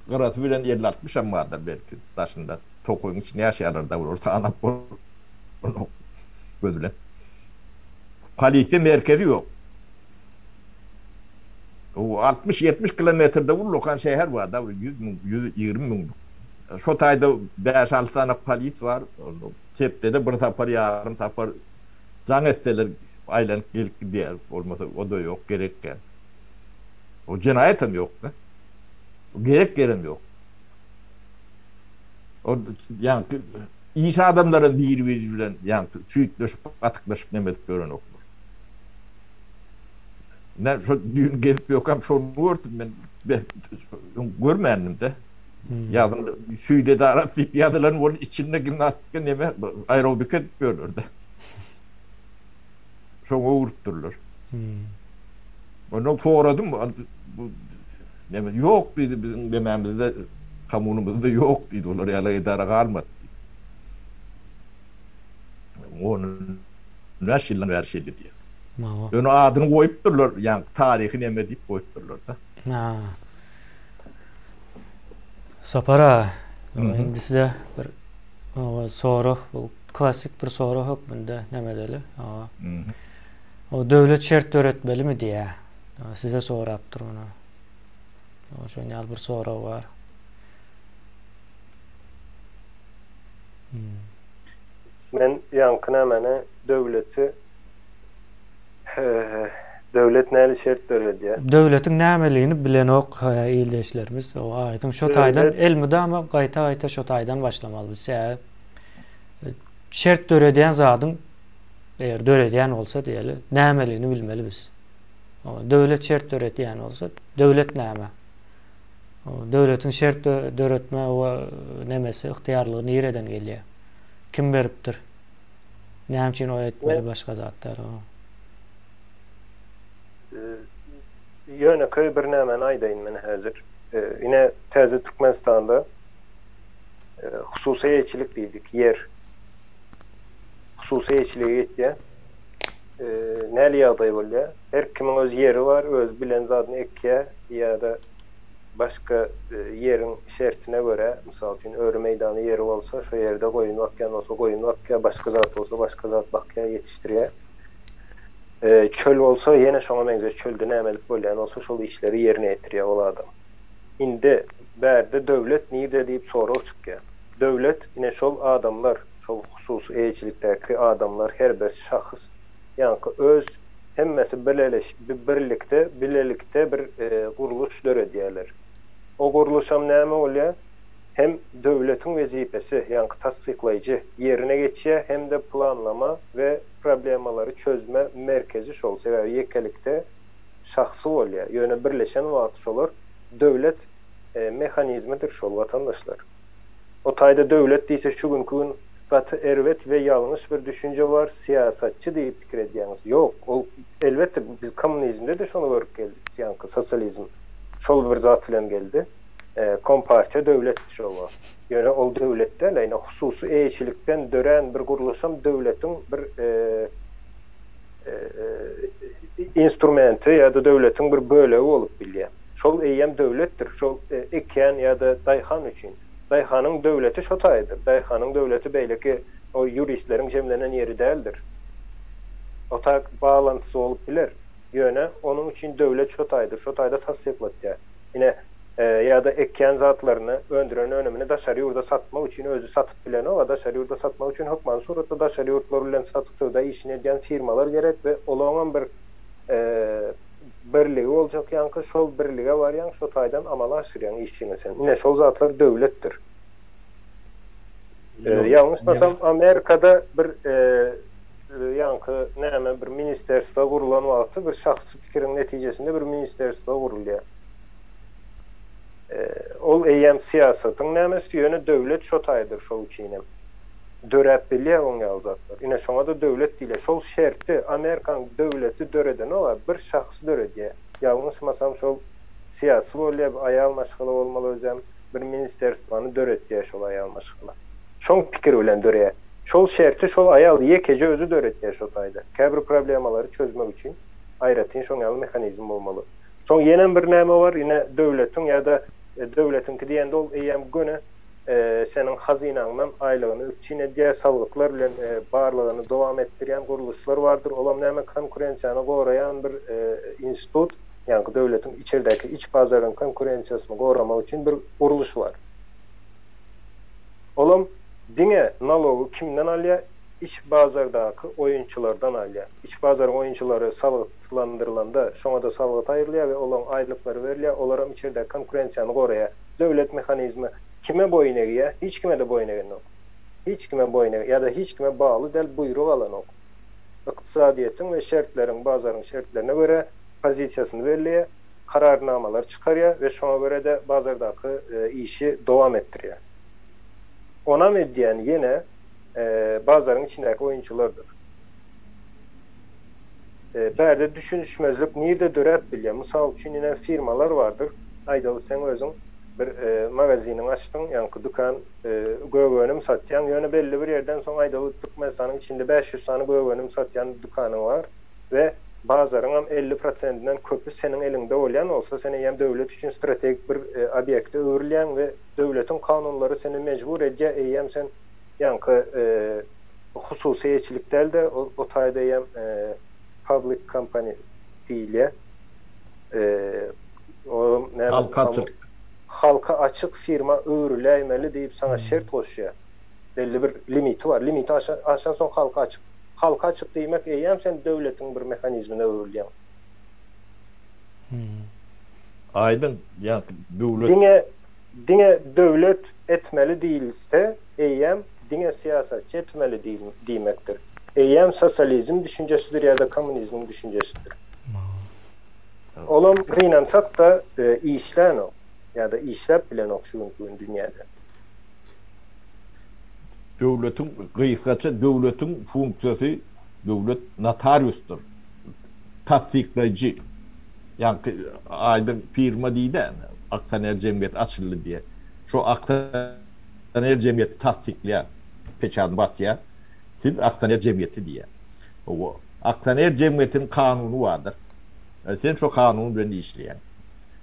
Gyrasy bilen 50-60 hem bardyr belki daşynda. Tokaýyň içinde ýaşaýarlar-da bular, sanap bolanok göz bilen. Polisiýa merkezi ýok. O 60-70 kilometrde ullakan şäher bar da, 100 müň, 120 müň. Şo taýda 5-6 sany polis bar. Hepdede bir sapar, ýarym sapar jaň etseler aýlanyp gelip gidýär. Bolmasa o-da ýok, gerek däl. O jenaýatam ýok-da. Gerek ýerem ýok. O ýaňky Iş adamlaram biri-biri bilen ýaňky süýtleşip, gatyklaşyp neme edip ýörenoklar. Men şo düýn gezip ýörkäm şony gördüm men öň görmändim-de. Ýazyň süýt edarasy diýip ýazylan bolup içinde gimnastika neme aerobika edip ýörler-de. Şoňa öwrüpdirler. Ondan soradym bu neme ýok diýdi biziň nemämizde kommunymyzda ýok diýdi olar ýaly edara galmady diýdi. 15 ýyldan bäri şeýle diýýär. Ýöne adyny goýupdyrlar, ýaňky taryhy neme diýip goýupdyrlar-da. Sapar aga, indi size bir sorag, bu klassik bir sorag hökmünde näme edeli? O döwlet şert döretmelimi diýýär. Size sorapdyr muny. Şonuň ýaly bir sorag bar. Men ýaňky nämeni döwleti döwlet näli şert döredýär? Döwletiň nämeligini bilenok ildeşlerimiz. O aýdyň şo taýdan elmydama gaýta-gaýta şo taýdan başlamaly biz. Sebäbi şert döredýän zadyň eger döredýän bolsa diýeli, nämeligini bilmeli biz. Döwlet şert döredýän bolsa, döwlet näme? Döwletiň şert döretme we nemesi ygtyýarlygy nireden gelýär? Kim beripdir? Näme üçin o etmeli başga zat däl o? Ýönekeý bir nämäni aýdaýyn men häzir. Ine täze Türkmenistanda hususy eýeçilik diýdik, ýer hususy eýeçilige geçýär. Näli ýagdaý bolýar? Her kimiň öz ýeri bar, özi bilen zadyny ekýär ýa-da başga ýeriň şertine görä, mysal üçin, öri meýdany ýeri bolsa, şo ýerde goýun bakýan bolsa, goýun bakýar, başga zat bolsa, başga zat bakýar, ýetişdirýär. Çöl bolsa, ýene şoňa meňzeş çölde näme edip bolýan bolsa, şol işleri ýerine ýetirýär ol adam. Indi bärde döwlet nirde diýip sorag çykýar. Döwlet, ine şol adamlar, şol hususy eýeçilikdäki adamlar, her bir şahs, ýaňky öz hemmesi bileleş birlikde bilelikde bir gurluş döredýärler. O gurluşam näme bolýar? Hem döwletiň wezipesi, ýaňky tassyklaýjy, ýerine geçýär hem-de planlama we problemalary çözme merkezi şol, sebäbi ýekelikde şahsy bolýar, ýöne birleşen wagty şolar döwlet mehanizmidir şol watandaşlar. O taýda döwlet diýse şu günki gün gaty erbet we ýalňyş bir düşünje bar, syýasatçy diýip pikir edýäňiz. Ýok, ol elbetde biz kommunizmde-de şony görüp geldik, ýaňky sosializm şol bir zat bilen geldi. Kompartiýa döwletdi şol wagt. Ýöne ol döwlet däl, ýöne hususy eýeçilikden dörän bir gurluşam döwletiň bir instrumenti ýa-da döwletiň bir bölegi bolup bilýär. Şol eýýäm döwletdir, şol ekýän ýa-da daýhan üçin. Daýhanyň döwleti şo taýydyr. Daýhanyň döwleti beýleki o ýuristleriň jemlenen ýeri däldir. O tak baglantysy bolup biler. Ýöne onuň üçin döwlet şo taýdyr. Şo taýda tassyklatýar. Ine, ýa-da ekýän zatlaryny, öndüren önümini daşary ýurda satmak üçin özi satyp bilenok, a daşary ýurda satmak üçin hökmany suratda daşary ýurtlar bilen satyk-söwda işini edýän firmalar gerek we olaňam bir Birligi boljak ýaňky şol birlige barýaň şo taýdan amala aşyrýaň işiňi sen. Ine şol zatlar döwletdir. Ýalňyşmasam Amerikada bir ýaňky näme bir ministerstwo gurulan wagty bir şahsy pikiriň netijesinde bir ministerstwo gurulýar. Ol eýýäm syýasatyň nämesi ýöne döwlet şo taýdyr şol üçinem. Döräp bilýär oň ýaly zatlar. Ine şoňa-da döwlet diýilýär. Şol şerti Amerikaň döwleti döredenog-a bir şahs döredýär. Ýalňyşmasam şol syýasy bolýar, bir aýal maşgala bolmaly özem, bir ministerstwany döretýär şol aýal maşgala. Şoň pikiri bilen döreýär. Şol şerti şol aýal ýekeje özi döretýär şo taýda. Käbir problemalary çözmek üçin aýratyn şoň ýaly mehanizm bolmaly. Soň ýenem bir näme bar, ine döwletiň ýa-da döwletiňki diýende ol eýýäm göni seniň hazynaňdan aýlygyny üpjün edýär, salgytlar bilen barlygyny dowam etdirýän gurluşlar bardyr, olam näme konkurensiýany goraýan bir institut, ýaňky döwletiň içerdäki iç bazaryň konkurensiýasyny goramak üçin bir gurluş bar. Olam diňe nalogy kimden alýar, iç bazardaky oýunçylardan alýar. Iç bazaryň oýunçylary salgytlandyrylanda şoňa-da salgyt aýrylýar we olaň aýlyklary berilýär, olaram içerdäki konkurensiýany goraýar. Döwlet mehanizmi kime boýun egýär? Hiç kime-de boýun egenok. Hiç kime boýun eg ýa-da hiç kime bagly däl, buýruk alanok. Ykdysadyýetiň we şertleriň, bazaryň şertlerine görä. pozisiýasyny belleýär, kararnamalar çykarýar we şoňa görä-de bazardaky işi dowam etdirýär. Onam edýän ýene bazaryň içindäki oýunçylardyr. Bärde düşünişmezlik nirde döräp bilýär? Mysal üçin ine firmalar bardyr. Aýdaly seň özüň bir magaziniňi açdyň, ýaňky dükan gök önüm satýaň. Ýöne belli bir ýerden soň aýdaly Türkmenistanyň içinde 500 sany gök önüm satýan dükanyň bar we bazaryňam 50 prosendinden köpi seniň eliňde bolýan bolsa, sen eýýäm döwlet üçin strategik bir obýekte öwrülýäň we döwletiň kanunlary seni mejbur edýär, eýýäm sen ýaňky hususy eýeçilik däl-de, o taýda eýýäm public company diýilýär. Olam näme? Halka açyk. Halka açyk firma öwrüläýmeli diýip saňa şert goşýar. Belli bir limiti bar. Limiti aşan soň halka açyk. Halka açyk diýmek eýýäm sen döwletiň bir mehanizmine öwrülýäň. Aýdyň, ýa döwlet. Diňe diňe döwlet etmeli diýilse, eýýäm diňe syýasatçy etmeli diýmekdir. Eýýäm sosializm düşünjesidir ýa-da kommunizmiň düşünjesidir. Olam gynansak-da işlänok ýa-da işläp bilenok şu günki gün dünýäde. Döwletiň gysgaça döwletiň funksiýasy döwlet notariusdyr. Tassyklaýjy. Ýaňky aýdyň firma diýdä, aksioner jemgyýeti açyldy diýe. Şo aksioner jemgyýeti tassyklaýar, peçadyny basýar. Siz aksioner jemgyýeti diýýär. Hawa, aksioner jemgyýetiniň kanuny bardyr. Sen şo kanun bilen işleýäň.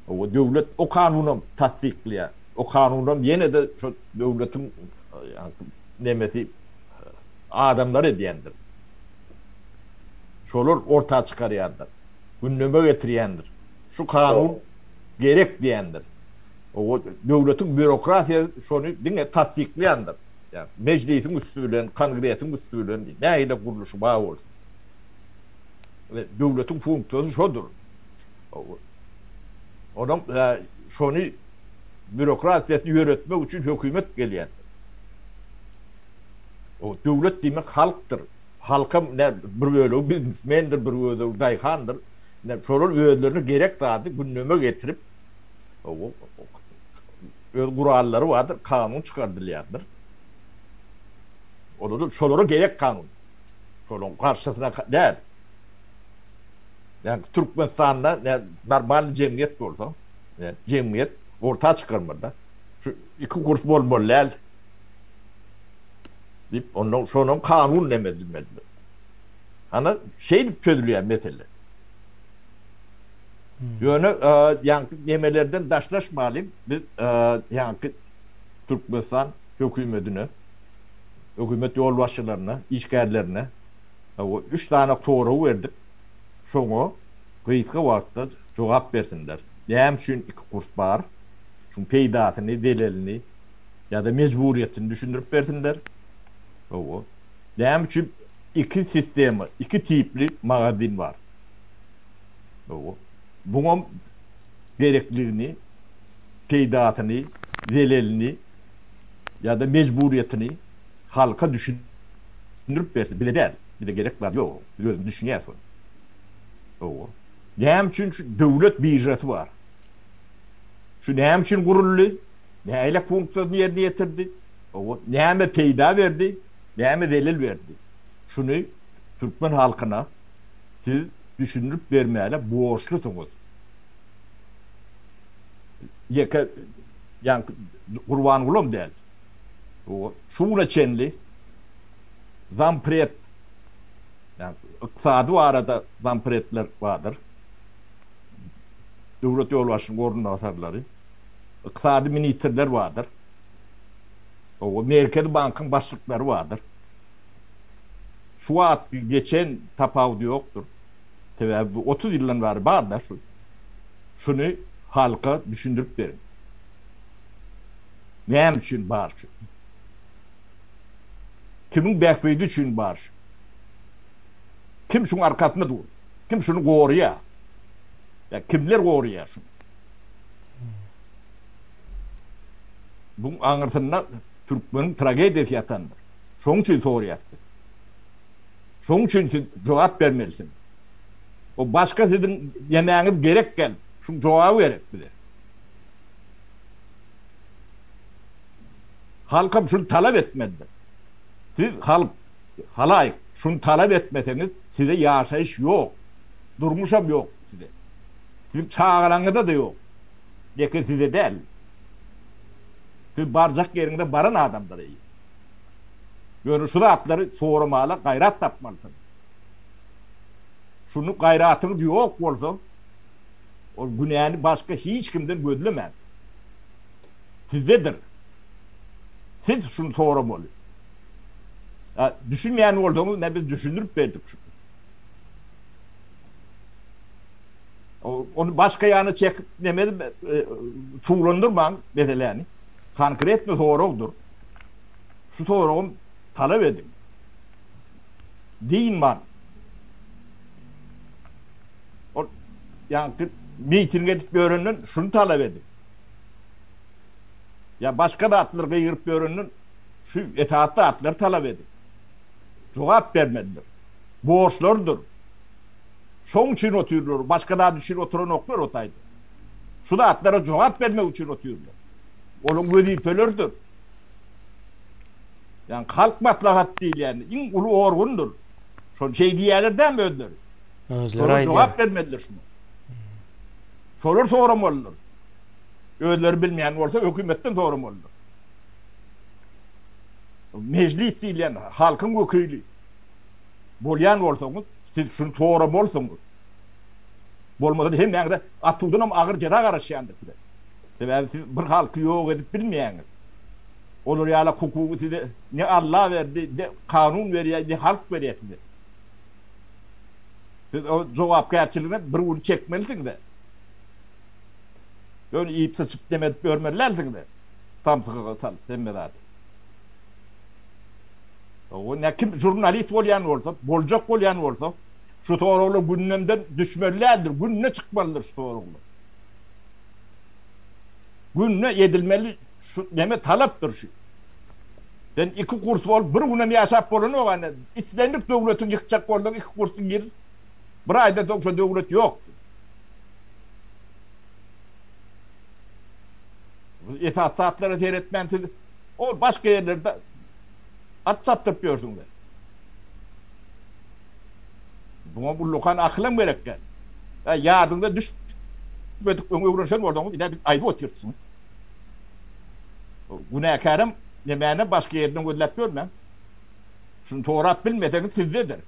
Hawa, döwlet o kanunam tassyklaýar. O kanunam ýene-de şo döwletiň nemesi adamlar edýändir. Şolar orta çykarýandyr. Gündeme getirýändir. Şu kanun gerek diýendir. O döwletiň býurokratiýasy şony diňe tassyklaýandyr. Ýa mejlisiň üsti bilen, kongresiň üsti bilen nähili gurluşy bar bolsun. Döwletiň funksiýasy şodur. Onuň şony býurokratiýasyny ýöretmek üçin hökümet gelýändir. O döwlet diýmek halkdyr. Halkam ne bir bölegi biznesmendir, bir bölegi daýhandyr. Ne şolar özlerine gerek zady gündeme getirip, öz gurallary bardyr, kanun çykardylýandyr. Olar şolara gerek kanun. Şolaryň garşysyna däl. Yani Türkmenistanda ne normal jemgyýet bolsa, ne jemgyýet orta çykarmaly-da. Şu iki kurs bolmaly däl. Diýip, ondan şonuň kanun neme edilmelidir. Ana şeýdip çözülýär mesele. Ýöne ýaňky nemelerden daşlaşmalyň. Biz ýaňky Türkmenistan hökümetine, hökümet ýolbaşçylaryna, işgärlerine üç sany sorag berdik. Şoňa gysga wagtda jogap bersinler. Näme üçin iki kurs bar? Şuň peýdasyny, zelelini ýa-da mejburyýetini düşündirip bersinler. Hawa. Näme üçin iki sistema, iki tipli magazin bar? Hawa. Buňam gerekligini, peýdasyny, zelelini ýa-da mejburyýetini halka düşündirip bersin. Bize däl. Bize gerek zat ýok. Biz özümiz düşünýäris ony. Hawa. Näme üçin şu döwlet biržasy bar? Şu näme üçin guruldy? Nähili funksiýasyny ýerine ýetirdi? Hawa, näme peýda berdi, näme zelel berdi? Şuny türkmen halkyna siz düşündirip bermäge borçlusyňyz. Ýeke ýaňky Gurbangulam däl. Hawa, şu güne çenli zampred, ýagny ykdysady barada zampredler bardyr. Döwlet ýolbaşçynyň orunbasarlary. Ykdysady ministrler bardyr. Hawa, Merkezi bankyň başlyklary bardyr. Şu wagt geçen tapawudy ýokdur. Sebäbi bu 30 ýyldan bäri bar-da şu. Şuny halka düşündirip beriň. Näme üçin bar şu? Kimiň bähbidi üçin bar şu? Kim şuň arkasynda dur? Kim şuny goraýar? Ýa kimler goraýar şuny? Buň aňyrsynda türkmeniň tragediýasy ýatandyr. Şoň üçin soraýas biz. Şoň üçin siz jogap bermelisiňiz. O başga siziň ýemäňiz gerek gel. Şuň jogaby gerek bize. Halkam şuny talap etmelidir. Siz halk, halaýyk, şuny talap etmeseňiz, size ýaşaýyş ýok. Durmuşam ýok size. Siziň çagalaňyza-da ýok. Ýeke size däl. Siz barjak ýeriňize baran adamlar eýýäm. Ýöne şu zatlary soramala gaýrat tapmalysyňyz. Şuny gaýratyňyz ýok bolsa, ol günäni başga hiç kimden gözlemäň. Sizdedir. Siz şuny soramaly. A, düşünmeýän bolsaňyz, ne biz düşündirip berdik şuny. Ony başga ýana çekip neme e, suwlandyrmaň meseläni. Konkretny soragdyr. Şu soragym talap ediň. Dynman. Ol ýaňky miting edip ýörenden şuny talap ediň. Ýa başga zatlar gygyryp ýörenden şu esasy zatlary talap ediň. Jogap bermelidir. Borçlarydyr. Şoň üçin otyrlar, başga zat üçin oturanoklar o taýda. Şu zatlara jogap bermek üçin otyrlar. Olaryň wezipeleridir. Ýagny halk maslahat diýilýän iň uly organdyr. Şol şeý diýýärler dämi özleri? Özleri aýdýar. Jogap bermelidir şuňa. Şolar soramalydyr. Özleri bilmeýän bolsa hökümetden soramalydyr. Mejlis diýilýän halkyň wekili bolýan bolsaňyz, siz şuny soramalysyňyz. Bolmasa hemmäňize atuwdan hem agyr jeza garaşýandyr size. Sebäbi siz bir halky ýok edip bilmeýäňiz. Olar ýaly hukugy size ne Alla berdi, ne kanun berýär, ne halk berýär size. Siz o jogapkärçiligini bir gün çekmelisiňiz. Ýöne iýip syçyp neme edip ýörmeli dälsiňiz. Samsyga salyp hemme zady. O ne kim žurnalist bolýan bolsa, boljak bolýan bolsa, şu soraglar gündemden düşmeli däldir, günde çykmalydyr şu soraglar. Günde edilmeli şu neme talapdyr şu. Sen iki kurs bolup bir günem ýaşap bolanok ane. Islendik döwletiň ýykjak bolsaň iki kursuň gir. Bir aýdan soň şo döwlet ýok. Esas zatlara seretmän siz ol başga ýerlerde at çapdyryp ýörsüňiz. Buňa ullakan akylam gerek däl. Ýadyňda düşmedik öň öwrenşen bolsaňyz ine biz aýdyp otyrys şuny. Günäkärem nemäne başga ýerden gözläp ýörmäň. Şuny sorap bilmeseňiz sizdedir.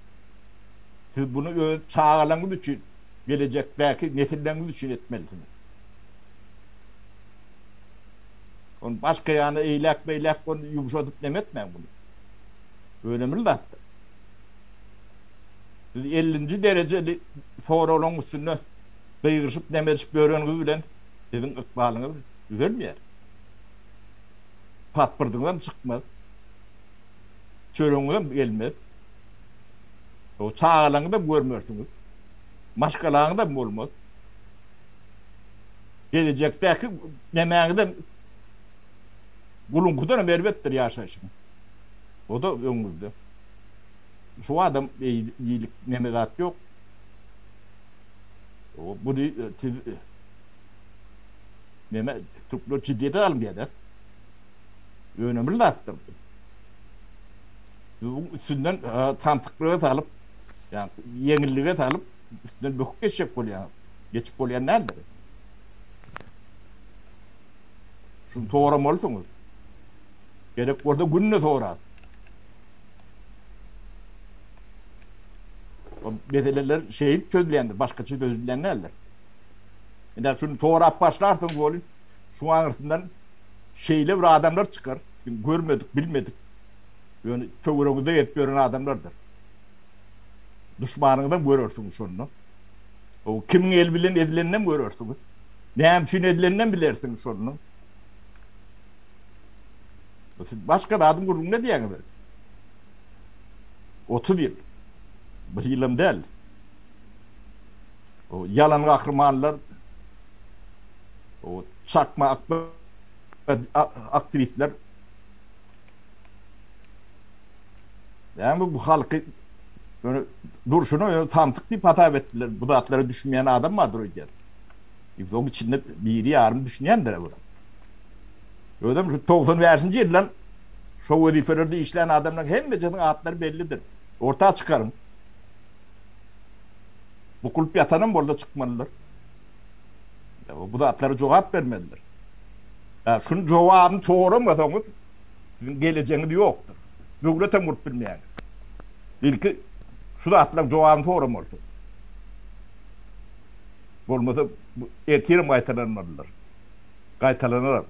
Siz buny öz çagalaryňyz üçin, gelejekdäki nesilleriňiz üçin etmelisiňiz. Ony başga ýana eýläk-beýläk ony ýumşadyp neme etmäň buny. Önemli zatdyr. Siz ellinji derejeli soraglaryň üstünde gygyryşyp neme edişip ýöreniňiz bilen siziň ykbalyňyz düzelmeýär. Pasportyňyzam çykmaz. Çöregiňizem gelmez. O çagalaryňyzam görmersiňiz. Maşgalaňyzam bolmaz. Gelejekdäki nemäňizem guluňkydan hem erbetdir ýaşaýşyňyz. O-da öňüňizde. Şu adam iýilik neme zat ýok. O buny siz neme türkler jiddiýete alyň diýýärler. Önemli zatdyr bu. Siz bu üstünden samsyklyga salyp, ýa ýeňillige salyp üstünden böküp geçjek bolýaňyz. Geçip bolýan däldir. Şuny soramalysyňyz. Gerek bolsa günde sorar. O meseleler şeýdip çözülýändir, başgaça çözülýän däldir. Indi şuny sorap başlarsyňyz welin, şuň aňyrsyndan şeýle bir adamlar çykar, siziň görmedik, bilmedik, ýöne töweregiňizde gezip ýören adamlardyr. Duşmanyňyzam görersiňiz şonda. O kimiň eli bilen edileninem görersiňiz. Näme üçin edileninem bilersiňiz şonda. Siz başga zadyň gürrüňini edýäňiz. 30 ýyl. Bir ýylam däl. O ýalan gahrymanlar o çakma aktiwistler Näme bu halky? Ýöne durşuna ýöne samsyk diýip hasap etdiler. Bu zatlara düşünmeýän adam bardyr öýdýän. Ýoň içinde biri ýarym düşünýändir bu. Özem şu 95-nji ýyldan şo wezipelerde işlän adamlaryň hemmesiniň atlary bellidir. Orta çykaryň. Bukulyp ýatanam bolsa çykmalydyr. Bu zatlara jogap bermelidir. Ýa şuny jogabyny soramasaňyz siziň gelejegiňiz ýokdur. Döwletem gurup bilmeýäňiz. Ilki şu zatlaryň jogabyny soramalysyňyz. Bolmasa ertirem gaýtalanmalydyr. Gaýtalanaram.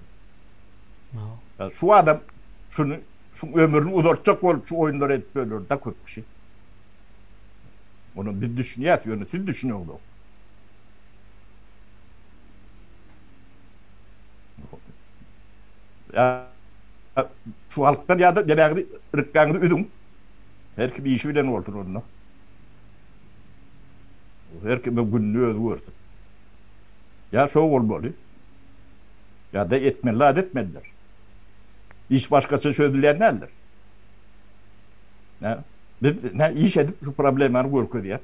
Şu adam şuny şu ömrüni uzaltjak bolup şu oýunlary edip ýörler-de köp kişi. Muny biz düşünýäs, ýöne siz düşüneňzok. Şu halkdan ýa-da deräňizi, rykgaňyzy üzüň. Her kim işi bilen bolsun onda. Her kim gününi özi görsün. Ýa şo bolmaly. Ýa-da etmeli zat etmelidir. Iş başgaça çözülýän däldir. Ýa biz nä iş edip şu problemany görkezýäs.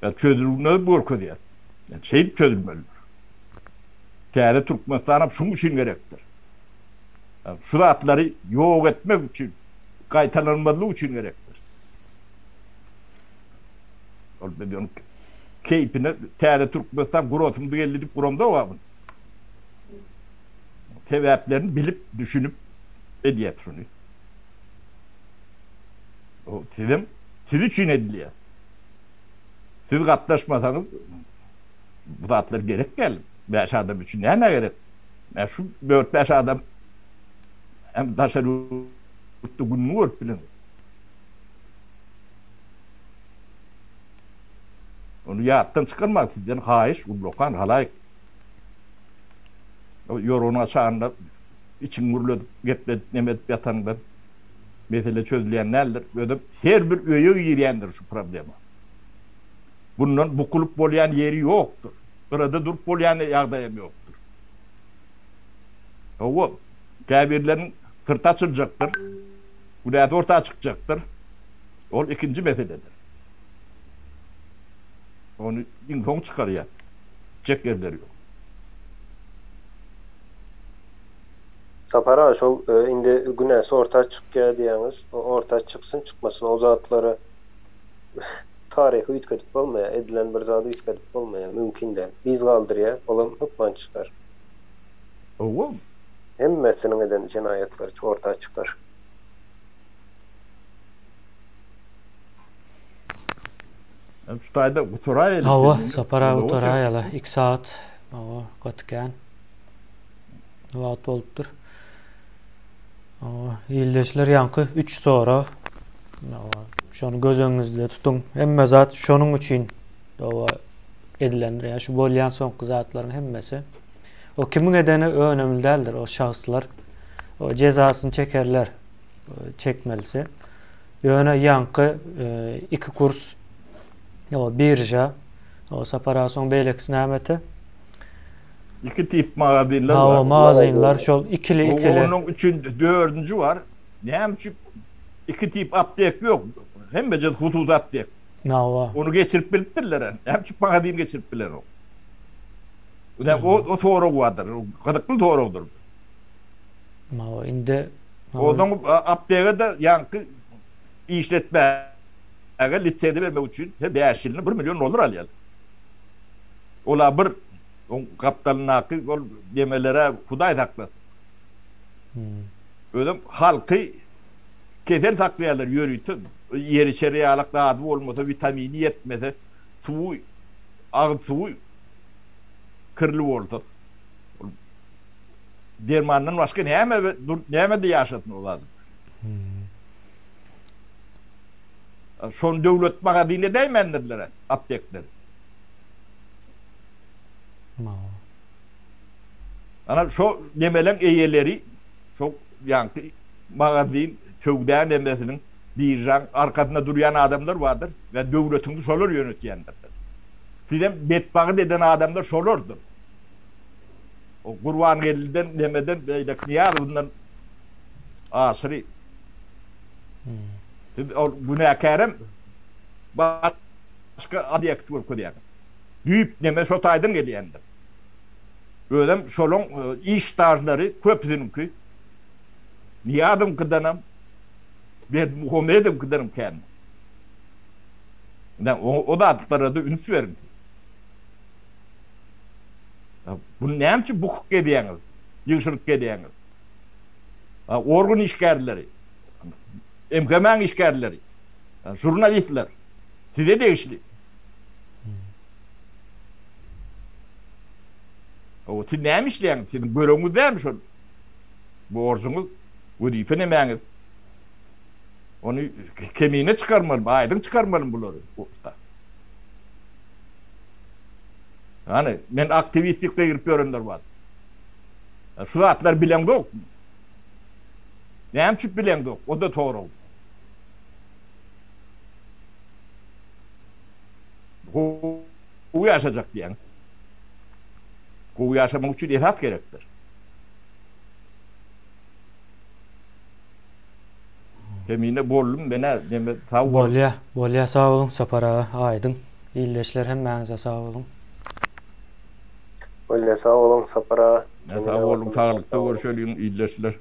Ýa çözülmegi görkezýäs. Ýa şeýdip çözülmelidir. Täze Türkmenistan hem şuň üçin gerekdir. Şu zatlary ýok etmek üçin, gaýtalanmazlyk üçin gerekdir. Ol biz ony keýpine täze Türkmenistan gurasymyz geldi diýip guramzok muny. Sebäplerini bilip, düşünip edýäs şuny. O sizem siz üçin edilýär. Siz gatnaşmasaňyz bu zatlar gerek däl. 5 adam üçin näme gerek? Mä şu 4-5 adam hem daşary ýurtda gününi görüp bilen. Onu ýatdan çykarmak sizden haýyş ullakan halaýyk. Ýorganyň aşagynda içiňi gürledip, gepledip, neme edip ýatanyňdan mesele çözülýän däldir. Özem her bir öýe girýändir şu problema. Bundan bukulyp bolýan ýeri ýokdur. Gyrada durup bolýan ýagdaýam ýokdur. Hawa, käbirleriniň syrty açyljakdyr, günäsi orta çykjakdyr. Ol ikinji meseledir. Ony iň soň çykarýas. Gitjek ýerleri ýok. Sapar aga şol indi günäsi orta çykýar diýýäňiz. Orta çyksyn çykmasyn o zatlary taryhy üýtgedip bolmaýar. Edilen bir zady üýtgedip bolmaýar. Mümkin däl. Yz galdyrýar. Olam hökman çykar. Hawa. Hemmesiniň eden jenaýatlary orta çykar. Şu taýda gutaraýaly. Hawa, Sapar aga gutaraýaly. 2 saat. Hawa, gaty kän. Wagt bolupdyr. Hawa, ildeşler ýaňky 3 sorag. Hawa, şony göz öňüňizde tutuň. Hemme zat şonuň üçin hawa edilendir. Ýa şu bolýan soňky zatlaryň hemmesi. O kimiň edeni önemli däldir, o şahslar. O jezasyny çekerler, çekmelisi. Ýöne ýaňky iki kurs o birža, o Sapar aga soň beýlekisi näme ete? Iki tip magazinler bar. Hawa, magazinler şol ikili ikili. Onuň üçin dördünji bar. Näme üçin iki tip aptek ýok? Hemmeje hususy aptek. Hawa. Ony geçirip bilipdirler. Näme üçin magazin geçirip bilenok? O o sorag bardyr. Gyzykly soragdyr. Hawa, indi Onuň aptega-da ýaňky işletmäge lisenziýa bermek üçin her bäş ýylynda bir million dollar alýarlar. Ola bir oň gapdalyndaky ol nemelere Hudaý saklasyn. Özem halky kesel saklaýarlar ýörite. Ýer içer ýalak zady bolmasa, witamini ýetmese, suwy, agyz suwy kirli bolsa. Dermandan başga näme nämede ýaşasyn ol adam? Şony döwlet magazin edäýmändirler aptekler. Ana şo nemeleň eýeleri şo ýaňky magazin söwda nemesiniň biržaň arkasynda durýan adamlar bardyr we döwletiňizi şolar ýönetýändirler. Sizem betbagt eden adamlar şolardyr. O Gurbangeldiden nemeden beýleki Nyýazowyndan aşyry. Siz ol günäkärem. başga obýekt görkezýäňiz. Düýp neme şo taýdan gelýändir. Özem şolaň iş stažlary köpüsiniňki Nyýazowyňkydanam, Berdimuhamedowyňkydanam kändir. Ine, o zatlara-da üns beriň siz. Bunu näme üçin bukuk gezýäňiz, ýygşyryp gezýäňiz? Organ işgärleri, MHM-iň işgärleri, žurnalistler size degişli. O siz näme işleýäňiz? Siziň görewiňiz näme şol? Borjuňyz, wezipe nemäňiz? Ony kemine çykarmaly, aýdyň çykarmaly bulary. Ýani men aktiwist diýip gygyryp ýörenler bar. Şu zatlary bileňzokmy? Näme üçin bileňzok? O-da sorag. Gowy ýaşajak diýýäň. Gowy ýaşamak üçin esas gerekdir. Kemine boldum menä neme sag bol. Bolýa, bolýa sag boluň Sapar aga, Aýdyň. Ildeşler hemmäňize sag boluň. Bolýa sag boluň Sapar aga. Sag boluň saglykda görşeliň ildeşler.